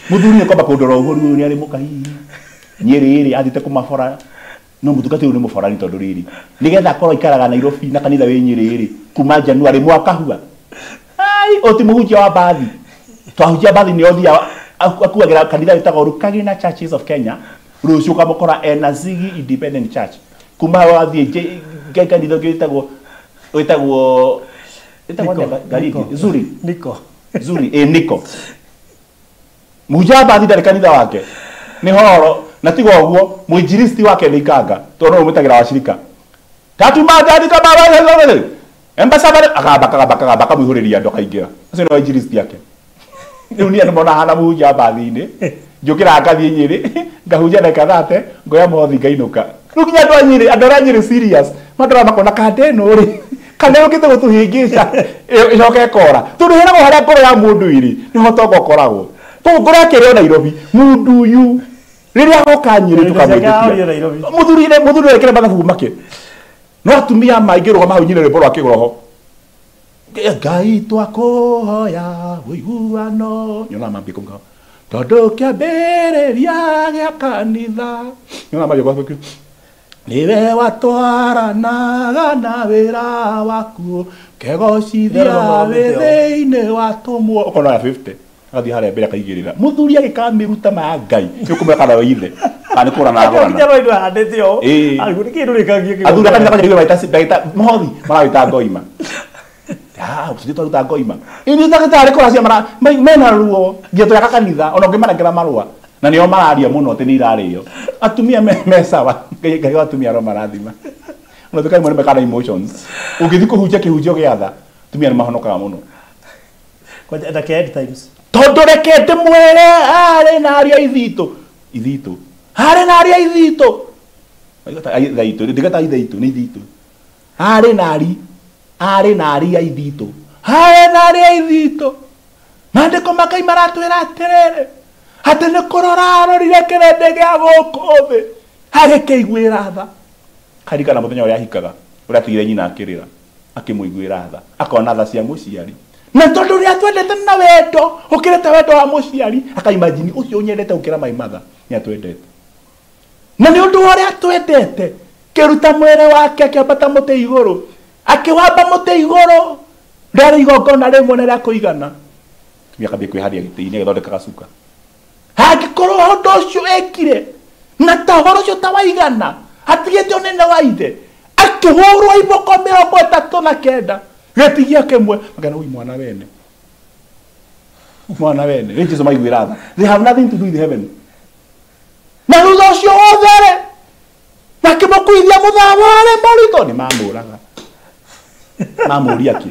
Mũthuri nĩ kwamba kũndora ũguo rĩu nĩ arĩ mũka hihi. Nyĩrĩ rĩ athiĩte kũmabora. No mũtungatĩri ũyũ nĩ mũborani tondũ rĩrĩ. Nĩgetha akorwo aikaraga Nairobi na kanitha wĩ Nyĩrĩ rĩ kuma January mwaka hua. Ai, ũti mũhunjia wa mbathi. Twahunjia mbathi nĩ othiaga akuagĩra kanitha wĩtagwo Rukagina Churches of Kenya. Rũciũ ũkamũkora ena Ziggy Independent Church. Kuma hau athiĩ kanitha ũngĩ wĩtagwo atĩa Zuri. Niko. Zuri, Niko. Mũhunjia wa mbathi ndarĩ kanitha wake. Nĩ horo na tiga ũguo mũinjilisti wake nĩ ikanga tondũ no ũmwĩtagĩra wacirika. Tatuma ndandika baba Embasa bare akaba akaba akaba akamũihũrĩria andũ akaingĩra. Acio nĩ wainjilisti ake. Rĩu niĩ andũ mona hana mũhunjia mbathi-inĩ. Njũkĩraga ngathiĩ Nyĩrĩ, ngahunjia ndagĩka 30, ngoya mũhothi ngainũka. Rĩu nginya andũ a Nyĩrĩ, andũ arĩa a Nyĩrĩ serious, mandora makona kanda ĩno rĩ, Kana yũkĩte gũtũhĩngĩca ĩcoke ĩkora. Tondũ ĩragwo harĩa ngoro ya mũndũ ĩrĩ nĩho tonga ũkoragwo. Koguo ngoro yake ĩrĩ o Nairobi. Mũndũ ũyũ rĩrĩa agoka Nyĩrĩ tũkamwĩtĩkia. Mũthuri ekĩre mathabu make. No atumia maingĩrũgama hau nyine rwĩmbo rwa kĩgoroho. Ngai twakũhoya ũiguano. Nyonaga mambia kũmũkaga. Tondũ kĩambĩrĩria gĩa kanitha. Nyonaga mambia kũmũkaga. Niwe watwaranaga na wĩra waku kegocithia wĩ thĩinĩ wa tũmwo. Ũkona ya 50 agathiĩ harĩa mbere akaigĩrĩra. Mũthuri agĩkamĩruta ma Ngai nĩũkũmwĩra kana we ithe kana nĩ kũrana agũrana. Athuri a kanitha kwanjia maita mũhothi marawĩta ngoima. Tũthiĩ twaruta ngoima. Ithuĩ ndagĩtarĩ kũracia mena ruo nginya tũreka kanitha ona ũngĩmanengera marũa. Na nĩo mararia mũno atĩ nĩ irarĩo. Atumia me sawa. Ngai wa atumia aromarathima. Ona tukai mwene mekana emotions. Ũngĩthiĩ kũhunjia kĩhunjio gĩa tha, atumia nĩ mahonokaga mũno. Kwanja end times. Tondũ reke ndĩmwĩre arĩ na aria ithitũ. Ithitũ. Arĩ na aria ithitũ. Ithaitũ, ndigata ithaitũ, nĩ ithitũ. Arĩ na ari, arĩ na aria ithitũ. Arĩ na aria ithitũ. Maandĩko ma Ngai maratwĩra atĩrĩrĩ, atĩ nĩ kũrora arorire kĩrĩndĩ gĩa gũkũ thĩ agĩkĩiguĩra tha. Karirikana mũthenya ũrĩa ahikaga, ũrĩa atigire nyina akĩrĩra, akĩmũiguĩra tha, akona tha cia mũciari. Na tondũ ũrĩa atwendete na wendo, ũkĩrĩte wendo wa mũciari, akaimagine ũcio ũnyendete gũkĩra my mother, nĩ atwendete. Na nĩ ũndũ wa ũrĩa atwendete, kĩruta mwĩrĩ wake akĩambata mũtĩ igũrũ, akĩwamba mũtĩ igũrũ, rĩarĩ igongona rĩmwe na rĩa kũigana. Tumia akambia kwĩharia gĩtĩ-inĩ agĩthondeka gacuka. Angĩkorwo ũndũ ũcio ekire na ta ũhoro ũcio ta waigana atigĩte ũnene wa ithe akĩhũrwo iboko 39 gĩtigia kĩmwe makena ui mwana wene rĩ Jesũ maiguĩra tha. They have nothing to do with heaven. Na thutha ũcio wothe rĩ makĩmũkuithia mũthaba ũrĩa mũritũ nĩ mamũraga. Mamũria kĩ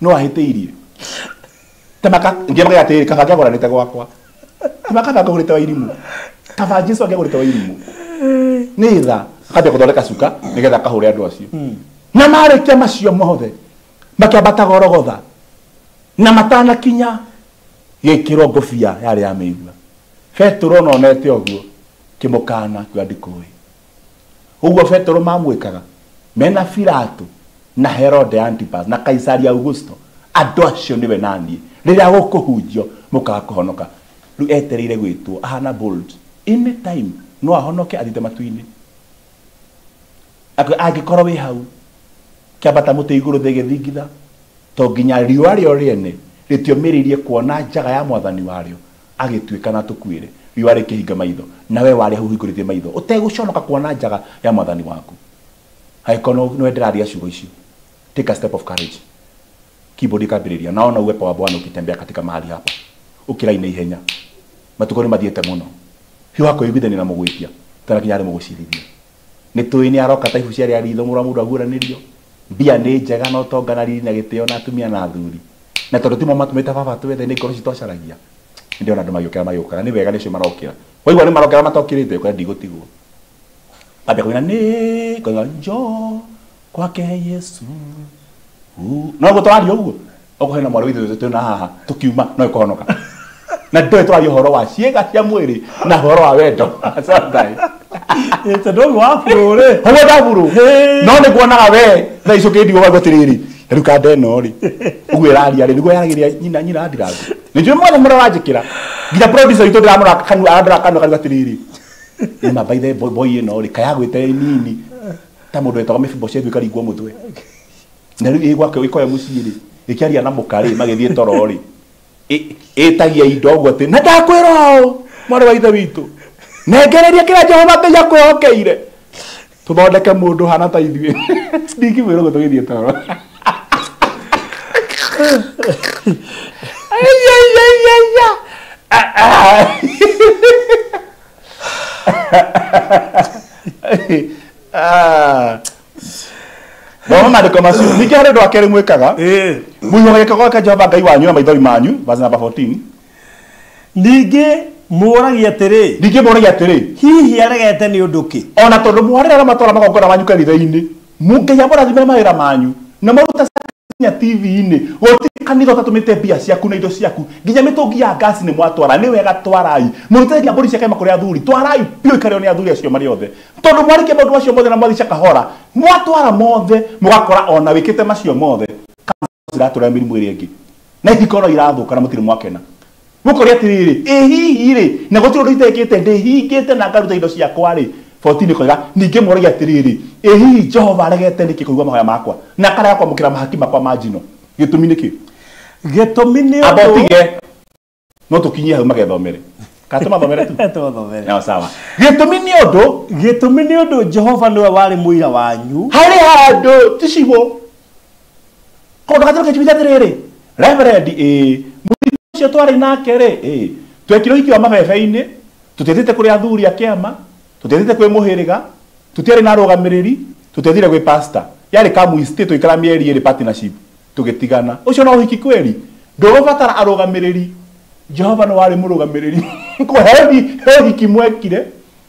no ahĩtĩirie temaka ngĩmaka atĩrĩ kaba angĩagũranĩte gwakwa. Kaba angĩagũrĩte wa irimũ. Kaba Jesũ angĩagũrĩte wa irimũ. Nĩ tha akambia gũthondeka cuka nĩgetha akahũre andũ acio. Na marĩkia macio mothe makĩambata Gorogotha na matanakinya gĩkĩrwo ngũbia yarĩ ya mĩigua. Petero nonete ũguo kĩmũkana kiuga ndikũĩ. Ũguo Petero mamwĩkaga mena Pilato na Herode Antipas na Kaisari Augusto andũ acio nĩwe naniĩ rĩrĩa gũkũhunjio mũkaga kũhonoka. Rĩu etereire gwĩtwo ahana bold any time no ahonoke athiĩte matu-inĩ. Angĩkorwo wĩ hau kĩambata mũtĩ igũrũ thĩ gĩthingitha to nginya riũa rĩo rĩene rĩtiomĩrĩirie kuona njaga ya mwathani warĩo agĩtuĩka na tũkuĩre riũa rĩkĩhinga maitho na we warĩ hau ũhingũrĩtie maitho ũtegũconoka kuona njaga ya mwathani waku. Angĩkorwo nĩwe ndĩraria ciugo icio, take a step of courage. Keyboard ikambĩrĩria naona uwepo wa Bwana ukitembea katika mahali hapa. Ũkĩraine ihenya. Matukũ nĩ mathiĩte mũno. Hiũha kwĩiguithania na mũgwĩtia tarakinya harĩ mũgũcirithia. Nĩ tũĩ nĩ aroka ta ibu cia rĩa ritho mũra mũndũ aguũranĩrio. Mbia nĩ njega na ũtonga na riri na gĩtĩo na atumia na athuri. Na tondũ timo matũmĩte baba twethe nĩ ngoro citũ acaragia. Nĩ ndĩrona andũ magĩũkĩra magĩũkaga nĩ wega nĩcio marokĩra. Waigua nĩ marokĩra matokĩrĩte ũkora ndigũtigwo. Ambia kũina nĩ koiga njoo kwake Yesu. No gũtwaria ũguo okorwo hena mwarĩ wa ithe witũ twĩna haha tũkiuma no ĩkũhonoka. Na ndũĩ twaria ũhoro wa ciĩga cia mwĩrĩ na ũhoro wa wendo. Sometimes. Tondũ ũguo wa buru rĩ. Ũguo nda buru. No nĩ kuonaga we thaa ici ũkĩndigwo waigua atĩrĩrĩ rĩu kanda ĩno rĩ ũguo ĩraria rĩ nĩguo yaragĩria nyina nyina ndirangu. Nĩ njũĩ mothe mũrĩa ũranjĩkĩra nginya producer witũ ndĩramũra kanua arandora kanua kanua atĩrĩrĩ ĩma by the boy ĩno rĩ kayagwĩte nini ta mũndũ wetagwo Mefiboshethu ĩkaringwo mũtwe. Na rĩu ĩ gwake ĩkoya mũciĩ rĩ ĩkĩaria na mũka rĩ magĩthiĩ toro rĩ ĩtagia indo ũguo atĩ na ndakwĩra ũũ mwarĩ wa ithe witũ nengereria kĩrĩa Jehova Ngai akwĩhokeire tũthondeke mũndũ hana ta ithuĩ ndingĩmwĩra ũguo tũgĩthiĩ toro. Ai. No maandĩko macio ningĩ harĩ ũndũ wa kerĩ mwĩkaga mũihoge gĩko gĩa Jehova Ngai wanyu na maithori manyu verse number 14. Ningĩ mũragia atĩrĩ. Ningĩ mũragia atĩrĩ. Hihi aregete nĩ ũndũ kĩ? Ona tondũ mwarĩ arĩa matwara magongona manyu kanitha-inĩ, Ngai amũrathime mawĩra manyu. Na maruta nginya TV-inĩ gũtirĩ kanitha ũtatũmĩte mbia ciaku na indo ciaku nginya mĩtũngi ya ngasi nĩ mwatwara nĩ wega twarai mũrute nginya mbũri cia kĩama kũrĩ athuri twarai biũ ikarĩo nĩ athuri acio marĩ othe tondũ mwarĩkia maũndũ macio mothe na mwathi cia kahora mwatwara mothe mũgakora ona wĩkĩte macio mothe ciratũra mĩrimũ ĩrĩa ĩngĩ na ihiko irathũka na mũtirĩ mwakena mũkoria atĩrĩrĩ ĩ hihi rĩ na gũtirĩ ũndũ itekĩte ndĩhingĩte na ngaruta indo ciakwa rĩ 14 koiga ningĩ mũragia atĩrĩrĩ ĩ hihi Jehova aregete nĩkĩ kũigua mahoya makwa na akarega kwamũkĩra mahaki makwa ma njino gĩtũmi nĩkĩ gĩtũmi nĩ amba ũndũ ũtige no tũkinyie hau magethomere kana tũmathomere tu tũmathomere no sawa gĩtũmi nĩ ũndũ gĩtũmi nĩ ũndũ Jehova nĩwe warĩ mũira wanyu harĩ handũ ticigwo kondo gatĩro kĩnjiguithia atĩrĩrĩ reverend ĩ mũthuri ũcio twarĩ nake rĩ ĩ twekire ũhiki wa mabebe-inĩ tũtiathiĩte kũrĩ athuri a kĩama tũtiathiĩte kwĩ mũhĩrĩga tũtiarĩ na arũgamĩrĩri tũtiathire gwĩ pastor yarĩ kamwicitĩ tũikara mĩeri ĩrĩ partnership tũgĩtigana ũcio no ũhiki kweri ndũgũbatara arũgamĩrĩri Jehova nĩ warĩ mũrũgamĩrĩri he ũhiki mwekire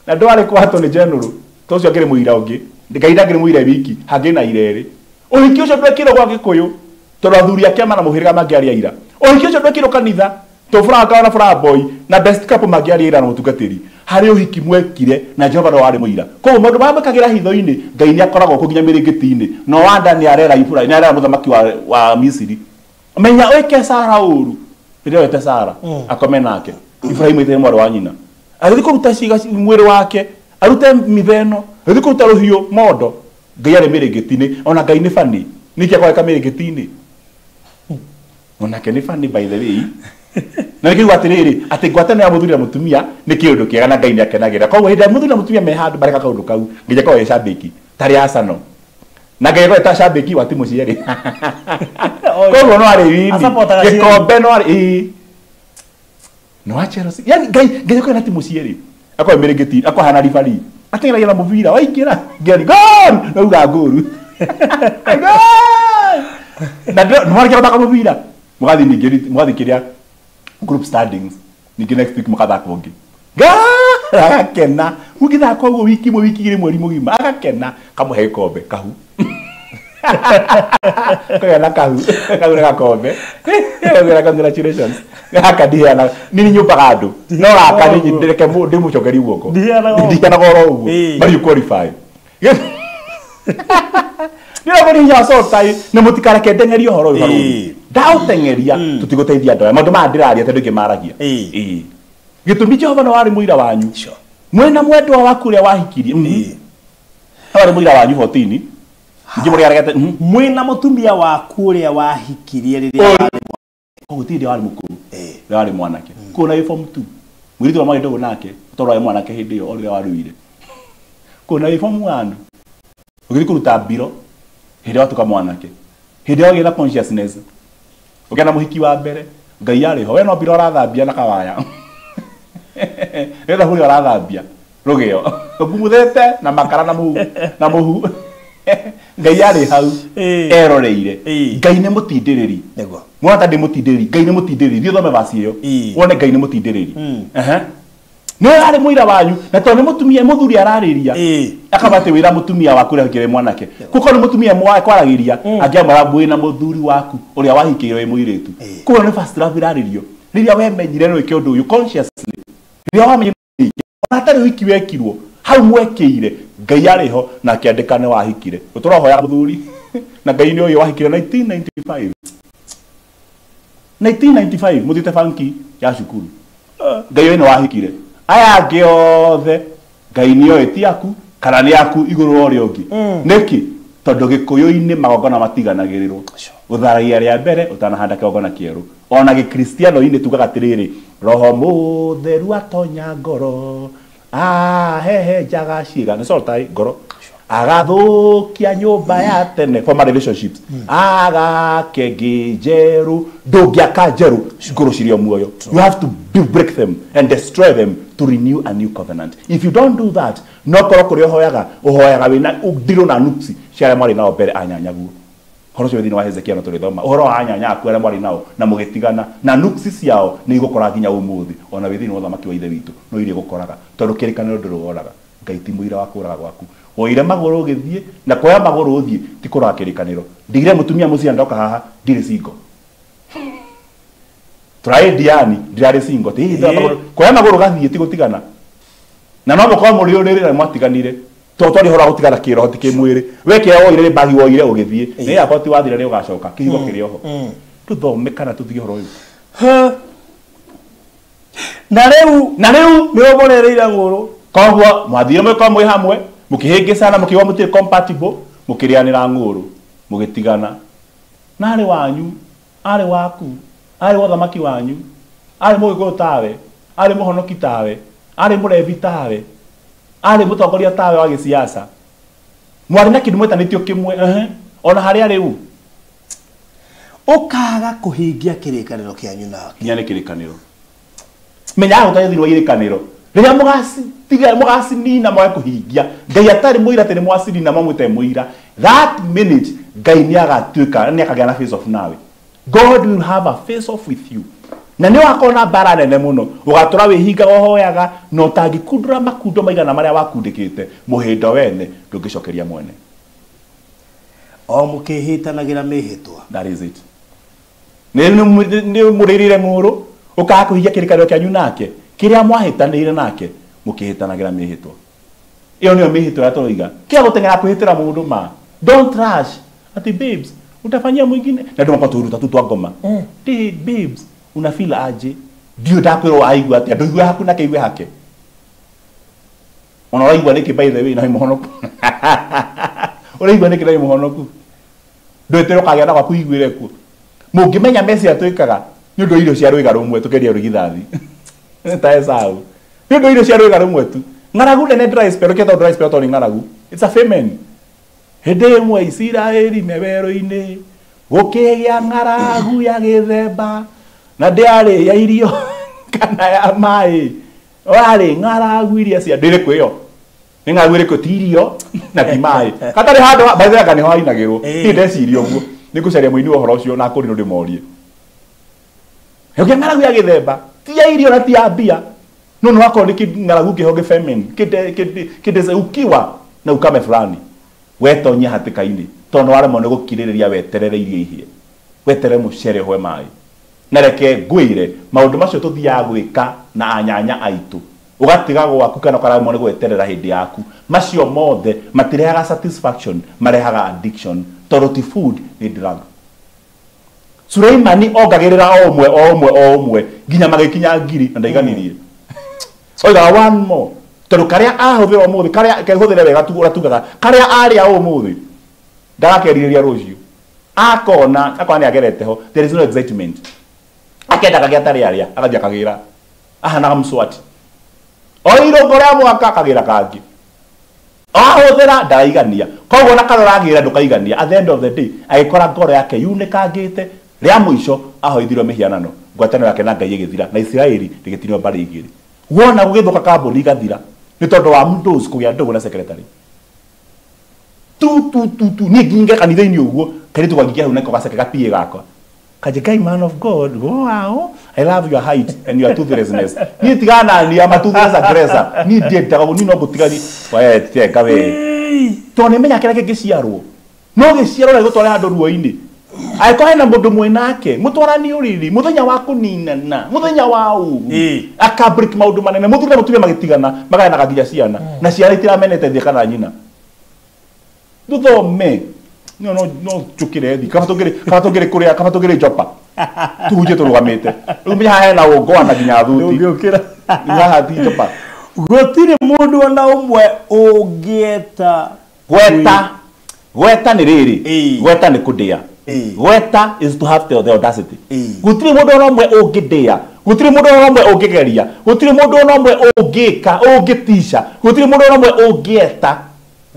na ndwarĩ kwa Attorney General to ũcio angĩrĩ mũira ũngĩ Ngai ndangĩrĩ mũira wiki hangĩ na irerĩ ũhiki ũcio ndwekirwo gwa Gĩkũyũ tondũ athuri a kĩama na mũhĩrĩga mangĩaria ira ũhiki ũcio ndwekirwo kanitha to Franka na Fra Boy na best couple mangĩaria ira na mũtungatĩri harĩ ũhiki mwekire na Jehova nĩwe warĩ mũira koguo maũndũ marĩa mwekagĩra hitho-inĩ Ngai nĩ akoragwo kũu nginya mĩrĩngĩti-inĩ no wanda nĩ arera Iburahĩmu nĩ arera mũthamaki wa Misiri menya wĩke Sara ũru rĩrĩa wete Sara akome nake Iburahĩmu aitĩre mwarĩ wa nyina agĩthiĩ kũruta ciĩga mwĩrĩ wake arute mĩtheno agĩthiĩ kũruta rũhiũ mondo Ngai arĩ mĩrĩngĩti-inĩ ona Ngai nĩ bani nĩkĩ akoreka mĩrĩngĩti-inĩ onake nĩ bani by the way na nĩkĩigua atĩrĩrĩ atĩ ngwatanĩro ya mũthuri na mũtumia nĩ kĩũndũ kĩega na Ngai nĩ akenagĩrĩra koguo hĩndĩ ĩrĩa mũthuri na mũtumia me handũ mareka kaũndũ kau nginya akorwo e cambĩki tarĩ Arsenal na Ngai akorwo ta cambĩki wa timu cierĩ koguo no arĩ wini gĩkombe no arĩ ĩĩ no a Chelsea yani Ngai akorwo na timu cierĩ akorwo mĩrĩngĩti akorwo hana ribari ateng'eragia na mũbira waingĩra ngeri gol na uga ngũru gol na nĩmwarĩkia gũthaka mũbira mũgathiĩ ningĩ mũgathiĩ kĩrĩa group standings ningĩ next week mũkathaka ũngĩ agakena mũngĩthaka ũguo wiki ĩmwe wiki igĩrĩ mweri mũgima agakena kamũhe gĩkombe kahu kagĩa na kahu kahu na gakombe kamwĩra congratulations gaka ndiheanaga niĩ nyũmbaga andũ no gaka reke ndĩmũcokerie guoko ndiheanaga oro ũguo but you qualify nĩragũrĩ hinya sotai na mũtikareke ndeng'erie ũhoro ũyũ barũthi ndaũteng'eria tũtigũteithia andũ aya maũndũ maya ndĩraria tondũ ingĩ maragia gĩtũmi Jehova nĩ warĩ mũira wanyu mwĩna mwendwa waku ũrĩa wahikirie warĩ mũira wanyu 14 ningĩ mũrĩa aregete mwĩna mũtumia waku ũrĩa wahikirie rĩrĩa warĩ koguo ti rĩrĩa warĩ mũkũrũ rĩrĩa warĩ mwanake kũu na wĩ form 2 mũirĩtu ũrĩa mwarĩ ndũgũ nake tondũ warĩ mwanake hĩndĩ ĩyo o rĩrĩa waruire kũu na wĩ form 1 ũgĩthiĩ kũruta mbiro hĩndĩ watuka mwanake hĩndĩ wagĩa na consciousness ũkĩona na mũhiki wa mbere Ngai arĩ ho we no mbiro ũrathambia na kawaya nĩgetha hũrĩa ũrathambia rũgĩo ũkumuthĩte na makara na mũhu na mũhu Ngai arĩ hau eroreire Ngai nĩ mũtindĩrĩri mwona ta ndĩ mũtindĩrĩri Ngai nĩ mũtindĩrĩri thiĩ ũthome vaci ĩyo wone Ngai nĩ mũtindĩrĩri nĩwe arĩ mũira wanyu na tondũ nĩ mũtumia mũthuri ararĩria akaba atĩ wĩra mũtumia waku ũrĩa wahikĩire mwanake kuko nĩ mũtumia kwaragĩria angĩamwĩra mwĩna mũthuri waku ũrĩa wahikĩire wĩ mũirĩtu koguo nĩ first love ĩrarĩrio rĩrĩa wemenyire no wĩke ũndũ ũyũ consciously rĩrĩa wamenyire ona hatarĩ ũhiki wekirwo hau mwekĩire Ngai arĩ ho na akĩandĩka nĩ wahikire ũtũrohoya mũthuri na Ngai nĩ ũyũ wahikire 1995 1995 mũthiĩte banki ya cukuru Ngai ũyũ nĩ wahikire aya angĩ othe Ngai nĩ oĩ ti aku kana nĩ aku igũrũ wa ũrĩa ũngĩ nĩkĩ tondũ Gĩkũyũ-inĩ magongona matiganagĩrĩrwo ũtharagia rĩa mbere ũtanahanda kĩgongona kĩerũ ona Gĩkristiano-inĩ tugaga atĩrĩrĩ roho mũtheru atonya ngoro ahehenjaga ciĩga nĩ sotai ngoro agathũkia nyũmba ya tene former relationships agake ngĩ njerũ ndũngĩaka njerũ ngũrũ cirĩ o muoyo you have to break them and destroy them to renew a new covenant if you don't do that no korwo kũrĩa ũhoyaga ũhoyaga wĩna ndirũ na nuksi cia arĩa mwarĩ nao mbere anyanyaguo ũhoro ũcio wĩ thĩinĩ wa Hezekia no tũrĩthoma ũhoro wa anyanya aku arĩa mwarĩ nao na mũgĩtigana na nuksi ciao nĩ igũkora nginya ũmũthĩ ona wĩ thĩinĩ wa ũthamaki wa ithe witũ no iria igũkoraga tondũ kĩrĩkanĩro ndũrũoraga Ngai ti mũira wa kũraga gwaku Woire magũrũ ũgĩthiĩ na kuoya magũrũ ũthiĩ ti kũrora kĩrĩkanĩro. Ndigire mũtumia mũciĩ ndoka haha ndirĩ single. Tũrarĩ Diani ndirarĩ single. Ti kuoya magũrũ gathiĩ ti gũtigana. Na no mũkorwo mũrĩ ũrĩrĩ na mwatiganire. To twari hora gũtigana kĩroho ti kĩmwĩrĩ. We kĩrĩa woire nĩ bagi woire ũgĩthiĩ. Nĩ yakwa ti wathire nĩ ũgacoka kĩhigo kĩrĩ oho. Tũthome kana tũtige ũhoro ũyũ. Na rĩu nĩ ũmũrĩrĩire ng'ũrũ. Koguo mwathire mwĩkorwo mwĩ hamwe mũkĩhĩngĩcana mũkĩigua mũtirĩ compatible mũkĩrĩanĩra ng'ũrũ mũgĩtigana. Na arĩ wanyu, arĩ waku, arĩ wa ũthamaki wanyu, arĩ mũgĩkũyũ tawe, arĩ mũhonoki tawe, arĩ mũrebi tawe, arĩ mũtongoria tawe wa gĩciaca. Mwarĩ na kĩndũ mwetanĩtio kĩmwe, ona harĩa rĩu ũkaga kũhingia kĩrĩkanĩro kĩanyu nake. Nginya nĩ kĩrĩkanĩro. Menyaga gũtarĩ thĩinĩ wa irĩkanĩro. Rĩrĩa mũgacitiga mũgacinina mwage kũhingia, Ngai atarĩ mũira atĩ nĩ mwacinina mwamwĩte mũira. That minute Ngai nĩ agatuĩka nĩ akagĩa na face off nawe. God will have a face off with you. Na nĩ ũgakorwo na mbara nene mũno. Ũgatũra wĩhingaga ũhoyaga na ũtangĩkundũra makundo maigana marĩa wakundĩkĩte mũhĩndo wene ndũngĩcokeria mwene. O mũkĩhĩtanagĩra mĩhĩtwa. That is it. Nĩ mũrĩrĩire ng'ũrũ ũkaga kũhingia kĩrĩkanĩro kĩanyu nake kĩrĩa mwahĩtanĩire nake mũkĩhĩtanagĩra mĩhĩtwa. Ĩyo nĩyo mĩhĩtwa ĩrĩa tũroiga. Kĩa gũteng'era kwĩhĩtĩra mũndũ ma. Don't rush. Ati babes, utafanyia mwingine. Na ndio makoto uruta tu twa ngoma. Hey, babes, una feel aje? Ndio ndakwĩrwo aigua atĩa? Ndũigue haku nake igue hake. Ona ũraigua nĩkĩ by the way na mũhonoku. Ũraigua nĩkĩ na mũhonoku? Ndwĩtĩrwo kagĩa na gwaku iguĩre kuo. Mũngĩmenya mbeca twĩkaga nĩ ũndũ wa irio cia rwĩga rũmwe tũkeria rũgithathi. Ta Esau. Nĩ ũndũ wa irio cia rwĩga rũmwe tu. Ng'aragu nene dry spell, ũkĩenda dry spell tondũ nĩ ng'aragu. It's a famine. Hĩndĩ ĩmwe Isiraeli me werũ-inĩ gũkĩgĩa ng'aragu ya gĩthemba na ndĩarĩ ya irio kana ya maĩ. Warĩ ng'aragu iria cia ndĩrĩkũ ĩyo? Nĩ ng'aragu ĩrĩkũ? Ti irio na ti maĩ. Hatarĩ handũ by the way anga nĩho hainagĩrwo. Niĩ ndeciria ũguo. Nĩ ngũcaria mũini wa ũhoro ũcio na akũrinũ ndĩmorie. Gũkĩgĩa ng'aragu ya gĩthemba ti ya irio na ti ya mbia. No no akorwo nĩ ng'aragu kĩho gĩ-famine kĩndeceukiwa na ukame fulani. Wetonya hatĩka-inĩ tondũ waremwo nĩ gũkirĩrĩria weterere irio ihĩe, weterere mũcere ũhwe maĩ. Na reke ngwĩre maũndũ macio tũthiaga gwĩka na anyanya aitũ ũgatiga gwaku kana ũkaremwo nĩ gweterera hĩndĩ yaku, macio mothe matirehaga satisfaction, marehaga addiction tondũ ti food nĩ drug. Suleimani ongagĩrĩra o ũmwe o ũmwe o ũmwe nginya magĩkinya ngiri na ndaiganirie. Oigaga one more tondũ karĩa ahũthĩra ũmũthĩ karĩa kehũthĩre wega tu ũrĩa tugaga karĩa arĩa ũmũthĩ ndagakerirĩria rũciũ. Akona akona nĩ agerete ho, there is no excitement. Akenda kagĩa tarĩ arĩa agathiĩ akagĩra ahanaga mswati o irũngo rĩa mwaka akagĩra kangĩ ahũthĩra ndaraigania. Koguo na karĩa ũragĩra ndũkaigania. At the end of the day agĩkora ngoro yake yunĩkangĩte. Rĩa mũico ahoithirio mĩhianano, ngwatanĩro yake na Ngai ĩgĩthira na Isiraeli rĩgĩtinio mbarĩ igĩrĩ. Wona gũgĩthũka kambuni igathira nĩ tondũ wa mũndũ kũgĩa ndũgũ na secretary. Tu tu tu tu niĩ nginge kanitha-inĩ ũguo kairĩtu kangĩingĩra hau nako gaceke gapie gakwa. Kaje Ngai, man of God, wow, I love your height and your toothlessness. Niĩ tigana na niĩ, I'm a toothless aggressor. Niĩ ndiendaga ũguo, niĩ no ngũtigani. We tenga we. Tondũ nĩ menya kĩrĩa kĩngĩciarwo. No gĩciarwo na gĩgũtware handũ ruo-inĩ. Angĩkorwo hena mũndũ mwĩ nake, mũtwarani ũrĩrĩ, mũthenya wa kũninana, mũthenya wa ũru, aka break maũndũ manene, mũthuri na mũtumia magĩtigana, magayanaga nginya ciana, na ciana itiramenete thĩ kana nyina. Tũthome. No no no njũkĩre thi, kaba tũngĩrĩ kũrĩa, kaba tũngĩrĩ Jopa. Tuhunjie tũrũgamĩte. Rĩu menya haha hena ũngwana nginya thuti. Ndũngĩũkĩra. Haha ti Jopa. Gũtirĩ mũndũ ona ũmwe ũngĩeta Gweta. Gweta nĩ rĩrĩ. Gweta nĩ kũndĩa. Gweta is to have the audacity. Gũtirĩ mũndũ ona ũmwe ũngĩndĩa. Gũtirĩ mũndũ ona ũmwe ũngĩgeria. Gũtirĩ mũndũ ona ũmwe ũngĩka, ũngĩtica. Gũtirĩ mũndũ ona ũmwe ũngĩeta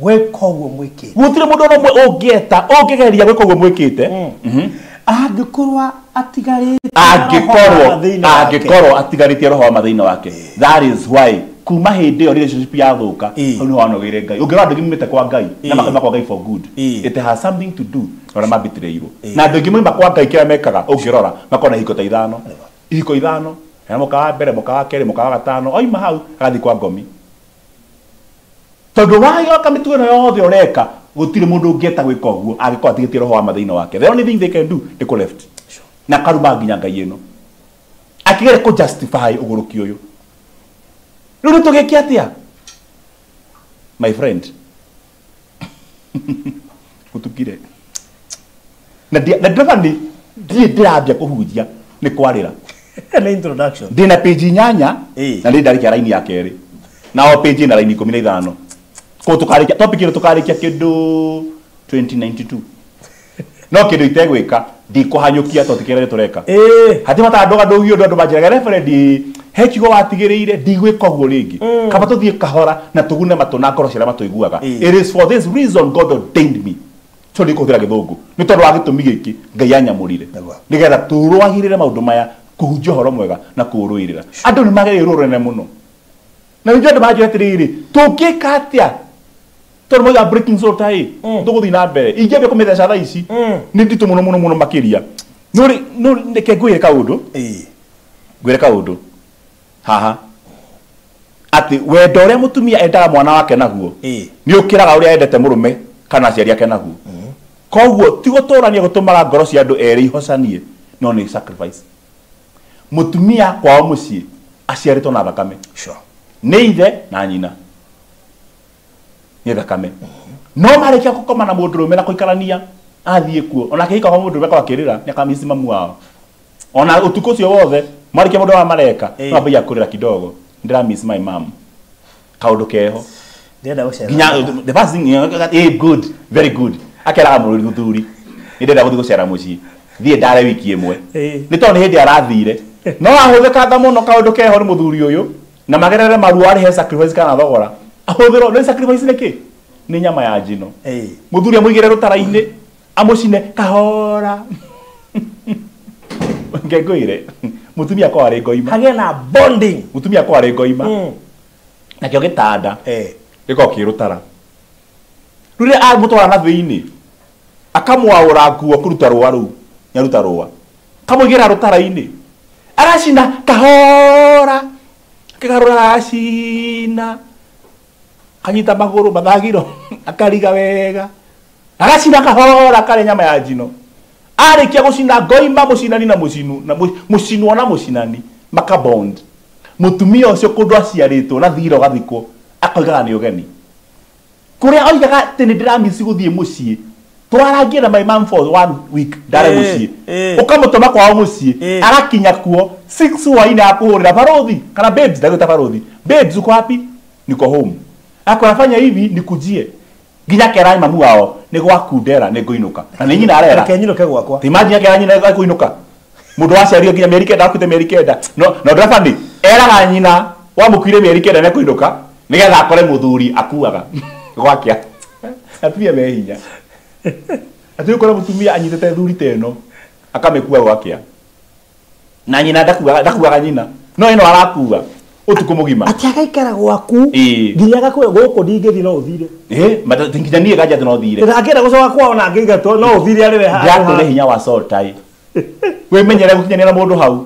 gwĩka ũguo mwĩkĩte. Gũtirĩ mũndũ ona ũmwe ũngĩeta, ũngĩgeria gwĩka ũguo mwĩkĩte. Angĩkorwo atigarĩtie angĩkorwo atigarĩtie roho wa mathĩna wake. That is why kuma hĩndĩ ĩyo relationship yathũka, hau nĩho wanogeire Ngai. Ũngĩrora andũ aingĩ maumĩte kwa Ngai na makauma kwa Ngai for good. It has something to do na ũrĩa mambĩtĩrĩirwo. Na andũ aingĩ mauma kwa Ngai kĩrĩa mekaga ũngĩrora makorwo na ihiko ta ithano. Ihiko ithano, hena mũka wa mbere, mũka wa kerĩ, mũka wa gatano, oima hau agathiĩ kwa ngomi. Tondu wayoka mitugo ĩno yothe ũreka gũtirĩ mũndũ ũngĩeta gwĩka ũguo angĩkorwo atigĩtie roho wa ma thĩinĩ wake. The only thing they can do nĩ kũ left. Na karuma nginya Ngai ĩno. Akĩgeria kũ justify ũgũrũki ũyũ. Rĩu nĩ tũgĩke atĩa? My friend. Gũtukire. Na ndiraba nĩ ndirĩ ndĩrambia kũhunjia nĩ kwarĩra. Nĩ introduction. Ndĩna page 8 na nĩ ndarĩkia raini ya kerĩ. Na o page ĩna raini 15. Ko tukarĩkia topic ĩno tukarĩkia kĩndũ 2092. No kĩndũ itegwĩka ndikũhanyũkia tondũ kĩrĩa tũreka. Hati matandoga ndũgio ũndũ andũ manjĩraga reverend he kiugo watigĩrĩire ndigwĩka ũguo rĩngĩ. Kaba tũthiĩ kahora na tũgune matũ na ngoro cia arĩa matũiguaga. It is for this reason God ordained me. Tondũ ndikũhũthĩra gĩthũngũ. Nĩ tondũ wa gĩtũmi gĩkĩ Ngai anyamũrire. Nĩgetha tũrũagĩrĩre maũndũ maya kũhunjia ũhoro mwega na kũũrũĩrĩra. Andũ nĩ magereire rũrene mũno. Na nĩnjũĩ andũ manjũĩ atĩrĩrĩ, tũngĩka atĩa? Tondũ moiga breaking soul ta ĩ, tũgũthiĩ na mbere. Ingĩambia kũmĩtheca thaa ici, nĩ nditũ mũno mũno mũno makĩria. No reke ngwĩre kaũndũ. Ngwĩre kaũndũ. Haha. Atĩ wendo ũrĩa mũtumia endaga mwana wake naguo, nĩ ũkĩraga ũrĩa endete mũrũme kana aciari ake naguo. Koguo ti gũtũrania gũtũmaga ngoro cia andũ erĩ ihocanie, no nĩ sacrifice. Mũtumia kwao mũciĩ aciarĩtwo na thakame. Nĩ ithe na nyina. Nĩ thakame. No marĩkia gũkoma na mũndũrũme na kũikarania athiĩ kuo. Ona akĩhika kwa mũndũrũme akorwo akĩrĩra nĩ akamisi mamu wao. Ona ũtukũ ũcio wothe marĩkia mũndũ wa mareka no ambia kũrĩra kidogo. Ndĩra miss my mom. Kaũndũ keho. Ndĩrenda gũcera. Nginya the first thing, good, very good. Akeraga mũthuri. Nĩ ndĩrenda gũthiĩ gũcera mũciĩ. Thiĩ ndare wiki ĩmwe. Nĩ tondũ nĩ hĩndĩ arathire. No ahũthĩkanga mũno kaũndũ keho nĩ mũthuri ũyũ. Na magerere maruo arĩhe sacrifice kana thogora. Ahũthĩrwo nĩ sacrifice nĩkĩ? Nĩ nyama ya njino. Mũthuri amũigĩre rũtara-inĩ, amũcine kahora. Ngengũire. Mũtumia akorwo arĩ ngoima. Hagĩe na bonding. Mũtumia akorwo arĩ ngoima. Nakĩo gĩtanda gĩkorwo kĩ rũtara. Rĩrĩa amũtwara na thĩinĩ, akamwaũra nguo kũruta rũa rũu, nĩaruta rũa. Akamũigĩra rũtara-inĩ. Agacina kahora. Akĩgarũra agacina. Akanyita magũrũ mathagiro, akariga wega. Agacina kahora akarĩa nyama ya njino. Arĩkia gũcina ngoima mũcinani na mũcinu na mũcinwo na mũcinani makabond. Mũtumia ũcio kũndũ aciarĩtwo na thira ũgathikwo akoigaga nĩ ũgeni. Kũrĩa oigaga atĩ nĩ ndĩramisi gũthiĩ mũciĩ. Twarangie na my mom for 1 week ndare mũciĩ. Ũkamũtũma kwao mũciĩ agakinya kuo 6 hwainĩ akũhũrĩra barothi kana babes ndagwĩta barothi. Babes uko wapi? Niko home. Akora fanya hivi nikujie. Nginya kera mamu wao nĩ gwakundera nĩ ngũinũka. Na nĩ nyina arera. Reke nyinũke gwakwa. Ti imagine kera nyina ekũinũka. Mũndũ waciarirwo nginya mĩeri 9 akuĩte mĩeri 9. No no ndabani eraga nyina wamũkuire mĩeri 9 nĩekũinũka nĩgetha akore mũthuri akuaga. Gwakĩa. Atumia me hinya. Atĩ ũkora mũtumia anyitĩte thuri ta ĩno akamĩkua gwakĩa. Na nyina ndakuaga nyina. No ĩno arakua ũtukũ mũgima. Atĩ agaikara gwaku nginya agakwĩra gũkũ ndingĩthiĩ no ũthire. Nginya niĩ nganja atĩ no thire. Angĩenda gũcoka kwao na angĩingatwo no ũthire arĩ we haha. Ndĩrakũhe hinya wa sotai. Wĩmenyere gũkinyanĩra na mũndũ hau.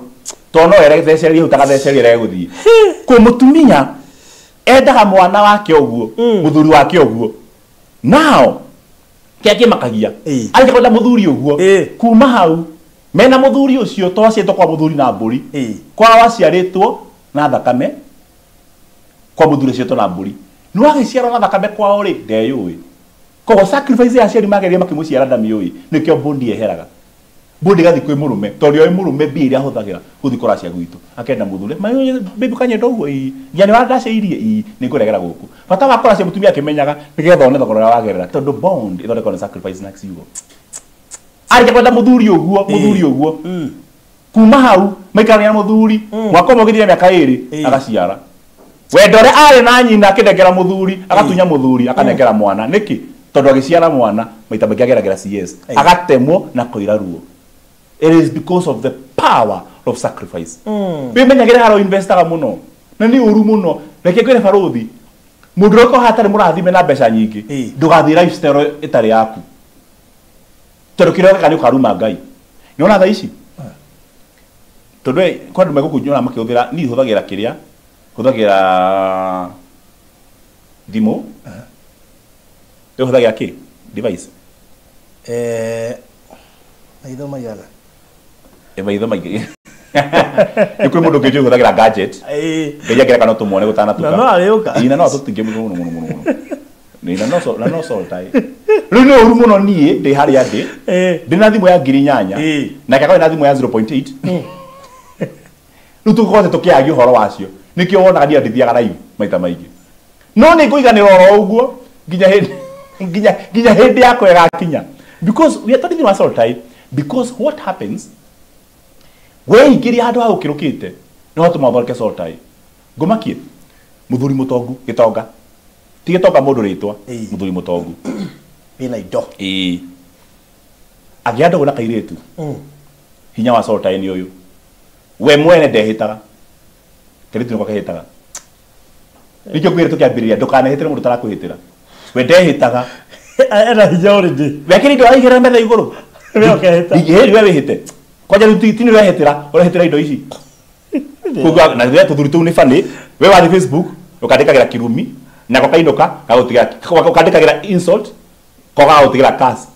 Tondũ no erethecerie hau tagathecerie rege gũthiĩ. Kũ mũtumia endaga mwana wake ũguo, mũthuri wake ũguo. Nao kĩrĩa kĩmakagia arĩkia kwenda mũthuri ũguo kuma hau mena mũthuri ũcio to aciarĩtwo kwa mũthuri na mbũri. Kwao aciarĩtwo na thakame, kwa mũthuri aciarĩtwo na mbũri. No agĩciarwo na thakame kwao rĩ ndeyũĩ. Koguo sacrifice ya aciari mageria makĩmũciara ndamĩũĩ, nĩkĩo mbũndi yeheraga. Mbũndi ĩgathiĩ kwĩ mũrũme tondũ oĩ mũrũme mbia iria ahũthagĩra gũthiĩ kũracia gwitũ. Akenda mũthuri, baby kanyenda ũguo ii, nginya nĩwandacĩirie ii, nĩngũregera gũkũ. Bata wa kũracia mũtumia akĩmenyaga nĩgetha one thogora ũrĩa wagerera tondũ bond ĩthondekagwo nĩ sacrifice na ciugo. Arĩkia kwenda mũthuri ũguo, mũthuri ũguo. Kuma hau maikarania na mũthuri, mwaka ũmwe ũgĩthira mĩaka 2 agaciara. Wendo ũrĩa arĩ na nyina akĩnengera mũthuri, agatunya mũthuri, akanengera mwana. Nĩkĩ? Tondũ agĩciara mwana maita maingĩ ageragĩra CS, agatemwo na koira ruo. It is because of the power of sacrifice. Wĩmenyagĩre harĩa ũinvestaga mũno. Na nĩ ũru mũno. Reke ngwĩre barothi, mũndũ ũrĩa ũkoragwo hatarĩ mũrathime na mbeca nyingĩ, ndũgathiĩ lifestyle ĩtarĩ yaku. Tondũ kĩrĩa ũgeka nĩ ũkaruma Ngai. Nĩwona thaa ici? Tondũ kwa andũ megũkũ nyonaga makĩhũthĩra, niĩ hũthagĩra kĩrĩa, hũthagĩra Thimũ. Ũhũthagĩra kĩ? Device. Maitho maigana. Maitho maingĩ. Nĩ kwĩ mũndũ ũngĩ ũhũthagĩra gadget. Ngai angĩreka no tũmuone gũtanatuka. Na no arĩũka. Ĩĩ na no tũtingĩ mũno mũno mũno mũno. Nĩ na no na no salt ai. Rĩu nĩ ũru mũno niĩ ndĩ harĩa ndĩ. Ndĩ na thimũ ya 8,000. Nake akorwo na thimũ ya 0.8. Rĩu tũkorwo tũkĩagia ũhoro wacio. Nĩkĩo wonaga niĩ ndithiaga live maita maingĩ. No nĩ ngũiganĩra oro ũguo nginya hĩndĩ nginya hĩndĩ yakwa ĩgakinya. Because we are talking about salt ai. Because what happens weingĩria handũ ha ũkĩrũkĩte no hatũma ũthondeke salt ai. Ngũmakie mũthuri mũtongu gĩtonga. Ti gĩtonga mũndũ rĩtwa, mũthuri mũtongu. Wĩna indo. Ĩĩ. Agĩa ndũgũ na kairĩtu. Hinya wa salt ai nĩ ũyũ. We mwene ndehĩtaga. Kairĩtu nĩko kehĩtaga. Nĩkĩo ngwĩre tũkĩambĩrĩria ndũkanehĩtĩre mũndũ ũtarakwĩhĩtĩra. We ndehĩtaga. Ena hinya already. Wekĩra indo araigĩrĩra metha igũrũ. We ũkehĩta. Hĩndĩ we wĩhĩte. Kwanja rĩu ti nĩ ũrehĩtĩra, ũrehĩtĩra indo ici. Koguo na rĩrĩa tũthuri tũu nĩ funny, we wathiĩ Facebook ũkandĩkagĩra kirumi nako kainũka gagũtigĩra ũkandĩkagĩra insult ko gagũtigĩra curse.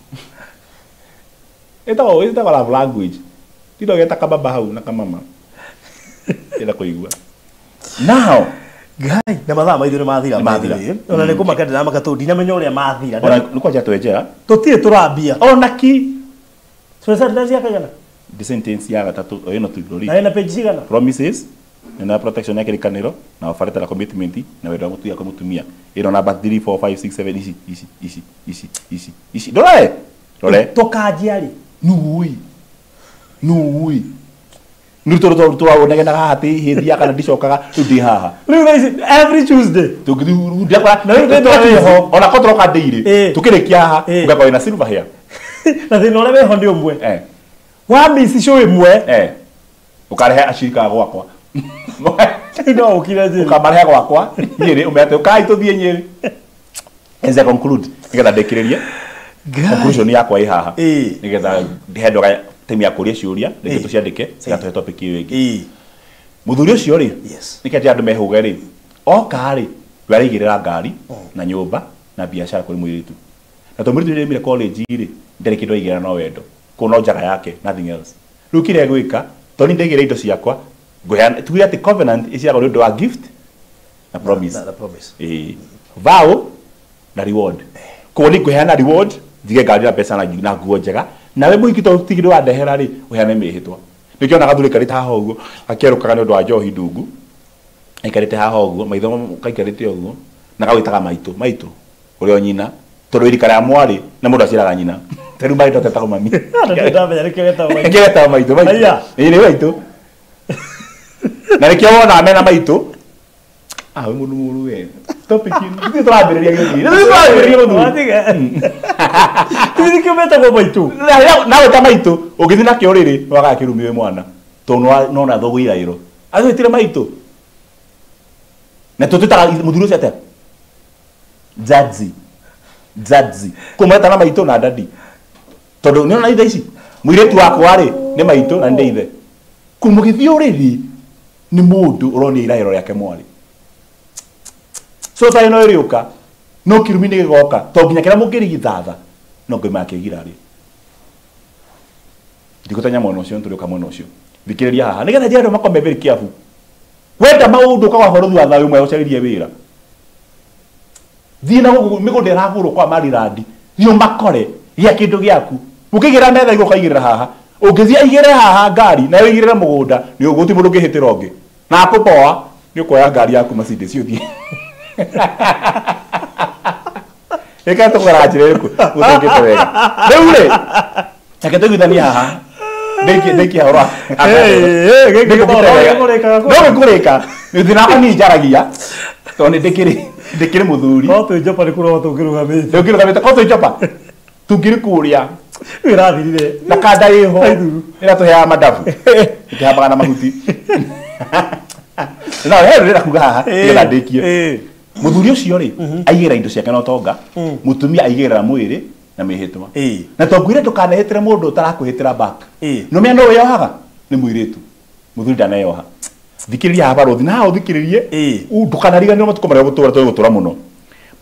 Ĩtagwo love language. Tindo geta kababa hau na kamama. Ĩra kũigua. Now Ngai na mathaa maitũ nĩ mathira mathira. Ona nĩ kũmaka ndĩramaka tondũ ndinamenya ũrĩa mathira. Ona nĩ kwanja twenjera. Tũtirĩ tũrambia. Ona ki. Tũrĩ cia kaigana? The sentence ya gatatũ ĩno tu. Na ĩna page cigana? Promises na protection ya kĩrĩkanĩro na offer na commitment na wendo wa mũtumia kwa mũtumia. Ĩno namba 3 4 5 6 7 ici ici ici ici ici ici. Ndore. Ndore. Tũkanjia rĩ. Nũĩ. Nũĩ. Nĩ tũrawonegenaga haha atĩ hĩthia kana ndicokaga rĩu ndĩ haha. Rĩu thaa ici every Tuesday. Tũngĩthiĩ Na rĩu ndĩ ho ona ko tũroka ndĩirĩ. Tũkĩrĩkia haha ũgakorwo wĩna silver hair. Na thĩna ũrĩa wĩho nĩ ũmwe. Wa miss show ĩmwe. Ũkarehe acirika gwakwa. No ũkire njĩra. Ũkamarehe gwakwa Nyĩrĩ ũmere atĩ ũkai tũthiĩ Nyĩrĩ. As I conclude nĩgetha ndĩkĩrĩrie. Conclusion yakwa ĩ haha. Nĩgetha ndihe andũ time ya kũria ciũria rĩngĩ tũciandĩke cigatũhe topic ĩyo ĩngĩ. Mũthuri ũcio rĩ, nĩkĩo andũ mehũge rĩ, oka rĩ, we araigĩrĩra ngari na nyũmba na biacara kũrĩ mũirĩtu. Na tondũ mũirĩtu nĩaumire college rĩ, ndarĩ kĩndũ aigĩrĩra no wendo. Kũu no njaga yake, nothing else. Rĩu kĩrĩa egwĩka, tondũ niĩ ndaigĩrĩra indo ciakwa, ngũheana, tuge atĩ covenant ĩciaragwo nĩ ũndũ wa gift na promise. Na promise. Ĩĩ. Vow na reward. Koguo nĩ ngũheana reward, njige ngari na mbeca na nguo njega. Nawe mũhiki tondũ ti kĩndũ wandehera rĩ, ũheane mĩhĩtwa. Nĩkĩo onaga gathuri karĩte haha ũguo, gakĩerũkaga nĩ ũndũ wa njohi ndungu. Aikarĩte haha ũguo, maitho kaikarĩte ũguo, na gagwĩtaga maitũ, maitũ, ũrĩa o nyina, tondũ irika rĩa mwarĩ na mũndũ aciaraga nyina. Ta rĩu marĩ ndotetago mami. Ndamenya nĩkĩo getagwo maitũ. Nĩkĩo getagwo maitũ, maitũ. Aya. Ĩĩ nĩ maitũ. Na nĩkĩo wonaga mena maitũ. Ah, wĩ mũndũ mũũru we. Topic ĩno. Ithuĩ tũrambĩrĩria gĩthuri. Ithuĩ tũrambĩrĩria gĩthuri. Watige. Ithuĩ nĩkĩo metagwo maitũ. Nawe ta maitũ, ũngĩthiĩ nakĩo rĩrĩ, wagaga kĩrumi wĩ mwana. Tondũ nona thoguo iraĩro. Agwĩtire maitũ. Na tũtwĩtaga mũthuri ũcio atĩa? Jaji. Jaji. Kũmweta na maitũ na dadi. Tondũ nĩona ithe ici. Mũirĩtu wakwa rĩ, nĩ maitũ na nĩ ithe. Kũmũgĩthiĩ ũrĩrĩ nĩ mũndũ ũronia iraĩro rĩake mwarĩ. So ta ĩno ĩrĩũka, no kĩrumi nĩ gĩgoka, to nginya kĩrĩa mũngĩrigithatha, no ngĩma kĩgira rĩ. Ndigũtenya mwena ũcio, nĩtũrĩũka mwena ũcio. Thikĩrĩria haha, nĩgetha njĩre andũ makome very careful. Wenda maũndũ ũkaga bũrũri wa thayũ ũmwe ũcaririe wĩra. Thiĩ na gũkũ mĩgũnda ĩragũrwo kwa Maryland, thiĩ ũmakore, gĩa kĩndũ gĩaku. Ũkĩigĩrĩra metha igũrũ ũkaigĩrĩra haha. Ũngĩthiĩ aigĩrĩre haha ngari, nawe ũigĩrĩre mũgũnda, nĩ ũgũti mũndũ ũngĩhĩtĩra ũngĩ. Na akũboa, nĩ ũkuoya ngari yaku Mercedes ũthiĩ. Ĩka tũkũgera njĩra ĩrĩkũ gũtũngĩte wega. Rĩu rĩ, reke tũiguithanie haha. Ndĩkie ũhoro wa- No gĩkũrĩka. Thĩna wakwa niĩ njaragia, tondũ nĩ ndĩkĩrĩ mũthuri. No twĩ Njopa nĩ kũrora tũngĩrũgamĩte. Tũngĩrũgamĩte, ko twĩ Njopa? Tũngĩrĩ kũrĩa. Ĩrathirire. Na kanda ĩho. Aithuru. Ĩratũheaga madabu. Ĩkĩhambaga na mahuti. No, he ndĩrenda kuga haha, nĩgetha ndĩkie. Mũthuri ũcio rĩ, aigĩrĩra indo ciake na ũtonga, mũtumia aigĩrĩra mwĩrĩ na mĩhĩtwa. Na to ngwĩre ndũkanehĩtĩre mũndũ ũtarakwĩhĩtĩra back. No menya no wĩyohaga nĩ mũirĩtu. Mũthuri ndaneyoha. Thikĩrĩria haha barũthi, na haha ũthikĩrĩrie, ndũkanariganĩrwo matukũ marĩa ũgũtũra, tũgũtũra mũno.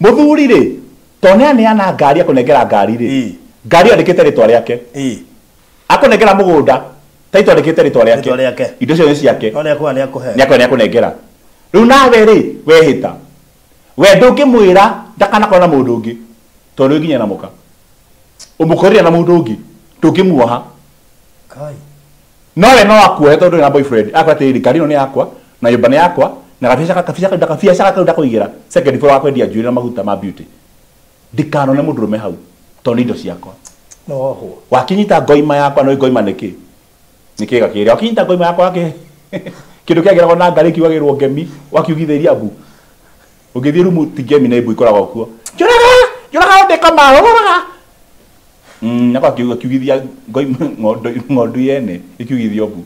Muthuri ri to ne aneana ngari akunengera ngari ri ngari andikite ritwa riake akunengera mugunda taito andikite ritwa riake indo cio ni ciake no ni akuhe ni akunengera riu nawe ri wehita we ndungimwira ndakanakorwo na mundu ungi tondu nginya na muka umukorire na mundu ungi ndungimuoha kai no we no akuohe tondu na boyfriend akwa atiri ngari ino ni yakwa na nyumba ni yakwa na gabiacara kau ndakuigira second floor wakwendia njuĩrĩ na maguta ma beauty ndikanone mundu rume hau tondu ni indo ciakwa no ho wakinyita ngoima yakwa no ngoima niki niki gakire wakinyita ngoima yakwa wake kindu kiagiragwo na ngari kiugagirwo ngemi wakiugithĩria mbu ũngĩthiĩ rumu ti ngemi nĩ mbu ikoragwo kuo njũraga njũraga ndĩkoma ũraga nako akiugithia ngoima ng'ondu yene ikiugithio mbu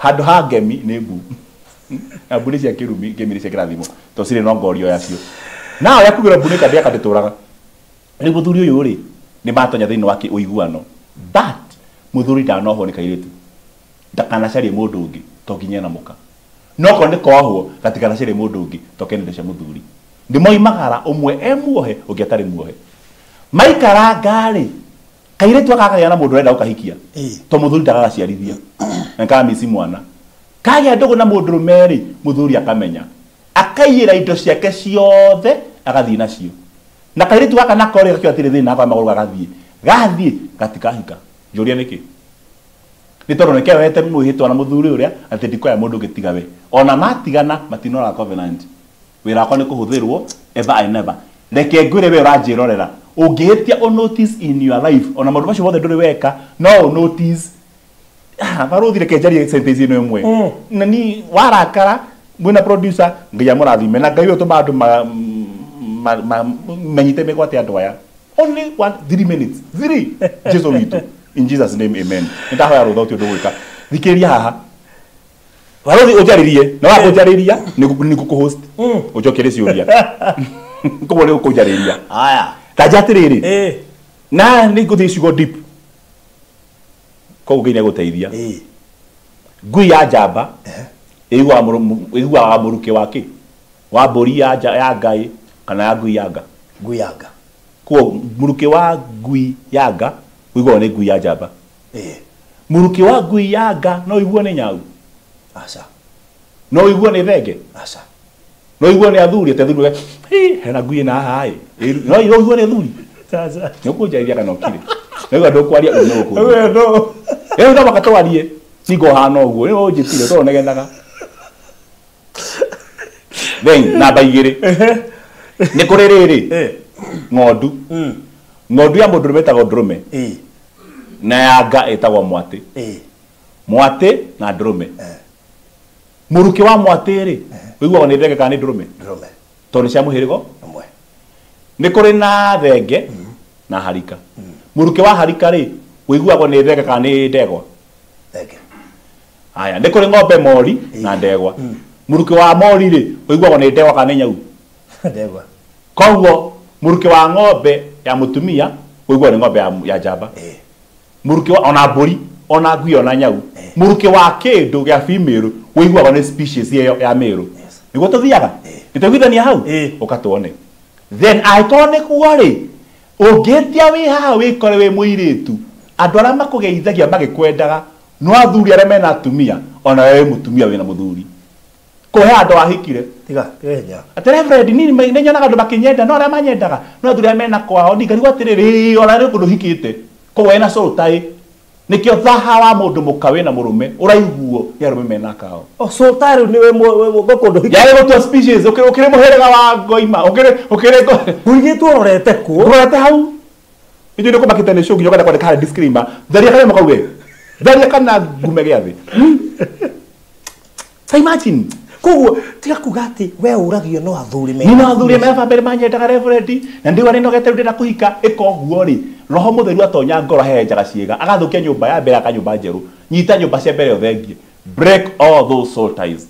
handũ ha ngemi nĩ mbu na mbu nĩ cia kĩrumi ngemi nĩ cia kĩrathimo to cirĩ no ngorio yacio na ũrĩa kugĩra mbu nĩ kandĩ akandĩtũraga rĩu mũthuri ũyũ rĩ nĩ matonya thĩinĩ wa ũiguano but mũthuri ndanohwo nĩ kairĩtu ndakanacarie mũndũ ũngĩ to nginya na mũka no korwo nĩ kohwo gatikanacarie mũndũ ũngĩ to kene indo cia mũthuri nĩ moimagara ũmwe e muohe ũngĩ atarĩ muohe maikaranga rĩ kairĩtu akagĩa na mũndũ ũrenda gũkahikia to mũthuri ndagagaciarithia na kamisi mwana kagĩa ndũgũ na mũndũrũme rĩ mũthuri akamenya akaiyĩra indo ciake ciothe agathiĩ nacio na kairĩtu gaka nako rĩ gakĩoya atĩrĩ thĩna kwa magũrũ gagathiĩ gathiĩ gatikahika njũria nĩkĩ nĩ tondũ nĩkeohete mwĩhĩtwa na mũthuri ũrĩa atĩ ndikoya mũndũ ũngĩ tiga we ona matigana matinora covenant wĩra wakwa nĩ kũhũthĩrwo ever and never reke ngwĩre we ũranjĩrorera ũngĩhĩtia o notice in your life ona maũndũ macio mothe ndũrĩ weka no o notice barũthi reke njarie sentence ĩno ĩmwe na ni warakara mwĩna producer ngai amũrathime na ngai ũyũ ũtũmaga andũ menyite mĩgwate andũ aya only 1 3 minutes 3 Jesu witũ in Jesus name amen nĩndahoya rũtha ũti ũndũ gwĩka thikĩrĩria haha barũthi ũnjarĩrie na wakũnjarĩria nĩ ngũkũhost ũnjokerie ciũria koguo nĩ ũkũnjarĩria aya tanja atĩrĩrĩ na nĩ ngũthiĩ ciugo deep koguo Ngai nĩegũteithia ngui ya njamba ĩiguaga mũrukĩ wa kĩ wa mbũri ya ngai kana ya ngui ya nga ngui ya nga koguo mũrukĩ wa ngui ya nga ũiguagwo nĩ ngui ya njamba mũrukĩ wa ngui ya nga no ũiguo nĩ nyau aca no ũiguo nĩ thenge aca no ũiguo nĩ athuri atĩ athuri hena ngui ĩna haha ĩ no ũiguo nĩ athuri nĩ ũkũnjarĩria kana ũkire nĩguo ndũkwaria ũguo nĩ ũkũnjarĩria rĩu no mũhaka twarie ningo ũhana ũguo nĩ ũnjĩtire tondũ negenaga then namba igĩrĩ nĩ kũrĩ rĩrĩ ng'ondu ng'ondu ya mũndũrũme ĩtagwo ndũrũme na ya nga ĩtagwo mwatĩ mwatĩ na ndũrũme mũrukĩ wa mwatĩ rĩ ũiguagwo nĩ thenge kana nĩ ndũrũme tondũ nĩ cia mũhĩrĩgo ũmwe nĩ kũrĩ na thenge na harika mũrukĩ wa harika rĩ ũiguagwo nĩ thenge kana nĩ ndegwa thenge aya nĩ kũrĩ ng'ombe mori na ndegwa mũrukĩ wa mori rĩ ũiguagwo nĩ ndegwa kana nĩ nyau ndegwa koguo mũrukĩ wa ng'ombe ya mũtumia ũiguagwo nĩ ng'ombe ya njamba mũrukĩ wa ona mbũri ona ngui ona nyau mũrukĩ wa kĩndũ gĩa female ũiguagwo nĩ species ĩyo ya male nĩguo tũthiaga nĩtwaiguithania hau ũka tuone then angĩkorwo nĩguo rĩ ũngĩtia wĩ haha wĩkore wĩ mũirĩtu andũ arĩa makũgeithagia magĩkwendaga no athuri arĩa mena atumia ona wewe mũtumia wĩna mũthuri kũhe andũ ahikire tiga tiga atĩ reverend ni nĩ nyonaga andũ makĩnyenda no arĩa manyendaga no athuri arĩa mena kwao ndingarigwo atĩrĩrĩ ona rĩ kũndũ hikĩte koguo ena soul tie nĩkĩo thaha wa mũndũ mũka wĩna mũrũme ũraiguo nĩ arũme mena kao oh soul tie rĩu nĩ wĩ kũndũ hikĩte yarĩ gũtua species ũkĩrĩ mũhĩrĩga wa ngoima ũkĩrĩ ngũigĩtwo ũrorete kũ ũrorete hau ithuĩ nĩ kũmakĩte nĩ show nginya ũkenda kwandĩka harĩa disclaimer tharia karĩa makauge tharia kana ngume gĩa thĩ ta imagine koguo tiga kuga atĩ we ũragio no athuri me no athuri me bamĩrĩ manyendaga reverend na ndiwa nĩ nogete rĩu ndĩrenda kũhika ĩka ũguo rĩ roho mũtheru atonya ngoro hehenjaga ciĩga agathũkia nyũmba ya mbere aka nyũmba njerũ nyita nyũmba cia mbere ũthengie break all those soul ties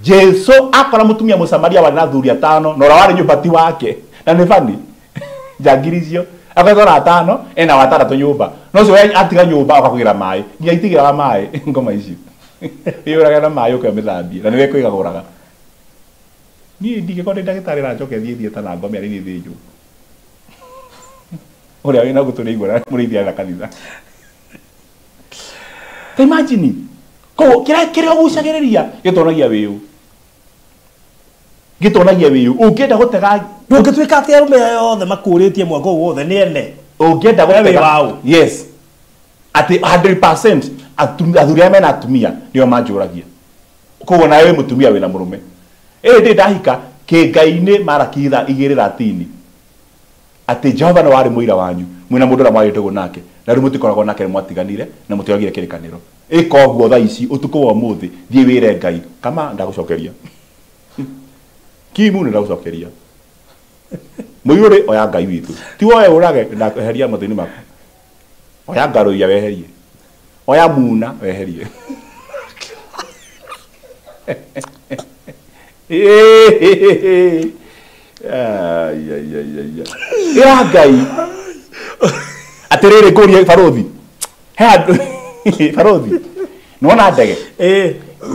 Jesu akora mũtumia mũsamaria warĩ na athuri atano na ũrĩa warĩ nyũmba ti wake na nĩ bani njangiri icio akoretwo na atano ena watandatũ nyũmba no ũcio atiga nyũmba okakũgĩra maĩ nginya itigĩraga maĩ ngoma icio iyũraga na maĩ ũkĩo mĩthambie na nĩwe kwĩgagũraga Niĩ ndingĩkorwo ndĩ ndagĩtarĩ na njoke thiĩ thieta na ngome arĩ thĩnjwo. Ũrĩa wĩna gũtũ nĩaigua mũrĩithi arĩ na kanitha. Ta imagine koguo kĩrĩa ũgucagĩrĩria gĩtonagia wĩũ. Gĩtonagia wĩũ. Ũngĩenda gũtega ndũngĩtuĩka atĩ arũme othe makũrĩtie mwaka ũyũ wothe nĩ ene. Ũngĩenda gũtega yes. Atĩ 100% athuri arĩa mena atumia nĩo manjũragia. Koguo nawe wĩ mũtumia wĩna mũrũme. Ĩĩ ndĩ ndahika kĩngai-inĩ Maraki 2:13 atĩ Jehova nĩ warĩ mũira wanyu mwĩna mũndũ ũrĩa mwarĩ ndũgũ nake na rĩu mũtikoragwo nake nĩ mwatiganire na mũtiagire kĩrĩkanĩro. Ĩka ũguo thaa ici ũtukũ wa ũmũthĩ thiĩ wĩre Ngai kama ndagũcokeria. Kimu nĩ ndagũcokeria. Mũirũrĩ oya Ngai witũ. Ti woe ũrage ndakweheria mathĩna maku. Oya ngarũiya weherie. Oya muna weherie. Ĩra Ngai atĩrĩrĩ ngũrie barothi. He andũ barothi. Nĩwona ndege?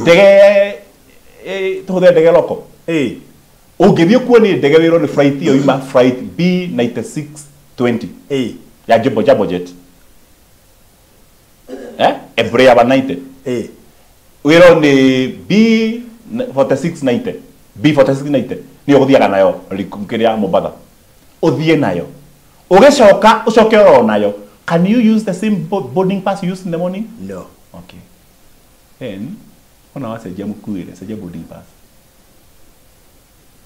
Ndege tũhũthĩre ndege loko. Ũngĩthiĩ kuo nĩ ndege wĩrwo nĩ flight ĩyo yuma flight B9620. Ya Jambo Jet. Embraer 190. Wĩrwo nĩ B4690. B4690 nĩyo ũgũthiaga nayo kĩrĩa Mombatha. Ũthiĩ nayo. Ũgĩcoka ũcoke oro nayo. Can you use the same boarding pass you used in the morning? No. Okay. Then ona wacenjia mũkuĩre, cenjia boarding pass.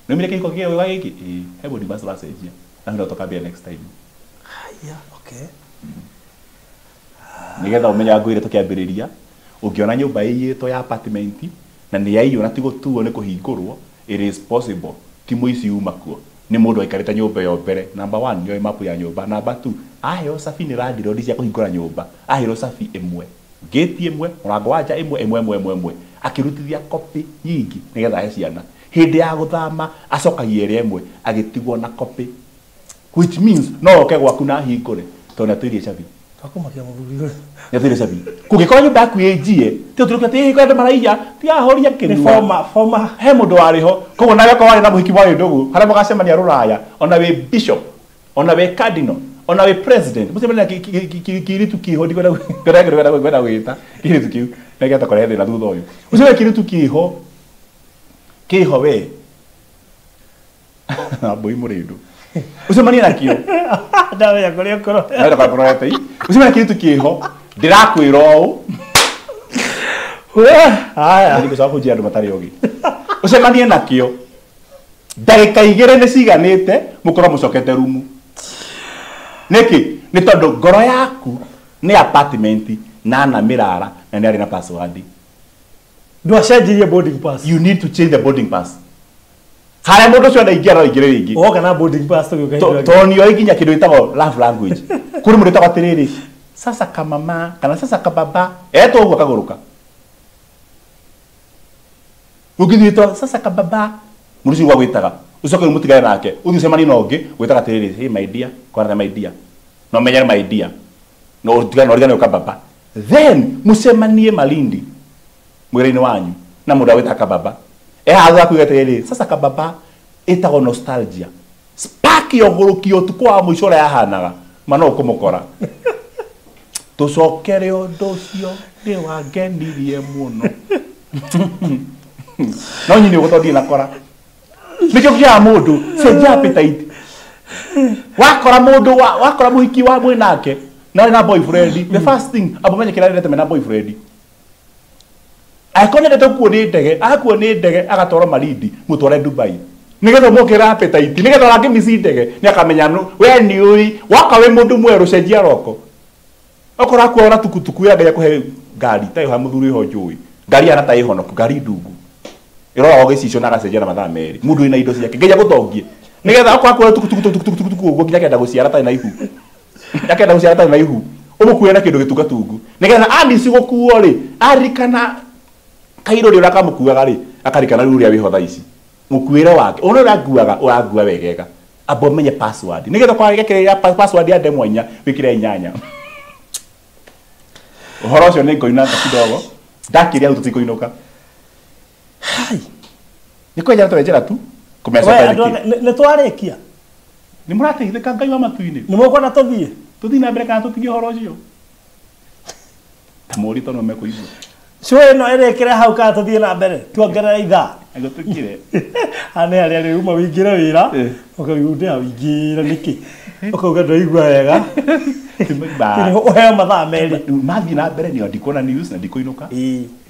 Nĩũmire kĩhiko kĩega gĩkĩ? Ĩĩ, he boarding pass ũracenjia. Na nĩ tũkambia next time. Haya, okay. Nĩgetha ũmenye ngwĩre tũkĩambĩrĩria, ũngĩona nyũmba ĩiyĩtwo ya apartment na nĩ yaiywo na ti gũtuo nĩ kũhingũrwo, it is possible ti mũici uma kuo. Nĩ mũndũ aikarĩte nyũmba ĩyo mbere. Number 1 nĩoĩ mapu ya nyũmba. Number 2 aheo cabi nĩ landlord cia kũhingũra nyũmba. Aheirwo cabi ĩmwe, gate ĩmwe, mũrango wa nja ĩmwe ĩmwe ĩmwe ĩmwe ĩmwe. Akĩrutithia copy nyingĩ nĩgetha ahe ciana. Hĩndĩ ya gũthama acokagia ĩrĩa ĩmwe agĩtigwo na copy. Which means no oke gwaku na ahingũre tondũ nĩatũirie cabi. Twakũmakia mũthuri ũyũ. Nĩatũirie cabi. Kũngĩkorwo nyũmba yaku ĩ njie, ti ũtuĩke atĩ ĩ andũ maraiya, tigahoria kĩnua. Former. He mũndũ warĩ ho. Koguo nawe okorwo warĩ na mũhiki mwarĩ ndũgũ, harĩa mũgacemania rũraya, ona wĩ bishop, ona wĩ cardinal, ona wĩ president, mũcemania na kĩirĩtu kĩho, ndikwenda gwĩta kĩirĩtu kĩu, nĩgetha kũrehe thĩna thutha ũyũ. Mũcemania kĩirĩtu kĩho, kĩho we. Mbũi mũrĩndũ. Ũcemanie nakĩo. Ndamenya kũrĩa ũkũrorete. Ndamenya kũrĩa ũkũrorete. Ũcemanie kĩirĩtu kĩho, ndĩrakwĩra ũũ. Haya. Ndigũcoka kũnjĩra andũ matarĩ ogĩ. Ũcemanie nakĩo. Ndagĩka igĩrĩ nĩ ciganĩte mũkorwo mũcokete rumu. Nĩkĩ? Nĩ tondũ ngoro yaku nĩ apartment na na mĩrara na nĩ arĩ na password. Ndwacenjirie boarding pass. You need to change the boarding pass. Harĩa mũndũ ũcio anaingĩra no aingĩre rĩngĩ. Woka na boarding pass tũgĩũka hĩndĩ ĩyo. Tondũ nĩoĩ nginya kĩndũ gĩtagwo love language. Kũrĩ mũndũ wĩtagwo atĩrĩrĩ, sasa kamama kana sasa kababa, etwo ũguo akagũrũka. Ũngĩthiĩ wĩtwo sasa kababa, mũndũ ũcio gwagwĩtaga. Ũcoke rĩu mũtigane nake, ũthiĩ ũcemanie na ũngĩ, wĩtaga atĩrĩrĩ, hey my dear, kwana my dear. No menyane my dear. No ũtigane na ũrigane kababa. Then mũcemanie Malindi mwĩra-inĩ wanyu na mũndũ agwĩtaga kababa. Haha kuiga atĩrĩrĩ, sasa kababa ĩtagwo nostalgia. Spark ya ũgũrũki ũtukũ wa mũico ũrĩa yahanaga, ma no ũkũmũkora. Tũcokere ũndũ ũcio nĩ wangenirie mũno. No nyini ũguo tondũ ndirĩ na kora. Nĩkĩo kĩaga mũndũ, cenjia appetite. Wakora mũndũ, wakora mũhiki wa mwĩ nake, na arĩ na boyfriend, the first thing, amba ũmenye kĩrĩa arendete mena boyfriend. Angĩkorwo nĩendete gũkuo nĩ ndege, agakuo nĩ ndege agatwarwo Malindi, mũtware Dubai. Nĩgetha ũmwongerere appetite, nĩgetha ona angĩmici ndege, nĩakamenya nũ, we nĩũĩ, woka wĩ mũndũ mwerũ cenjia roko. Okorwo akuoya na tukutuku ya Ngai akũhe ngari, ta ĩyo ha mũthuri ĩho njũĩ. Ngari yana ta ĩhonoku, ngari ndungu. Ĩroragwo gĩcicio na agacenjia na mathaa merĩ. Mũndũ wĩna indo ciake, Ngai agũtongie. Nĩgetha okorwo akuoya tukutuku, tukutuku, tukutuku ũguo nginya akenda gũciara atarĩ na ihu. Akenda gũciara atarĩ na ihu. Ũmũkuĩre na kĩndũ gĩtungatungu. Nĩgetha amici gũkuo rĩ, aririkana kairũ rĩ ũrĩa kamũkuaga rĩ, akarikana rĩu ũrĩa wĩho thaa ici. Mũkuĩre wake, ũrĩa ũranguaga, ũrangua wegega. Amba ũmenye password. Nĩgetha kwa gĩkĩrĩra password ya ndemwa inya, wĩkĩre inyanya. Ũhoro ũcio nĩ ngoina kidogo. Ndakĩria hau tũtikũinũka. Hai. Nĩ kwenjera twenjera tu. Kũmecoka nĩkĩ? Nĩ twarĩkia. Nĩ mũrateithĩka Ngai wa matu-inĩ. Nĩ mũkwenda tũthiĩ? Tũthiĩ na mbere kana tũtige ũhoro ũcio? Ta mũri tondũ mekũigua. Show ĩno ĩrĩkĩre hau kana tũthiĩ na mbere tuongerere ithaa. Ego tũkire. Ane arĩa rĩu uma wĩingĩre wĩra ũkauga ndĩa wĩingĩra nĩkĩ ũkauga ndũraigua wega. Ũheo mathaa merĩ. Mathiĩ na mbere nĩ ndikuona news na ndikũinũka.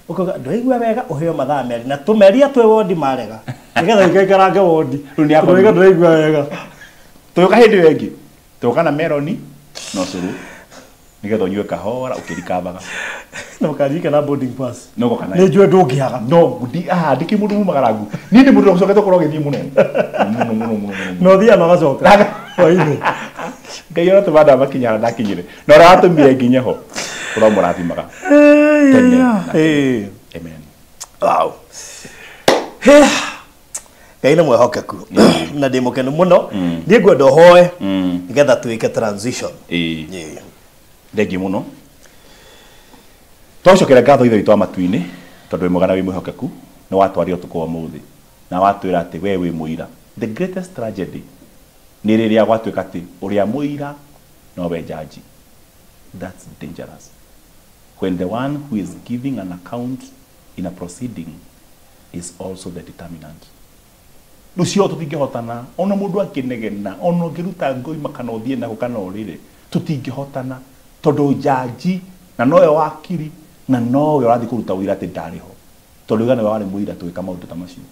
Ũkauga ndũraigua wega ũheo mathaa merĩ na tũmeria twĩ wondi marega nĩgetha ũikaikarange wondi. Ũrauga ndũraigua wega. Tũgĩũka hĩndĩ ĩyo ĩngĩ tũgĩũka na meroni na ũcũrũ nĩgetha ũnyue kahora ũkĩrikavaga. Na ũkaririkana boarding pass. No goka nayo. Nĩ njũĩ ndũngĩaga. No ndikĩ mũndũ mumagarangu. Niĩ ndĩ mũndũ ũcokete gũkorwo ũgĩthiĩ mũno. Mũno mũno mũno. Na ũthiaga na ũgacoka. Hwainĩ. Ngai ũratũma ndamakinya harĩa ndakinyire. Na ũrĩa watũmire nginye ho ũramũrathimaga. Tene. Amen. Wow. Ngai nĩ mwĩhokeku na ndĩ mũkenu mũno. Niĩ ngwenda ũhoe nĩgetha twĩke transition. Thengiũ mũno. Twacokera ngatho Ithe witũ wa matu-inĩ tondũ wĩ mwega na wĩ mwĩhokeku nĩ watwaria ũtukũ wa ũmũthĩ na watwĩra atĩ we wĩ mũira. The greatest tragedy nĩ rĩrĩa gwatuĩka atĩ ũrĩa mũira nowe jaji. That's dangerous. When the one who is giving an account in a proceeding is also the determinant. Rũcio tũtingĩhotana ona mũndũ akĩnegena ona ũngĩruta ngoima kana ũthiĩ nako kana ũrĩre tũtingĩhotana tondũ jaji na nowe wakiri na nowe ũrathiĩ kũruta ũira atĩ ndarĩ ho tondũ uga nĩwe warĩ mũira tũgĩka maũndũ ta macio.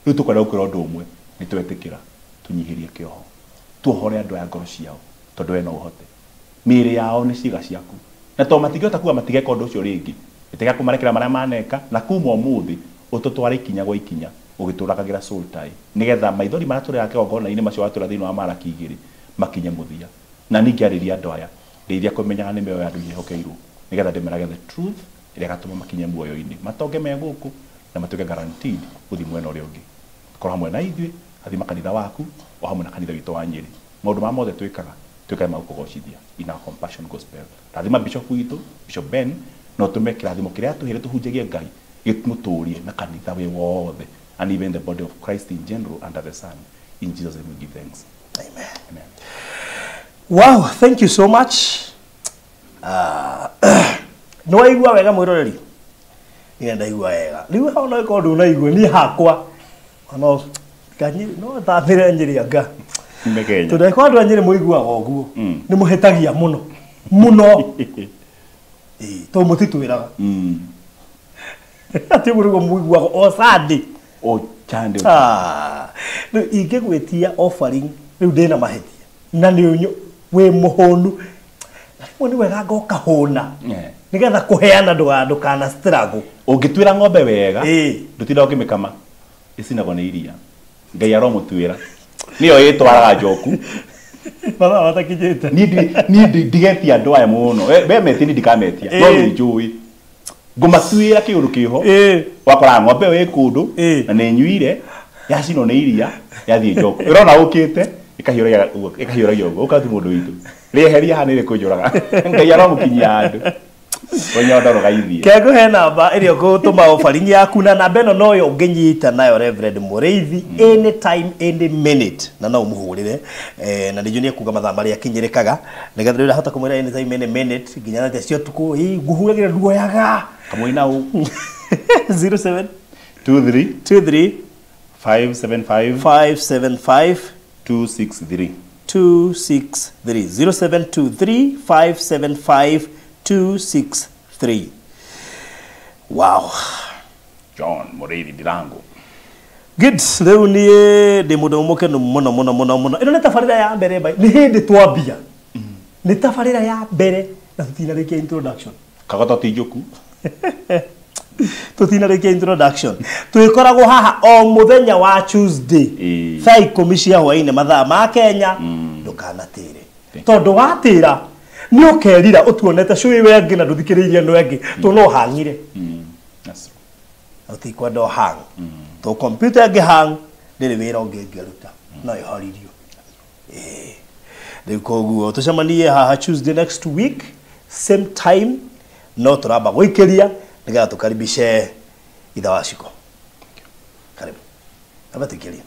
Rĩu tũkwenda gũkwĩra ũndũ ũmwe nĩ twetĩkĩra tũnyihĩrie kĩoho tuohore andũ aya ngoro ciao tondũ we no ũhote. Mĩĩrĩ yao nĩ ciĩga ciaku na to matingĩhota kuga matigeka ũndũ ũcio rĩngĩ ĩtiga kũmarekera marĩa maneka na kuma ũmũthĩ ũtũtware ikinya gwa ikinya ũgĩtũragagĩra soul tie nĩgetha maithori marĩa tũrĩaga kĩgongona-inĩ macio watũra thĩinĩ wa Maraki 2 makinye mũthia. Na ningĩ arĩria andũ aya ndeithia kũmenyaga nĩ mĩoyo ya andũ ĩhokeirwo nĩgetha ndĩmerage the truth ĩrĩa ĩgatũma makinye muoyo-inĩ matonge me gũkũ na matuĩke guaranteed gũthiĩ mwena ũrĩa ũngĩ. Korwo hamwe na ithuĩ athima kanitha waku o hamwe na kanitha witũ wa Nyĩrĩ. Maũndũ maya mothe twĩkaga twĩkage ma gũkũgocithia in our compassion gospel. Rathima bishop witũ Bishop Ben no tũme kĩrathimo kĩrĩa atũheire tũhunjagie Ngai gĩmũtũrie na kanitha wĩ wothe and even the body of Christ in general under the sun. In Jesus' name we give thanks. Amen. Amen. Wow, thank you so much. No waigua wega mwĩroreri? Niĩ ndaigua wega. Rĩu hau no ĩkorwo ndũnaigua niĩ hakwa. Ona no thamĩre Nyĩrĩ anga. Tondũ angĩkorwo andũ a Nyĩrĩ mũiguaga ũguo nĩ mũhĩtagia mũno. Mũno. Tondũ mũtitwĩraga. Atĩ ũguo nĩguo mũiguaga o Sunday. O Sunday. Rĩu ingĩgwĩtia offering rĩu ndĩna mahĩtia. Na nĩ wĩ mũhũnu. Na rĩmwe nĩ wega ngoka hũna. Nĩgetha kũheana ndũkana struggle. Ũngĩtuĩra ng'ombe wega ndũtindaga ũkĩmĩkama ĩcinagwo nĩ iria. Ngai aromũtuĩra. Nĩyo ĩtwaraga njoku. Mathaa matakinyĩte. Niĩ ndigetia andũ aya mũno. We metie niĩ ndikametia. No nĩ njũĩ. Ngũmatuĩra kĩũndũ kĩho. Wakora ng'ombe ĩyo ĩ kũndũ na nĩ ĩnyuire yacinwo nĩ iria yathiĩ njoku. Ĩrona ũkĩte ĩkahiũragia ũguo ũkathi mũndũ witũ. Rĩeheria haha nĩ rĩkũnjũraga. Ngai aromũkinyia handũ. Rũnyondo rũgaithie. Kengũhe namba ĩrĩa ũgũtũma offering yaku na namba ĩno noyo ũngĩnyita nayo Reverend Mũrĩithi anytime any minute na no ũmũhũrĩre na nĩ njũĩ nĩekuga mathaa marĩa akinyĩrĩkaga nĩgetha rĩu ndahota kũmwĩra anytime any minute nginya thaa cia ũtukũ ngũhũragĩra nduoyaga. Kamũina ũ 07 23 23 575 575 263 263 0723 575 263. Wow. John Mũrĩithi Ndirango. Good. Rĩu niĩ ndĩ mũndũ mũkenu mũno mũno mũno mũno. Ĩno nĩ tabarĩra ya mbere bai. Nĩ hĩndĩ twambia. Nĩ tabarĩra ya mbere na tũtinarĩkia introduction. Kagoto ti njũku. Tũtinarĩkia introduction. Twĩkoragwo haha o mũthenya wa Tuesday thaa 10 cia hwaĩ-inĩ mathaa ma Kenya. Ndũkanatĩre. Tondũ watĩra nĩ ũkerira ũtuonete cũĩ we angĩ na ndũthikĩrĩirie andũ angĩ tondũ no hang'ire. Ũtikwenda ũhang. Tondũ computer ĩngĩhang ndĩrĩ wĩra ũngĩ ĩngĩruta no ĩhoririo. Rĩu koguo tũcemanie haha Tuesday next week same time no tũramba gũikĩria nĩgetha tũkaribice itha wa Ciko. Karibu. Amba tũikĩrie.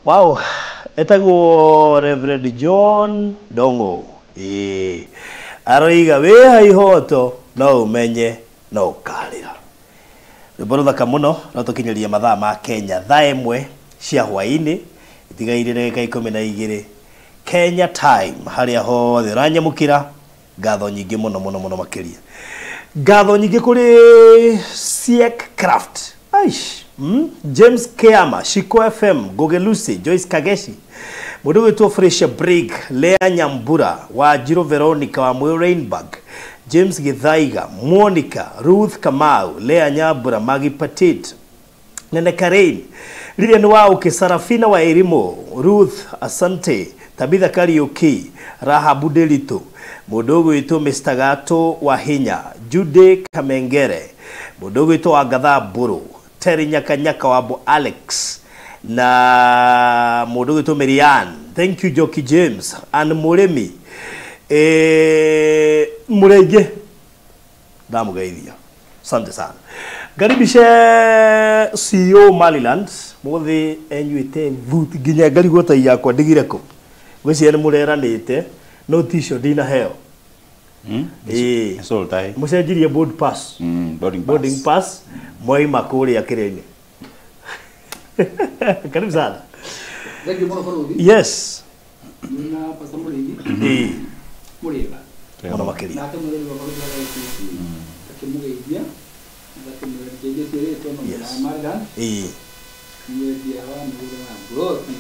Wow, etagwo Reverend John Dongo. Aroiga wĩha ihoto no umenye no ũkarĩra. Rwĩmbo rũthaka mũno no tũkinyĩrie mathaa ma Kenya thaa 1 cia hwaĩ-inĩ itigaire ndagĩka 12 Kenya time harĩa hothe ũranyamũkĩra. Ngatho nyingĩ mũno mũno mũno makĩria. Ngatho nyingĩ kũrĩ Siek Craft. Aish. James Keama, Shiko FM, Goge Lucy, Joyce Kageshi, mũndũ wĩtwo Fresha Brig, Lea Nyambura, Wanjirũ Veronica wa Mwĩ Rainburg, James Githaiga, Monica, Ruth Kamau, Lea Nyambura, Maggie Petit, Nene Karen, Lilian Wauke, Sarafina wa Erimo, Ruth Asante, Tabitha Kariuki, Rahabu Delito, mũndũ ũgwĩtwo Mr. Gato wa Hinya, Jude Kamengere, mũndũ ũgwĩtwo Agatha Mbũrũ, Terry Nyakanyaka wa Alex, na mũndũ ũgwĩtwo Marianne. Thank you Joki James and Mũrĩmi. Mũrĩingĩ ndamũgeithia. Asante sana. Ngaribishe CEO Maryland mũthĩ enyuĩte thuti nginya ngarigwo tai yakwa ndigire kũ. Ngwĩciria nĩ mũreranĩte no t-shirt ndinaheo. Mũcenjirie board pass. Boarding pass mwaima kũrĩa kĩrĩa-inĩ. Karibu sana. Thank you mũno bũrũri. Yes. Na Pastor Mũrĩithi. Mũrĩega. Mũno makĩria. Nake mũrĩmi wa bũrũri wa ACC. Akĩmũgeithia. Akĩmũgeithia rĩtwa no na Maryland. Mwendia wa mĩgũnda na mburoti.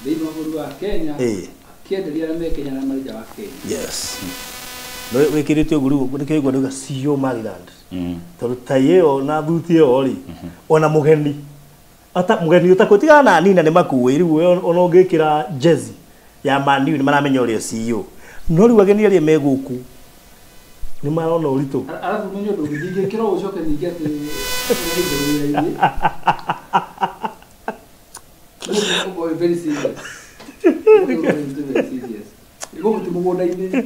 Thĩinĩ wa bũrũri wa Kenya. Akĩenderia arĩa me Kenya na marĩ nja wa Kenya. Yes. No wĩkĩrĩte ũguo rĩu nĩkĩo igua ndauga CEO Maryland. Tondũ tai ĩyo na thuti ĩyo rĩ ona mũgeni ata mũgeni ũtakwĩtigana na nina nĩ makuĩ rĩu ona ũngĩkĩra jezi ya Man U nĩ maramenya ũrĩa CEO. No rĩu ageni arĩa me gũkũ nĩ marona ũritũ. Arabu menye ũndũ ndingĩkĩra ũcoke ningĩ atĩ nĩ very serious. Very serious. Gũkũ ti mũgũnda-inĩ.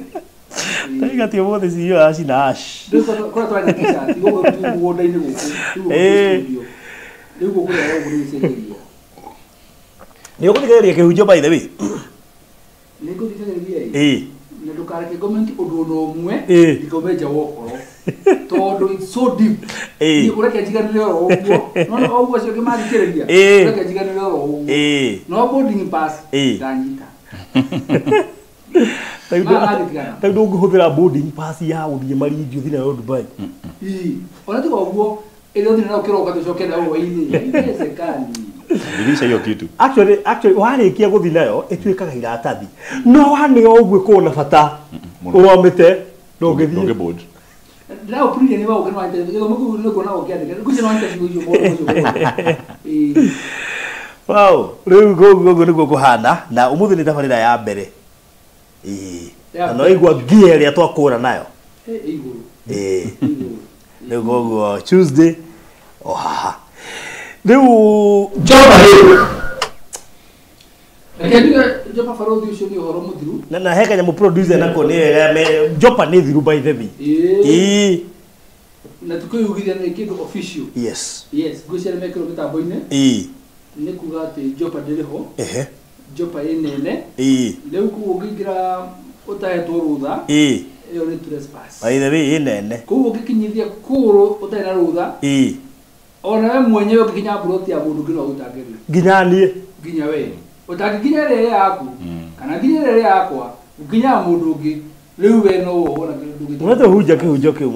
Taiga ti ũmũthĩ CEO acina ash. Rĩu kũrĩa twarĩ na t-shirt, gũkũ ti mũgũnda-inĩ gũkũ. Rĩu rĩu gũkũ rĩera ũguo nĩ gũcenjerio. Nĩ ũgũthikĩrĩria kĩhunjio by the way. Nĩ ngũthikĩrĩria ĩ. Na ndũkareke comment ũndũ ona ũmwe ndikaume nja wa ũhoro. Tondũ it's so deep. Niĩ ũreke njiganĩre oro ũguo. No ũguo acio angĩ mathikĩrĩria. Ũreke njiganĩre oro ũguo. No boarding pass ndanyita. Ta ndũngĩhũthĩra boarding pass ya gũthiĩ Marinji ũthiĩ nayo Dubai. Ona tiga ũguo ĩrĩa ũthiĩ nayo kĩroko tũcoke nayo hwaĩ-inĩ. Haiwezekani. Dirisha hiyo kitu. Actually warĩkia gũthiĩ nayo ĩtuĩkaga iratathi. No waneo ũguo ĩkorwo na bata. Ũromĩte ndũngĩthiĩ. Ndũngĩboard. Ndĩraũpuririe nĩ waũke nĩwanyita gĩthomo kĩu nĩkuona ũkĩandĩka. Ngwĩciria nĩwanyita ciugo icio mũndũ ũcio. Wow, rĩu ũguo nĩguo kũhana na ũmũthĩ nĩ tabarĩra ya mbere. Na no igua ngia ĩrĩa twakũra nayo. Igũrũ. Rĩu koguo Tuesday o haha. Rĩu Jopa rĩu. Reke njuge Jopa barũthi ũcio nĩ ũhoro mũthiru. Na he kanyamũ producer nako nĩ Jopa nĩ thiru by the way. Na tũkĩyugithia nĩ kĩndũ official. Yes. Yes, ngwĩciria nĩmekĩrwo mĩtambo-inĩ. Nĩ kuga atĩ Jopa ndĩrĩ ho. Jopa ĩ nene. Rĩu koguo ũngĩingĩra ũtahetwo rũtha. Ĩyo nĩ trespass. By the way ĩ nene. Koguo ũngĩkinyithia kũgũrũ ũtarĩ na rũtha. Ona we mwenyewe ũngĩkinya mburoti ya mũndũ ũngĩ no agũtangĩrĩre. Nginya niĩ. Nginya we. Ũtangĩkinya ĩrĩa yaku kana nginya ĩrĩa yakwa ũkinyaga mũndũ ũngĩ rĩu we no wohwo na kĩndũ gĩtarĩ. Ũrĩa tũhunja kĩhunjo kĩu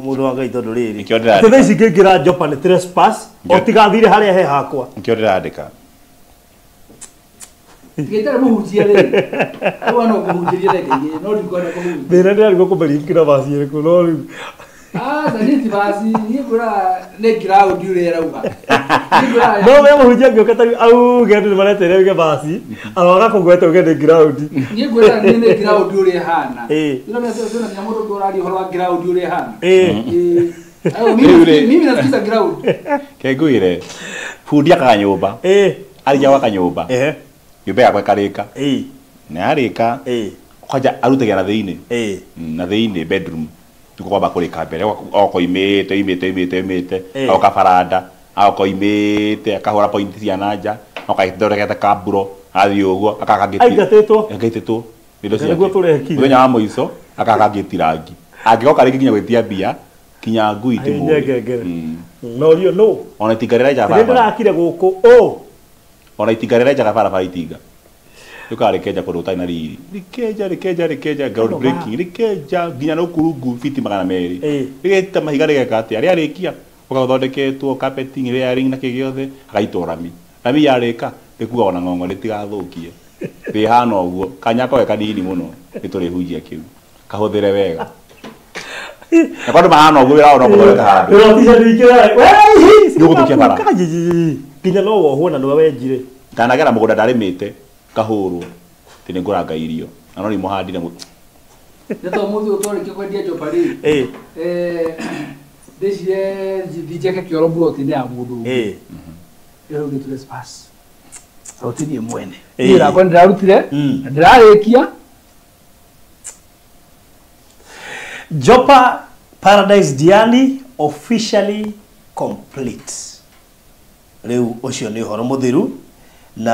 mũndũ wa Ngai tondũ rĩrĩ. Nĩkĩo ndĩrandĩka. Atĩ thaa ici ngĩingĩra Jopa nĩ trespass o tigathire harĩa he hakwa. Nĩkĩo ndĩrandĩka. Gĩtarĩ mũhunjia rĩ. Rĩu no kũhunjĩria ndagĩka igĩrĩ no ndikwenda kũhunjia. Thĩna ndĩrarigwo kũmĩringĩra baci ĩrĩkũ no rĩu. Aca niĩ ti baci niĩ ngwĩraga nĩ ground ũrĩa ĩrauga. No we mũhunjia angĩũka ta rĩu auge andũ nĩmaretere uge baci aroga kũgweta uge nĩ ground. Niĩ ngwĩraga niĩ nĩ ground ũrĩa ĩhana. Ndĩrona nginya mũndũ ũngĩ ũraria ũhoro wa ground ũrĩa ĩhana. Mimi nasikiza ground. Ke ngwĩre bundi akaga nyũmba. Arĩkia gwaka nyũmba. Nyũmba yakwa ĩkarĩka. Na yarĩka kwanja arutagia na thĩinĩ. Na thĩinĩ bedroom. Tukwamba kũrĩka mbere okoimĩte imĩte imĩte imĩte agoka baranda agoka imĩte akahũra point cia na nja No kaithondekete kamburo athiĩ ũguo akakangĩti Aingatĩtwo. Aingatĩtwo. Indo ciake. Nĩguo tũrekire. Mũthenya wa mũico akakangĩti rangi. Angĩgoka rĩngĩ nginya gwĩtia mbia kinya ngui timũĩ. Ngengere. Norio no. Ona itinga rĩrenjaga Rĩrĩa barabara. ndĩrakire gũkũ ũ. Ona itinga rĩrenjaga barabara itinga. Rĩkarĩkenja kũndũ gũtarĩ na riri. Rĩkenja rĩkenja rĩkenja ground breaking rĩkenja nginya rũkurungu fiti 200. Rĩgeta mahiga rĩgeka atĩa rĩarĩkia ũgathondeketwo carpeting layering na kĩ gĩothe hagaitwo rami. Rami yarĩka rĩkuaga ona ng'ong'o rĩtigathũkie. Rĩhana ũguo kanya koe kanini mũno nĩtũrĩhunjia kĩu. Kahũthĩre wega. Na kwandũ mahana ũguo wĩra wao no gũthondeka handũ. Nĩũgũthũkia bara. Nginya no wohwo na nĩwe wenjire. Ndanagera mũgũnda ndarĩmĩte kahũrwo atĩ nĩngũranga irio na no nimũhandire Nĩ to mũthĩ ũtwarĩkia kwendia njoba rĩ. Ndĩcire njeke kĩoro mburoti-inĩ ya mũndũ ũngĩ. Rĩu nĩ trespass. Tondũ ti niĩ mwene. Niĩ rakwa nĩndĩrarutire na ndĩrarĩkia. Jopa Paradise Diani officially complete. Rĩu ũcio nĩ ũhoro mũthiru na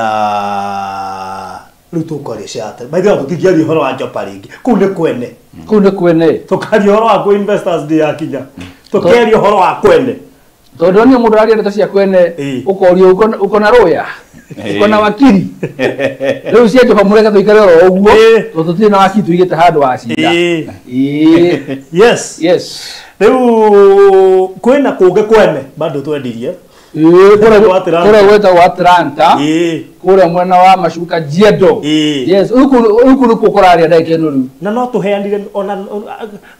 rĩu tũkwaria cia atĩ. By the way tũtingĩaria ũhoro wa Jopa rĩngĩ. Kũu nĩ kwene. Kũu nĩ kwene. Tũkaria ũhoro wa kũ Investors Day yakinya. Tũkĩaria ũhoro wa kwene. Tondũ nĩ mũndũ araria ndeto cia kwene ũkorio uko na rũya. Uko na wakiri. Rĩu cia Jopa mũreke tũikare oro ũguo tondũ tũtirĩ na wakiri tũigĩte handũ wa cira. Yes. Yes. Rĩu kwĩna kũngĩ kwene bado twendirie. Kũrĩa gwĩtagwo Atlanta. Kũrĩa mwena wa Macuka Jiedo. Yes, ũkũ nĩkuo kũraria ndagĩka ĩno rĩu. Na no tũheanire ona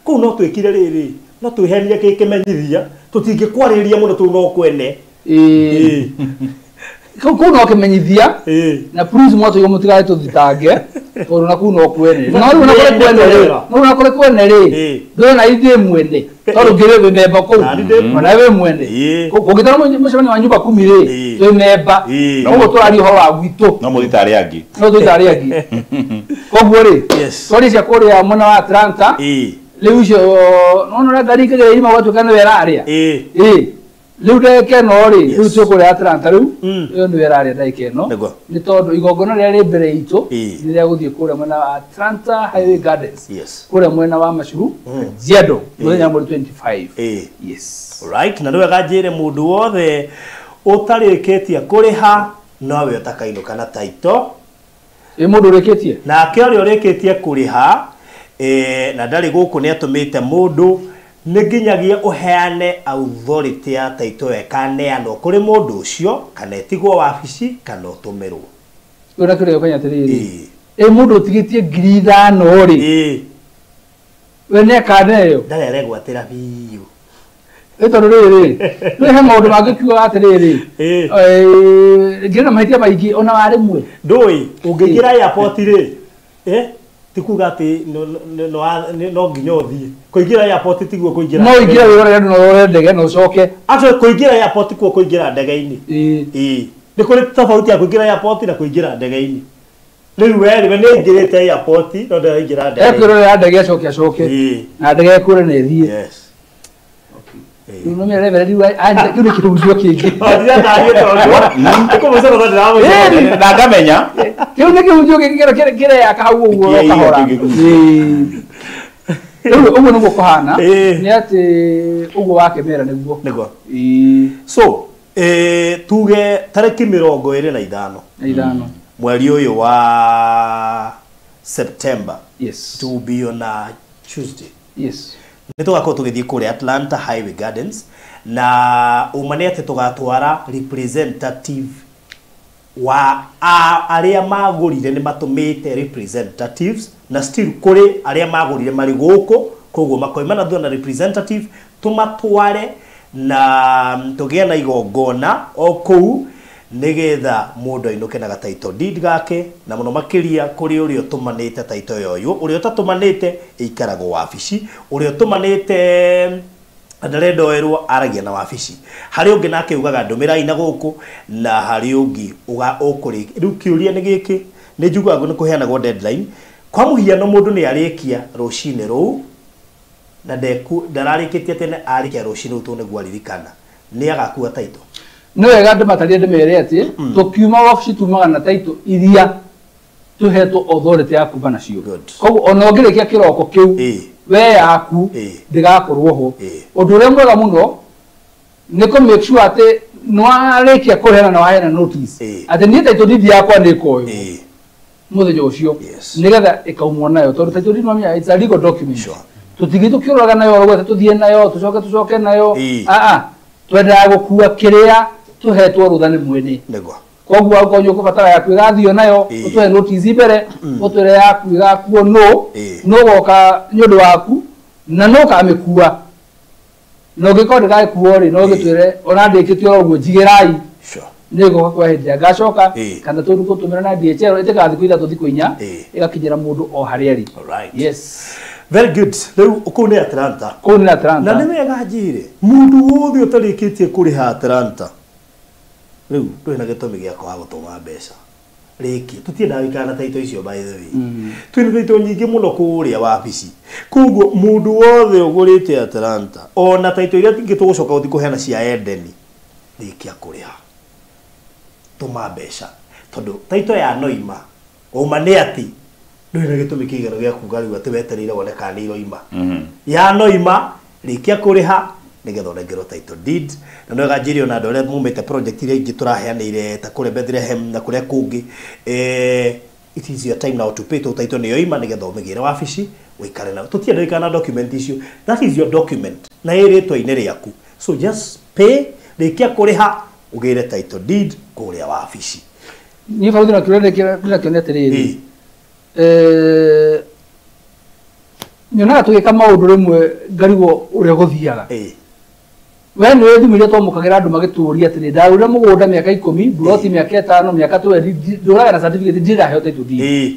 kũu no twĩkire rĩrĩ. No twĩheanire kĩmenyithia tũtingĩkwarĩria mũno tũu no kwene. Kũu no kĩmenyithia na please mwatũigua mũtigae tũthitange tondũ na kũu no kwene. No rĩu na kũrĩ kwene rĩ, no na kũrĩ kwene rĩ, ndũrona ithuĩ mwene tondũ ngĩrĩ wĩ memba kũu ona wĩ mwene. Kũngĩtara mũcemanio wa nyumba kumi rĩ, twĩ memba. Koguo tũraria ũhoro wa gwitũ. No mũthiĩ ta arĩa angĩ. No tũthiĩ ta arĩa angĩ. Koguo rĩ, twaria cia kũrĩa mwena wa Atlanta. Rĩu icio no ũrĩa ngari ikĩgera irima gwatuĩka nĩwe ĩrarĩa. Rĩu ndagĩka ĩno rĩ, rĩu twĩ kũrĩa Atlanta rĩu, ĩyo nĩwe ĩrarĩa ndagĩka ĩno. Nĩ tondũ igongona rĩrĩa rĩ mbere itũ nĩ rĩa gũthiĩ kũrĩa mwena wa Atlanta Highway Gardens. Kũrĩa mwena wa Machuru, Kajiado, mũthenya mweri 25. Yes. Right, na nĩ wega njĩre mũndũ wothe ũtarĩkĩtie kũrĩha nowe ũtakainũka na title. Ĩ mũndũ ũrĩkĩtie? Nake ũrĩa ũrĩkĩtie kũrĩha na ndarĩ gũkũ nĩ atũmĩte mũndũ nĩ nginyagia ũheane authority ya title ĩyo ĩkaneanwo kũrĩ mũndũ ũcio kana ĩtigwo wabici kana ũtũmĩrwo. Ũrĩa kĩrĩa ũkenya atĩrĩrĩ. Ĩ mũndũ ũtigĩtie 5,000 rĩ. We nĩ akaneo. Ndarĩ aregwatĩra biũ. Ĩ tondũ rĩrĩ, rĩ he maũndũ mangĩkiuga atĩrĩrĩ. Ngĩrĩ na mahĩtia maingĩ ona wa rĩmwe. Ndũĩ ũngĩingĩra airport rĩ, ti kuga atĩ no nginya ũthiĩ. Kũingĩra airport tiguo kũingĩra. No ũingĩre wĩrore andũ na ũrore ndege na ũcoke. Actually kũingĩra airport kuo kũingĩra ndege-inĩ. Nĩ kũrĩ tofauti ya kũingĩra airport na kũingĩra ndege-inĩ. Rĩu we rĩ, we nĩ aingĩrĩte airport no ndaraingĩra ndege-inĩ. Ekwĩrorera ndege acoke acoke. Na ndege ĩkũre na ĩthiĩ. Yes. Rĩu no mĩrevere rĩu anja kĩu nĩ kĩhunjio kĩngĩ. Na ngamenya. Kĩu nĩ kĩhunjio kĩngĩ kĩreyaka hau ũguo kahora. Rĩu ũguo nĩguo kũhana nĩ atĩ ũguo wakĩmera nĩguo. Nĩguo. So, tuge tarĩki 25. Ithano. Mweri ũyũ wa September. Yes. To be on a Tuesday. Yes. Nĩ tũgakorwo tũgĩthiĩ kũrĩa Atlanta Highway Gardens na ũma nĩ atĩ tũgatwara representative wa arĩa magũrire nĩ matũmĩte representatives na still kũrĩ arĩa magũrire marĩ gũkũ koguo makoima na thutha na representative tũmatware na tũgĩe na igongona o kũu nĩgetha mũndũ ainũke na title deed gake na mũno makĩria kũrĩ ũrĩa ũtũmanĩte title yoyo ũrĩa ũtatũmanĩte ĩikaragwo wabici ũrĩa ũtũmanĩte ndarenda oerwo aragia na wabici harĩ ũngĩ nake ugaga ndũmĩrai na gũkũ na harĩ ũngĩ ũkũrĩ rĩu kĩũria nĩ gĩkĩ nĩ njiguaga nĩ kũheanagwo deadline kwa mũhiano mũndũ nĩ arĩkia rũcinĩ rũu na ndararĩkĩtie tene arĩkia rũcinĩ rũu tondũ nĩguo aririkana nĩ agakua title. Nĩ wega ndĩmatarie ndĩmere atĩ tũkiuma wabici tumaga na title iria tũhetwo authority ya kuma nacio. Koguo ona ũngĩrĩkia kĩroko kĩu we yaku ndĩgakorwo ho. Ũndũ ũrĩa mwega mũno nĩ kũ make sure atĩ nĩwarĩkia kũheana na waheana notice atĩ niĩ title deed yakwa nĩ ĩkoywo mũthenya ũcio nĩgetha ĩkaumwo nayo tondũ title deed mamenya it's a legal document. Tũtingĩ tũkĩũraga nayo oro gwetha tũthiĩ nayo tũcoke tũcoke nayo twendaga gũkua kĩrĩa tũhetwo rũtha nĩ mwene. Koguo angĩkorwo nĩ ũkũbatara yaku ĩgathio nayo ũtũhe notice mbere ũtwĩre yaku ĩgakuo nũ ũgoka nĩ ũndũ waku na nũ ũkamĩkua na ũngĩkorwo ndĩgagĩkuo rĩ no ũgĩtwĩre ona ndĩkĩtie oro ũguo njigĩrai nĩ ngũka kwa hĩndĩ ĩrĩa ngacoka kana tũgũtũmĩra na DHL ĩtĩkaga thikũ 3 thikũ 4 ĩgakinyĩra mũndũ o harĩa arĩ. Yes. Very good. Rĩu kũu nĩ Atlanta. Kũu nĩ Atlanta. Na nĩ wega njĩre mũndũ wothe ũtarĩkĩtie kũrĩha Atlanta rĩu ndũrĩ na gĩtũmi gĩa kwaga gũtũma mbeca rĩki tũtiendaga gũikara na title icio by the way. Twĩna title nyingĩ mũno kũrĩa wabici koguo mũndũ wothe ũgũrĩte Atlanta ona title iria ingĩ tũgũcoka gũthiĩ kũheana cia Edeni rĩkia kũrĩha tũma mbeca tondũ title ya Noima ũma nĩ atĩ ndũrĩ na gĩtũmi kĩiganu gĩa kuga rĩu atĩ wetereire wone kana nĩ iroima ya Noima rĩkia kũrĩha nĩgetha ũnengerwo title deed. Na nĩwega njĩre ona andũ arĩa mumĩte project iria ingĩ tũraheanĩire ta kũrĩa Bethlehem na kũrĩa kũngĩ it is your time now to pay to title nĩ yoima nĩgetha ũmĩgĩre wabici ũikare nayo. Tũtienda gũikara na document icio. That is your document na ĩ rĩtwa-inĩ rĩaku, so just pay rĩkia kũrĩha ũgĩre title deed kũrĩa wabici. Niĩ baruthi na kĩũria ndĩrakĩona atĩrĩrĩ nyonaga tũgĩka maũndũ rĩmwe ngarigwo ũrĩa gũthiaga. We nĩ thimũ iria twamũkagĩra andũ magĩtũũria atĩrĩ ndagũrire mũgũnda mĩaka 10 mburoti mĩaka 5 mĩaka 20 ndũraga na certificate ndiraheo title deed.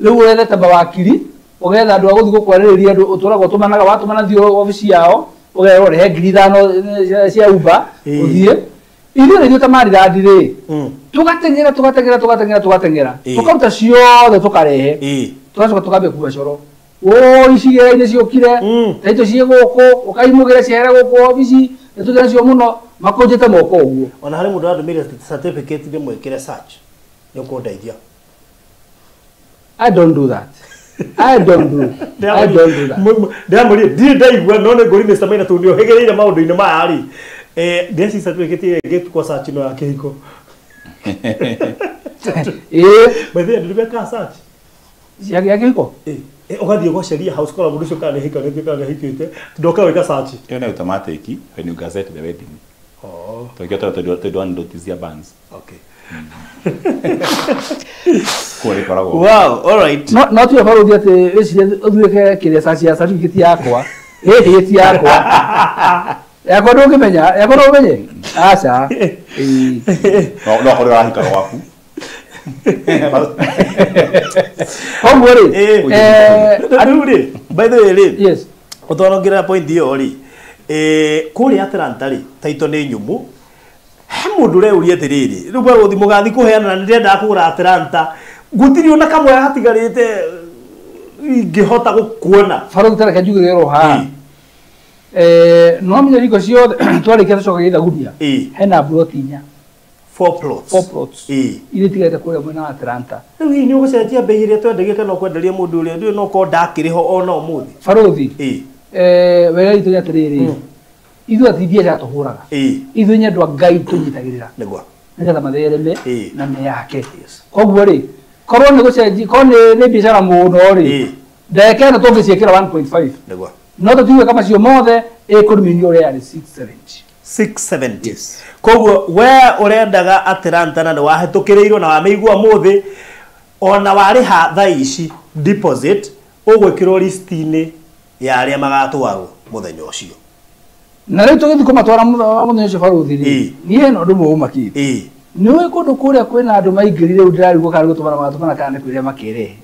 Rĩu ũrethete mawakiri ũgetha andũ a gũthiĩ gũkwarĩrĩria andũ ũtũraga ũtũmanaga watũmana thiĩ wabici yao ũgerwo ũrehe 5,000 cia Uber ũthiĩ. Ithuĩ nĩ ithuĩ ta marirandi rĩ tũgateng'era tũgateng'era tũgateng'era tũgateng'era tũkaruta ciothe tũkarehe tũgacoka tũkambia kuga coro ũ icigĩrĩra-inĩ ciũkire taito ciĩ gũkũ ũkaimũgĩra ciehere gũkũ wabici nĩtũthĩ nacio mũno makũnjĩte moko ũguo. Ona harĩ mũndũ ũrandũmĩire certificate ndĩmwĩkĩre search nĩ ũkũndeithia. I don't do that. I don't do that. Ndĩramũria ndirĩ ndaigua no nĩ ngũri Mr. Maina tondũ nĩohĩgĩrĩire maũndũ-inĩ maya rĩ ndĩreci certificate ĩngĩtukwo search ĩno ya kĩhiko. By the way, andũ nĩmekaga search ya kĩhiko? Ũgathiĩ ũgacaria house kora mũndũ ũcio kana nĩ ahikanĩtie kana nĩ ahikĩte ndoka gwĩka search. Ĩyo nĩ automatic when you gazette the wedding. Tũngĩota tondũ notice ya bands. Okay. Kũrĩa ĩkoragwo. Wow, all right. No tuge baruthi atĩ wĩcirie ũthuĩke kĩrĩa search ya certificate yakwa ĩhĩ ti yakwa yakwa ndũngĩmenya yakwa no ũmenye aca. No korwo ũrahika gwaku. Koguo rĩ rĩu rĩ by the way rĩ yes ũtwarongerera point ĩyo rĩ kũrĩa Atlanta rĩ title nĩ nyũmũ. He mũndũ ũreuria atĩrĩrĩ rĩu barũthi mũgathiĩ kũheana na nĩndĩrendaga kũgũra Atlanta gũtirĩ ona kamwe hatigarĩte ingĩhota gũkuona. Barũthi ta reke njugĩre oro haha no menya hingo ciothe twarĩkia tũcoka gĩthagumia hena mburoti 4 4 plots. 4 plots. Iria itigarĩte kũrĩa mwena wa Atlanta. Rĩu hihi nĩ ũgũcenjia mbei ĩrĩa twendagia kana ũkwenderia mũndũ ũrĩa ndũĩ no korwo ndakĩrĩ ho ona ũmũthĩ. Barũthi wega itũ nĩ atĩrĩrĩ ithuĩ ati biacara tũhũraga ithuĩ nĩ andũ a Ngai tũnyitagĩrĩra nĩguo nĩgetha mathereme na meyake. Koguo rĩ korwo nĩ gũcenjia korwo nĩ biacara mũno rĩ ndagĩka ĩno tũngĩciĩkĩra 1.5 nĩguo no tũtigue kama macio mothe ĩkũrũmĩrio ũrĩa yarĩ 670. 670. Yes. Koguo we ũrendaga Atlanta na nĩ wahĩtũkĩrĩirwo na wamĩigua mũthĩ ona warĩha thaa ici deposit ũgwĩkĩrwo list-inĩ ya arĩa magatwarwo mũthenya ũcio. Na rĩu tũgĩthiĩ kũmatwara mũthenya ũcio barũthi rĩ niĩ hena ũndũ ũmwe ũmakĩte. Nĩ ũĩ kũndũ kũrĩa kwĩna andũ maingĩrire rĩu ndĩrarigwo kana nĩ gũtũmana magatũmana kana nĩ kwĩrĩa makerehe.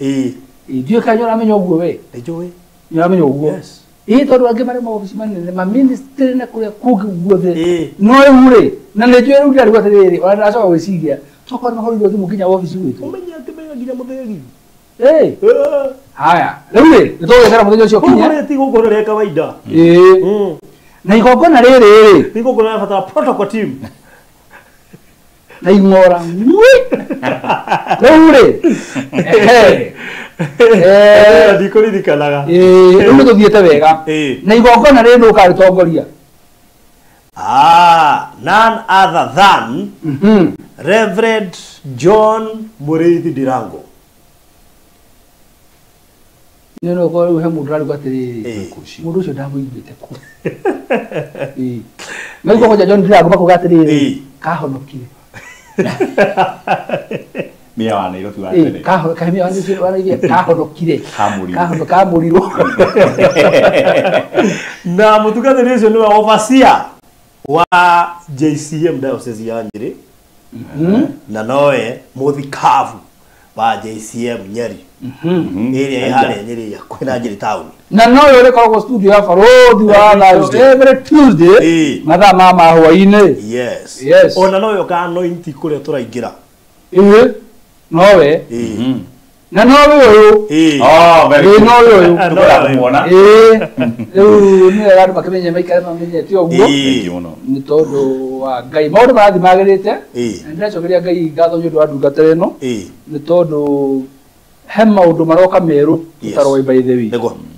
Ndiũĩ kana nĩũramenya ũguo we. Nĩnjũĩ. Nĩũramenya ũguo. Tondũ angĩ marĩ mawabici manene ma ministry na kũrĩa kũngĩ guothe no rĩu rĩ na nĩ njũĩ rĩu ndĩrarigwo atĩrĩrĩ ona ndĩracoka gwĩciria tokorwo nĩ mahũrĩirwo thimũ nginya wabici gwitũ. Ũmenye atĩ mena nginya mũtheri. Haya rĩu rĩ nĩ tũgwetera mũthenya ũcio ũkinye. Ũguo ti gũkũ rĩa kawaida. Na igongona rĩrĩ rĩ igongona rĩrabatara protocol team. Na ing'ora. Rĩu rĩ. Ndikũririkanaga. Rĩu nĩ tũthiĩte wega. Na igongona rĩrĩ nũ ũkarĩtongoria? None other than Reverend John Mũrĩithi Ndirango. No ko he mundu arauga atiriri mundu ucio ndamũiguĩte kũ. Maigua kwanja John Ndirango makuga atiriri kahonokire. Mia wa Nairobi wa tene. Kahemia wa Nairobi kahonokire. Kamũrirwo. Na mũtungatĩri ũcio nĩwe overseer wa JCM Diocese ya Nyeri. Na nowe mũthikabu wa JCM Nyeri. Ĩrĩa ĩ harĩa Nyeri ya kwĩna Nyeri town. Na nowe ũrĩkoragwo studio ya Barũthi wa Thayũ every Tuesday mathaa ma mahwaĩ-inĩ. Yes. Yes. Ona nowe ũkanointi kũrĩa tũraingĩra. Nowe. Na nowe ũyũ. Oh, very good. Nowe ũyũ. Tũkũmuona. Rĩu nĩ wega andũ makĩmenye maikare mamenyete ũguo. Nĩ tondũ wa Ngai maũndũ marathiĩ magĩrĩte. Na ndĩracokeria Ngai ngatho nĩ ũndũ wa ndungata ĩno. Nĩ tondũ he maũndũ maroka merũ tũtaroĩ by the way.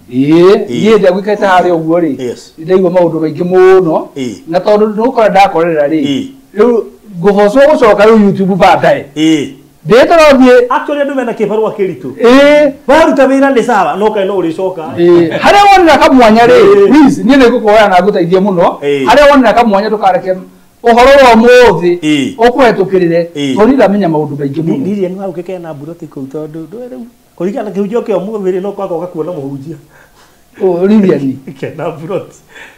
Niĩ ndagũikarĩte harĩa ũguo rĩ. Ndaigua maũndũ maingĩ mũno. Na tondũ nĩgũkora ndakorera rĩ. Rĩu ngũbocwo gũcoka rĩu YouTube baadaye. Ndĩtũrathiĩ. Actually andũ mena kĩbarũa kĩritũ. Waruta wĩra nĩ sawa no kaĩ no ũrĩcoka. Harĩa wonera kamwanya rĩ, please niĩ nĩngũkũhoya na ngũteithie mũno. Harĩa wonera kamwanya ndũkareke ũhoro wa ũmũthĩ ũkũhetũkĩrĩre tondũ ndamenya maũndũ maingĩ mũno. Niĩ nĩ waũke kena mburoti kũu tondũ rĩu kũringana na kĩhunjio kĩa ũmũthĩ rĩ no kwaka ũgakuona mũhunjia. Lilian. Kena mburoti.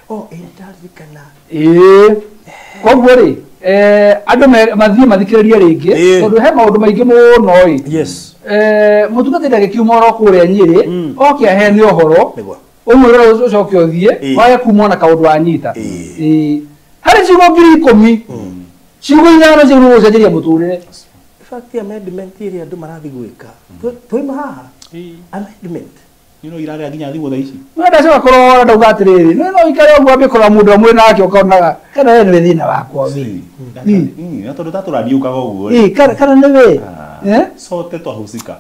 Ndaririkana. Koguo rĩ andũ mathiĩ mathikĩrĩrie rĩngĩ tondũ he maũndũ maingĩ mũno ĩ. Yes. Mũtungatĩri agĩkiuma oro kũrĩa Nyĩrĩ oke aheane ũhoro ũmwe ũcoke ũthiĩ wage kumwo na kaũndũ wanyita. Harĩ ciugo 10,000 ciugo 5 ciagĩrĩirwo gũcenjeria mũtũrĩre. In fact amendment ĩrĩa andũ marathiĩ gwĩka twaima haha amendment irarĩa nginya thimũ thaa ici. No ndacoka kũrora ndauga atĩrĩrĩ no ũikare ũguo ambie kũrora mũndũ ũmwe nake ũkonaga kana we nĩwe thĩna wakwa we. Na tondũ tatũrariũkaga ũguo rĩ. Kana nĩwe. Sote twahusika.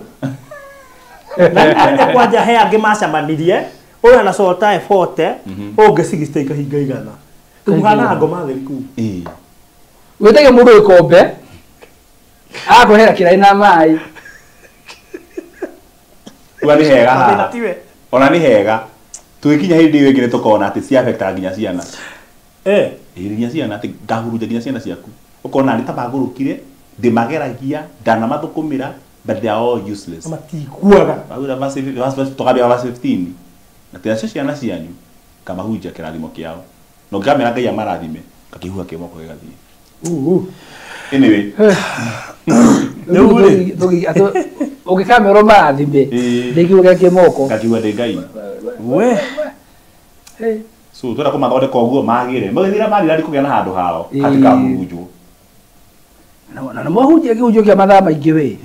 Na kwanja he angĩ macemanirie ũyũ ana cota e 40 ũngĩ 60 ikahinga igana. Tũhana ngoma theri kũu. Wĩtage mũndũ gĩkombe agakũhera kĩraĩ na maĩ. Uga nĩ hega haha. Ona nĩ hega tũgĩkinya hĩndĩ ĩyo ĩngĩ nĩtũkona atĩ cia affectaga nginya ciana. Nginya ciana atĩ ngahurunja nginya ciana ciaku. Ũkona nĩ ta magũrũkire ndĩmageragia ndanamathũkũmĩra but they are all useless. Matiguaga. Tũkambia verse 15 atĩ acio ciana cianyu ngamahunjia kĩrathimo kĩao na ũngĩkamera Ngai amarathime gakĩhuha kĩmoko gĩgathiĩ. Anyway. Rĩu ũngĩkamera ũmarathime ndĩkiuga kĩmoko gakiuga ndĩ Ngai. We. So twenda kũmathondeka ũguo magĩre magĩthira marira kũgĩa na handũ hao hatikahurunjwo. Na nĩ mwahunjia kĩhunjio kĩa mathaa maingĩ we.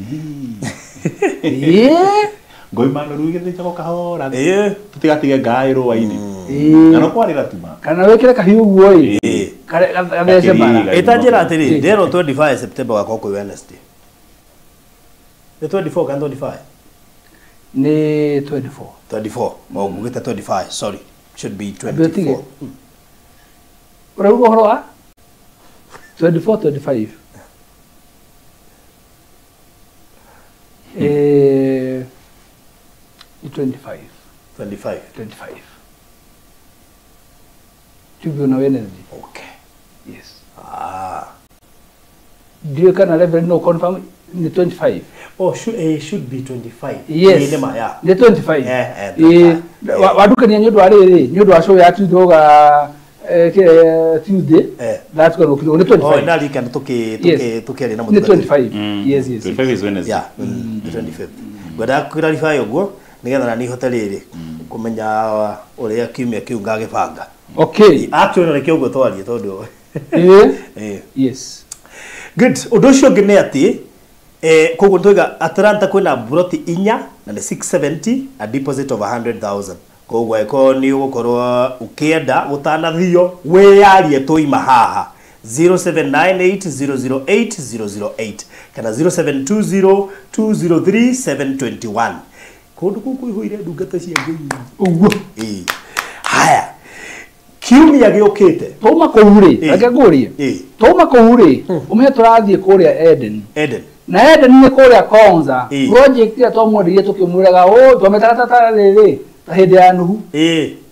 Ngoima no rĩu gĩthĩnjagwo kahora tũtigatige ngaĩ rũa-inĩ. Na no kwarĩra tu ma. Kana wĩkĩre kahiũ ũguo ĩ. Gathece mara. Ĩtanjĩra atĩrĩ ndĩrerwo 25 September gakorwo kwĩ Wednesday. Nĩ 24 kana 25? Nĩ 24. 24. Oh, ngugĩte 25, sorry. Should be 24. Ũrauga ũhoro wa 24 25. 25. 25. 25. Tuesday na Wednesday. Okay. Yes. Ndiũĩ kana Reverend no confirm ni 25. Oh, should be 25. Yes. Ni 25. Wadukania nĩ ũndũ wa rĩrĩ, nĩ ũndũ wa show ya Tuesday uga Tuesday. That's going to be 25. Oh, ndarikana tukiaria na mũtungatĩri. Ni 25. Yes, yes. 25 is Wednesday. Yeah, the 25th. Ngwendaga clarify ũguo nĩgetha na niĩ hote rĩrĩ kũmenya ũrĩa kiumia kĩu ngagĩbanga. Okay. Actually reke ũguo twarie tondũ. Yes. Good. Ũndũ ũcio ũngĩ nĩ atĩ koguo twaiga Atlanta kwĩna buroti 4 na nĩ 670 a deposit of 100,000. Koguo angĩkorwo nĩ ũgũkorwo ũkĩenda gũtanathio wĩyarie tũima haha 0798 008 008 kana 0720 203 721. Kũndũ kũu kũihũire ndungata cia Ngai. Ũguo. Ĩĩ. Haya. Kiumia gĩũkĩte. Twauma kũu rĩ, reke ngũrie. Twauma kũu rĩ, ũmenye tũrathiĩ kũrĩa Eden. Eden. Na Eden nĩ kũrĩa Konza. Project ĩrĩa twamwendirie tũkĩmwĩraga, "Ũ, twamĩtaga ta rĩrĩ, ta hĩndĩ ya Nuhu."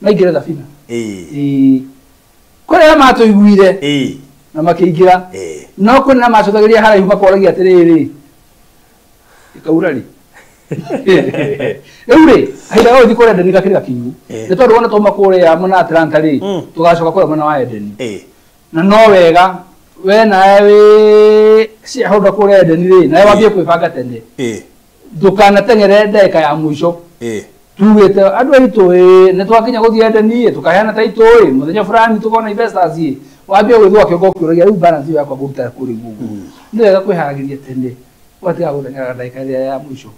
Maingĩre thabina. Kũrĩa matũiguire. Na makĩingĩra. No kwĩna macũthagĩria haraihu makoragia atĩrĩrĩ, ĩkaura rĩ. Rĩu rĩ, kahinda ga gũthiĩ kũrĩa Eden gakĩrĩ gakinyu. Nĩ tondũ wona twauma kũrĩa mwena wa Atlanta rĩ, tũgacoka kũrĩa mwena wa Eden. Na no wega we nawe wĩ shareholder kũrĩa Eden rĩ, nawe wambie kwĩbanga tene. Ndũkanateng'ere ndagĩka ya mũico. Tugĩte andũ aitũ ĩ, nĩ twakinya gũthiĩ Eden ĩ, tũkaheana taitũ ĩ, mũthenya fulani tũkona investors ĩ. Wambie gwĩthũa kĩongo ũkĩũragia rĩu balance ĩyo yakwa ngũruta kũrĩ gũkũ. Nĩ wega kwĩharagĩria tene, ũgatiga gũteng'era ndagĩka ĩrĩa ya mũico.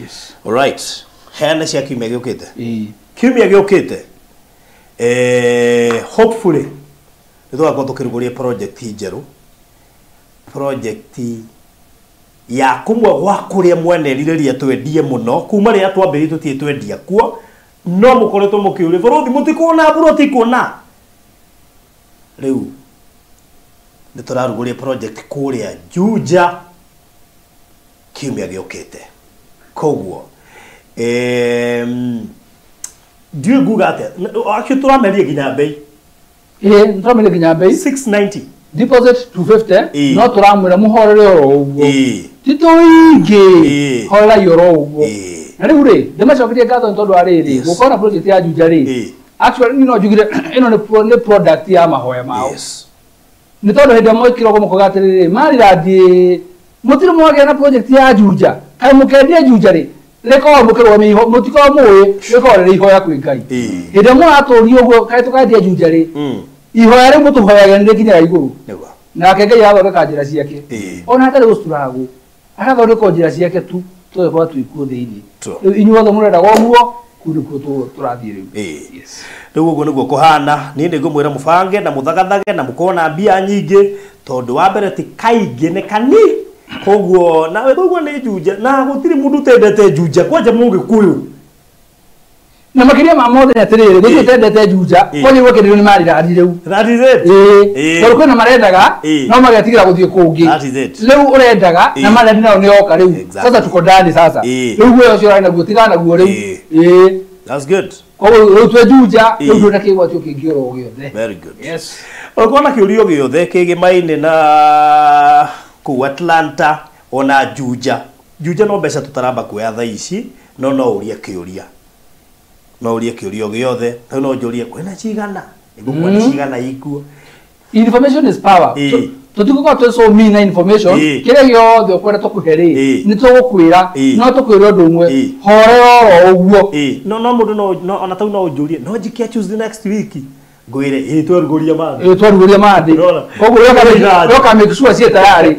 Yes. All right. Heana cia kiumia gĩũkĩte. Kiumia gĩũkĩte. Hopefully nĩ tũgakorwo tũkĩrugũria project njerũ. Project ya kũmwe gwa kũrĩa mwanerirĩria twendie mũno kuma rĩrĩa twambĩrĩirie tũtirĩ twendia kuo no mũkoretwo mũkĩũria bũrũthi mũtikuona buroti kuona. Rĩu nĩ tũrarugũria project kũrĩa Juja kiumia gĩũkĩte. Koguo ndiũĩ nguga atĩa, actually tũrameria nginya bei. Ĩĩ, tũrameria nginya bei 690 deposit 250 no tũramwĩra mũhorere oro ũguo. Ti tũingĩ, horerai oro ũguo. Na rĩu rĩ, ndĩmacokerie ngatho nĩ tondũ wa rĩrĩ, gũkorwo na project ya Juja rĩ, actually niĩ no njugire ĩno nĩ product ya mahoya mao. Nĩ tondũ hĩndĩ ĩrĩa mwekire ũguo mũkauga atĩrĩrĩ, marirathiĩ mũtirĩ mwagĩa na project ya Juja, kaĩ mũkendia Juja rĩ, rĩkoragwo mũkĩrũgamia mũtikoragwo mũĩ, rĩkoragwo rĩrĩ ihoya kwĩ Ngai. Hĩndĩ ĩrĩa mũratũria ũguo kaĩ tũkendia Juja rĩ, ihoya rĩu mũtũhoyaga nĩ rĩkinyaga igũrũ. Nake Ngai arathondeka njĩra ciake. Ona hatarĩ gũcuragwo, arathondeka njĩra ciake tu, tũgĩkorwo twĩ kuo thĩinĩ. Rĩu inyuothe mũrendaga ũguo, kũu nĩkuo tũrathiĩ rĩu. Rĩu ũguo nĩguo kũhana. Niĩ nĩngũmwĩra mũbange na mũthagathage na mũkorwo na mbia nyingĩ, tondũ wa mbere ti kaingĩ nĩ kani. Koguo nawe koguo nĩ Juja na gũtirĩ mũndũ ũtendete Juja kwanja mũgĩkũyũ. Na makĩria ma mothe nĩ atĩrĩrĩ, gũtirĩ ũtendete Juja, kwanja gwekĩrĩrwo nĩ marirathi rĩu. That is it. Tondũ kwĩna marendaga, no magetigĩra gũthiĩ kũngĩ. That is it. Rĩu ũrendaga na marirathi nao nĩ oka rĩu. Sasa tuko ndani sasa. Rĩu guoya ũcio ũrarĩ naguo, tigana naguo rĩu. That's good. Koguo rĩu twĩ Juja, rĩu ndũrĩ na kĩgwatio kĩngĩ oro gĩothe. Very good. Yes. Ũngĩkorwo na kĩũria gĩothe kĩgĩmainĩ na kũu Atlanta ona Juja. Juja no mbeca tũtaramba kuoya thaa ici, no no ũrie kĩũria. No ũrie kĩũria gĩothe, rĩu no njũrie kwĩna cigana, nĩngũkuona nĩ cigana ikuo. Information is power. Tũtigũkorwo twĩ so mean na information, kĩrĩa gĩothe ũkwenda tũkũhe rĩ, nĩ tũgũkwĩra, no tũkwĩre ũndũ ũmwe, horera oro ũguo. No no mũndũ no ona tau no ũnjũrie, no njikie Tuesday next week. Ngwĩre ĩ twarugũria mandĩ. Ĩ twarugũria mandĩ. Koguo yoka make sure ciĩ tayarĩ.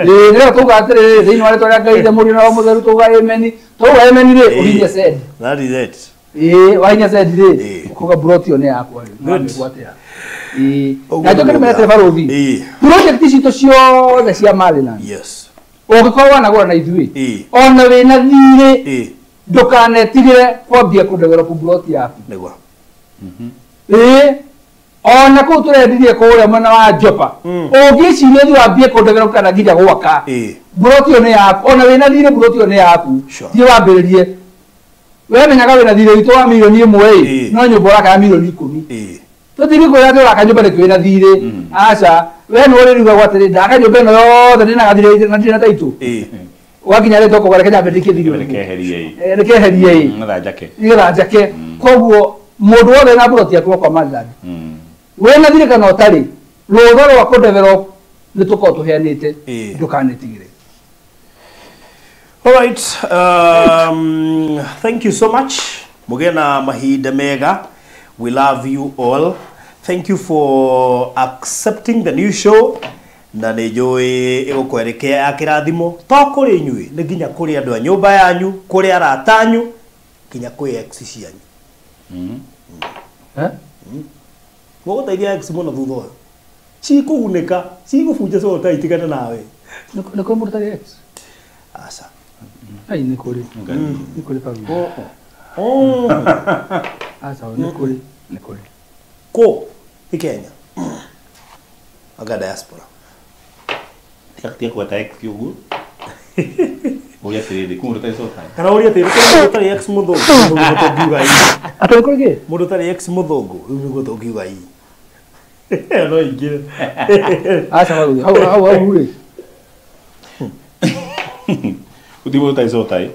Ĩ nĩgetha tuga atĩrĩrĩ, thĩinĩ wa rĩtwa rĩa Ngai Ithe Mũriũ na Roho Mũtheru tuga amen. Twauga amen rĩ, ũhihinye send. That is it. Ĩ wahihinya send rĩ, ũkauga broti ĩyo nĩ yakwa rĩ, nĩwamĩgwatĩra. Ĩ na njoke ndĩmere barũthi. Project citũ ciothe cia Maryland. Yes. Ũngĩkorwo wanagũra na ithuĩ, ona wĩna thirĩ, ndũkanetigĩre kwambia kũdevelop broti yaku. Nĩguo. Ĩ ona kũu tũrendirie kũrĩa mwena wa Jopa, ũngĩciria thiĩ wambie kũdevelop kana nginya gwaka, broti ĩyo nĩ yaku, ona wĩna thirĩ broti ĩyo nĩ yaku, thiĩ wambĩrĩrie. We menyaga wĩna thirĩ witũ wa mirioni 1 ĩ, no nyũmba ũraka ya mirioni 10. Tũthiĩ kwĩra atĩ ũraka nyũmba nĩkĩo wĩna thirĩ, aca, we nĩwe ũrĩrugagwo atĩrĩ, ndaka nyũmba ĩno yothe ndĩna gathirĩ na ndirĩ na taitũ. Ũgakinya rĩtwa ũkauga reke nyambe ndĩkie thirĩ ũyũ. Reke herie ĩ. Nĩgetha njake. Koguo mũndũ wothe na broti yaku kwa Maryland, wĩna thirĩ kana ũtarĩ, rũtha rwa kũdevelop nĩ tũkorwo tũheanĩte, ndũkanetigĩre. All right. Thank you so much. Mũgĩe na mahinda mega. We love you all. Thank you for accepting the new show. Na nĩ njũĩ ĩgũkwerekea ya kĩrathimo to kũrĩ inyuĩ, nĩ nginya kũrĩ andũ a nyũmba yanyu, kũrĩ arata anyu, nginya kwĩ ex cianyu. Mũgũteithia ex mũno thutha ũyũ. Cikũgunĩka, cigũbunja sotai tigana nawe. Nĩ kũrĩ mũndũ ũtarĩ ex? Aca. Ai nĩ kũrĩ. Nĩ kũrĩ babu. Aca nĩ kũrĩ, nĩ kũrĩ. Kũ? Ti Kenya. Anga diaspora. Tiga kũgweta ex ũguo. Ũria atĩrĩrĩ, kwĩ mũndũ ũtarĩ sotai? Kana ũria atĩrĩrĩ, kwĩ mũndũ ũtarĩ ex mũthũngũ? Rĩu nĩguo tũngiuga ii. Atĩ nĩ kũrĩ kĩ? Mũndũ ũtarĩ ex mũthũngũ, rĩu nĩguo tũngiuga ii. No ingĩre. Aca babu, hau hau hau rĩ. Gũtirĩ mũndũ ũtarĩ sotai?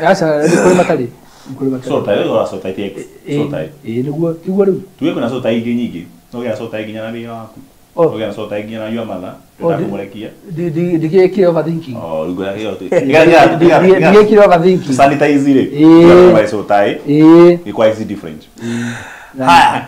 Aca nĩ kũrĩ matarĩ. Nĩ kũrĩ matarĩ. Sotai, ũrora sotai ti ex. Sotai. Ĩĩ nĩguo, tiguo rĩu. Tuge kwĩna sotai ingĩ nyingĩ. No ũgĩe na sotai nginya na wĩra waku. Ũgĩe na sotai nginya na your mother. Ndakũmũrekia. Ndigĩkire overthinking. Oh, rĩu Ndigĩkire overthinking. Sanitize rĩ. Ĩĩ. Sotai. Ĩĩ. Ĩkwa is different. Haya.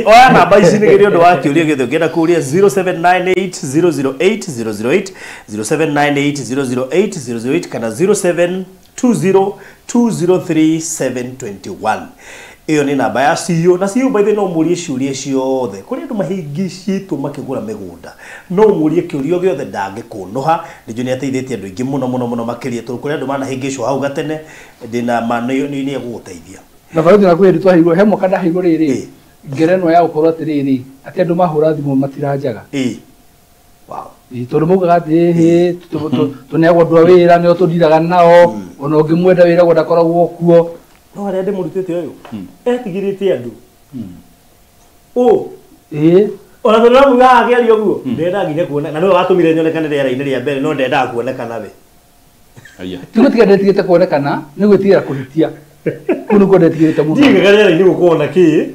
Oya namba ici nĩ ũndũ wa kĩũria gĩothe ũngĩenda kũũria 0798 008 008 0798 008 008 kana 0720 203 721. Ĩyo nĩ namba ya CEO na CEO by the no mũrie ciũria ciothe. Kũrĩ andũ mahĩngĩcĩtwo makĩgũra mĩgũnda. No mũrie kĩũria gĩothe ndangĩkũnũha. Nĩnjũĩ nĩ ateithĩtie andũ aingĩ mũno mũno mũno makĩria tondũ kũrĩ andũ manahĩngĩcwo hau gatene ndĩna ma nĩ egũgũteithia. Na baruthi na kwĩ twaheirwo he mwaka ndaheirwo rĩrĩ ngerenwa ya gũkorwo atĩrĩrĩ atĩ andũ mahũra thimũ matiranjaga. Wow. Tondũ maugaga atĩ hĩ tũneagwo andũ a wĩra nĩo tũndiraga nao ona ũngĩmwenda wĩra gwo ndakoragwo kuo. No harĩa ndĩmũrutĩte ũyũ etigĩrĩte andũ. Ĩĩ. Ona tondũ ndamugaga akĩaria ũguo ndendaga nginya kuona na nĩwe watũmire nyonekane rĩera-inĩ rĩa mbere no ndendaga kuonekana we. Ti gwĩtigĩra ndetigĩrĩte kuonekana nĩ gwĩtigĩra kũhĩtia. Kũu nĩkuo ndetigĩrĩte mũno. Ndigaga rĩera-inĩ gũkorwo kĩ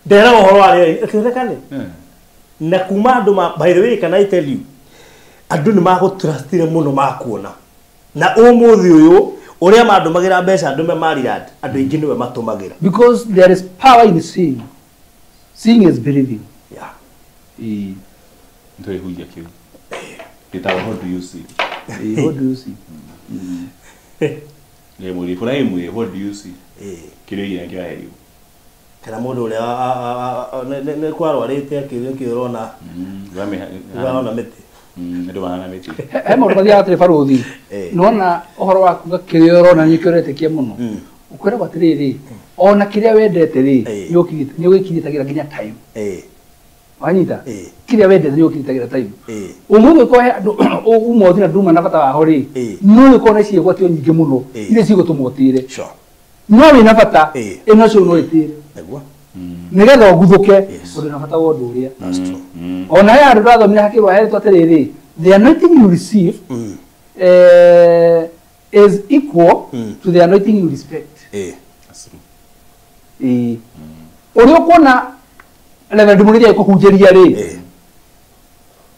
nderaga ũhoro wa rĩera-inĩ ĩkĩonekane. Na kuma andũ ma by the way can I tell you andũ nĩ magũtrustire mũno makuona. Na ũmũthĩ ũyũ ũrĩa mandũmagĩra mbeca andũ me Maryland andũ aingĩ nĩwe matũmagĩra. Because there is power in seeing. Seeing is believing. Yeah. Ĩĩ. Nĩtũrĩhunjia kĩu. Gĩtagwo what do you see? Ĩĩ, what do you see? Nĩ mũrie bũra ĩmwe what do you see? Kĩrĩa gĩothe kĩraheirwo. Kana mũndũ ũrĩa nĩ kwarwarĩte akĩũrio kĩ ũrona. Ũrona mĩtĩ. Andũ mahana mĩtĩ. He maũndũ mathiaga atĩrĩ baruthi. Nĩwona ũhoro wa kuga kĩrĩa ũrona nĩ kĩo ũretĩkia mũno. Ũkwĩragwo atĩrĩrĩ ona kĩrĩa wendete rĩ nĩ ũgĩkinyĩtagĩra nginya time. Wanyita? Kĩrĩa wendete nĩ ũgĩkinyĩtagĩra time. Ũmũthĩ ũkorwo he andũ uma ũthiĩ na nduma na bata waho rĩ no ũkorwo na ciĩgwatio nyingĩ mũno iria cigũtũma ũtĩre. No wĩna bata ĩno cio no ĩtĩre. Nĩgetha ũguthũke ũndũ na bata wa ũndũ ũrĩa. Ona he andũ ndathomire hakĩrwo heretwo atĩrĩrĩ the anointing you receive is equal to the anointing you respect. Ũrĩa ũkuona Reverend Mũrĩithi agĩkũhunjĩria rĩ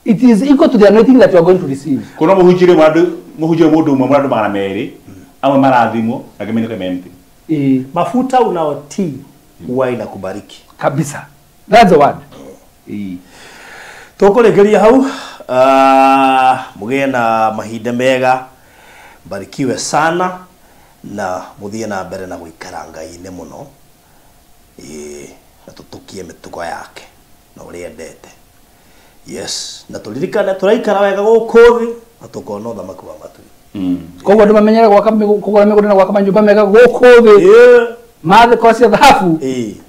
it is equal to the anointing that you are going to receive. Kuna mũhunjĩrie mũndũ ũmwe mũrandũ 200 amwe marathimwo angĩ menũke me empty. Mafuta unaotii huwa inakubariki kabisa. That's the word. Tũkũrĩkĩria hau mũgĩe na mahinda mega, barikiwe sana na mũthiĩ na mbere na gũikara Ngai-inĩ mũno na tũtũkie mĩtugo yake na ũrĩa endete. Yes, na tũririkane tũraikara wega gũkũ thĩ na tũkona ũthamaki wa matu-inĩ. Koguo andũ mamenyere gwaka kũgũra mĩgũnda na gwaka manyũmba mega gũkũ thĩ mathiko cia thahabu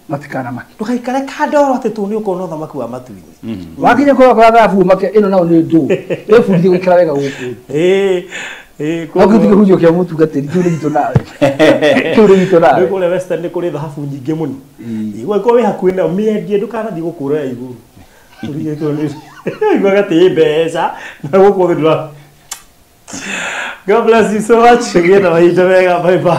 matikanamake. Ndũgaikare kandoro atĩ tu nĩ ũkona ũthamaki wa matu-inĩ. Wakinya kũgũra thahabu make ĩno nao nĩ ndũ ĩbundithie gũikara wega gũkũ thĩ. No kĩu ti kĩhunjio kĩa mũtungatĩri, kĩu nĩ gitũ nawe. Kĩu nĩ gitũ nawe. Nĩ kũrĩa Western nĩ kũrĩ thahabu nyingĩ mũno. Ũngĩkorwo wĩ hakuhĩ nayo mĩendie ndũkanathiĩ gũkũra ya igũrũ. Iguaga atĩ mbeca na gũkũ thĩ ndũra. God bless you so much. Ũgĩe na mahinda mega. Bye bye.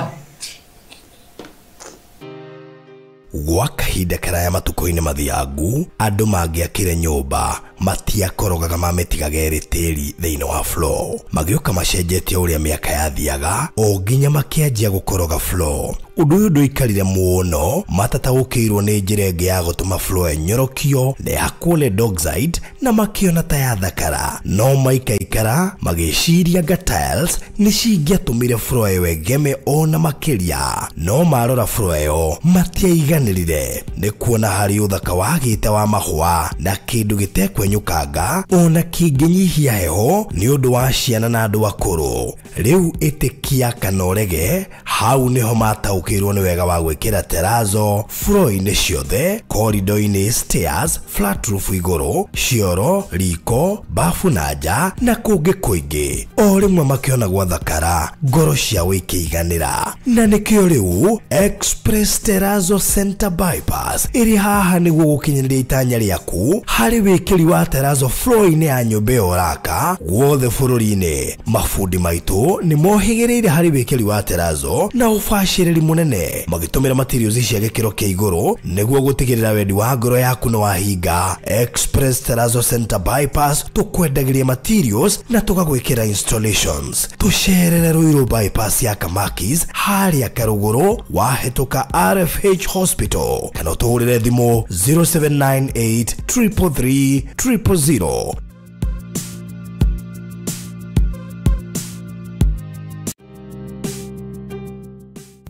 Gwa kahinda karaya matukũ-inĩ mathiangu andũ mangĩakire nyũmba matiakorogaga mamĩtigaga ĩrĩ tĩri thĩinĩ wa floor. Magĩũka macenjetie ũrĩa mĩaka yathiaga o nginya makĩanjia gũkoroga floor. Ũndũ ũyũ ndũikarire mũno matataũkĩirwo nĩ njĩra ĩngĩ ya gũtũma floor ĩnyorokio na ĩhakwo lead oxide na makĩona ta yathakara. No maikaikara magĩciria nga tiles nĩ cingĩatũmire floor ĩyo ĩgeme ona makĩria. No marora floor ĩyo matiaiganĩrire nĩ kuona harĩ ũthaka wagĩte wa mahũa na kĩndũ gĩtekwenyorokio. kwenyũkanga ona kĩngĩnyihia heho nĩ ũndũ wa ciana na andũ akũrũ. Rĩu ĩtĩkia kana ũrege, hau nĩho mataũkĩirwo nĩ wega wa gwĩkĩra terazo floor-inĩ ciothe, corridor-inĩ, stairs, flat roof igũrũ, cioro, riko, bafu na nja na kũngĩ kũingĩ. O rĩmwe makĩona gwathakara, ngoro ciao ikĩiganĩra. Na nĩkĩo rĩu Express Terrazzo Center Bypass ĩrĩ haha nĩguo gũkinyanĩria itanya rĩaku harĩ wĩkĩri wa terrazzo floor-inĩ ya nyũmba ĩyo ũraka guothe bũrũri-inĩ. Mabundi maitũ nĩ mohĩgĩrĩire harĩ wĩkĩri wa terrazzo na ũbacĩrĩri mũnene, magĩtũmĩra materials cia gĩkĩro kĩa igũrũ nĩguo gũtigĩrĩra wendi wa ngoro yaku nĩ wahinga. Express Terrazzo Center Bypass tũkwendagĩria materials na tũgagwĩkĩra installations. Tũcerere Ruiru Bypass ya Kamakis harĩa Karũgũrũ wahĩtũka RFH Hospital, kana ũtũhũrĩre thimũ 0798 333 000.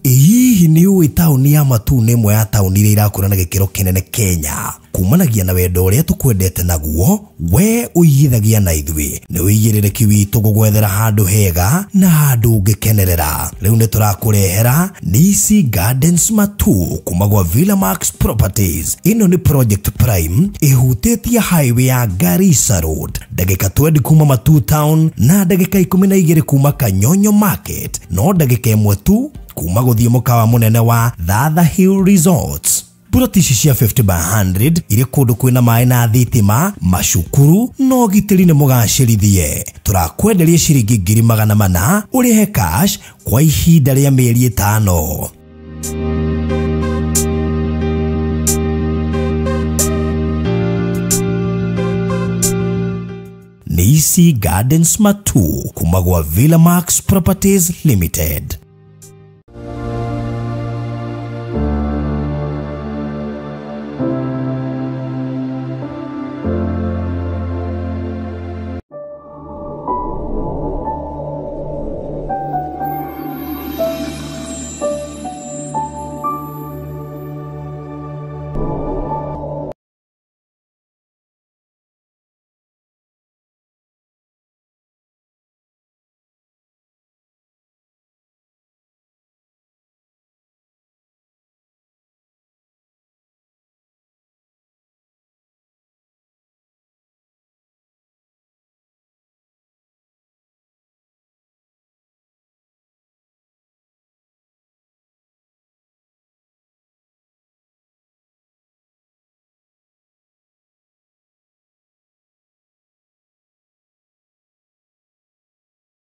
Hihi nĩ ũĩ taũni ya Matuu nĩ ĩmwe ya taũni iria irakũra na gĩkĩro kĩnene Kenya? Kumanagia na wendo ũrĩa tũkwendete naguo, we ũigithagia na ithuĩ. Nĩ ũigĩrĩrĩki witũ gũgwethera handũ hega na handũ ũngĩkenerera. Rĩu nĩ tũrakũrehera Nisi Gardens Matuu kuma gwa Villa Max Properties. Ĩno nĩ Project Prime ĩhutĩtie highway ya Garissa Road, ndagĩka 20 kuma Matuu Town na ndagĩka 12 kuma Kanyonyo Market, no ndagĩka 1 tu kuma gũthiĩ mũkawa mũnene wa Thatha Hill Resorts. Ploti ici cia 50 by 100 irĩ kũndũ kwĩna maĩ na thitima, macukuru na ũgitĩri nĩ mũgacĩrithie. Tũrakwenderia ciringi 400,000 ũrĩhe cash kwa ihinda rĩa mĩeri 5. Nisi Gardens Matuu kuma gwa Villa Max Properties Limited.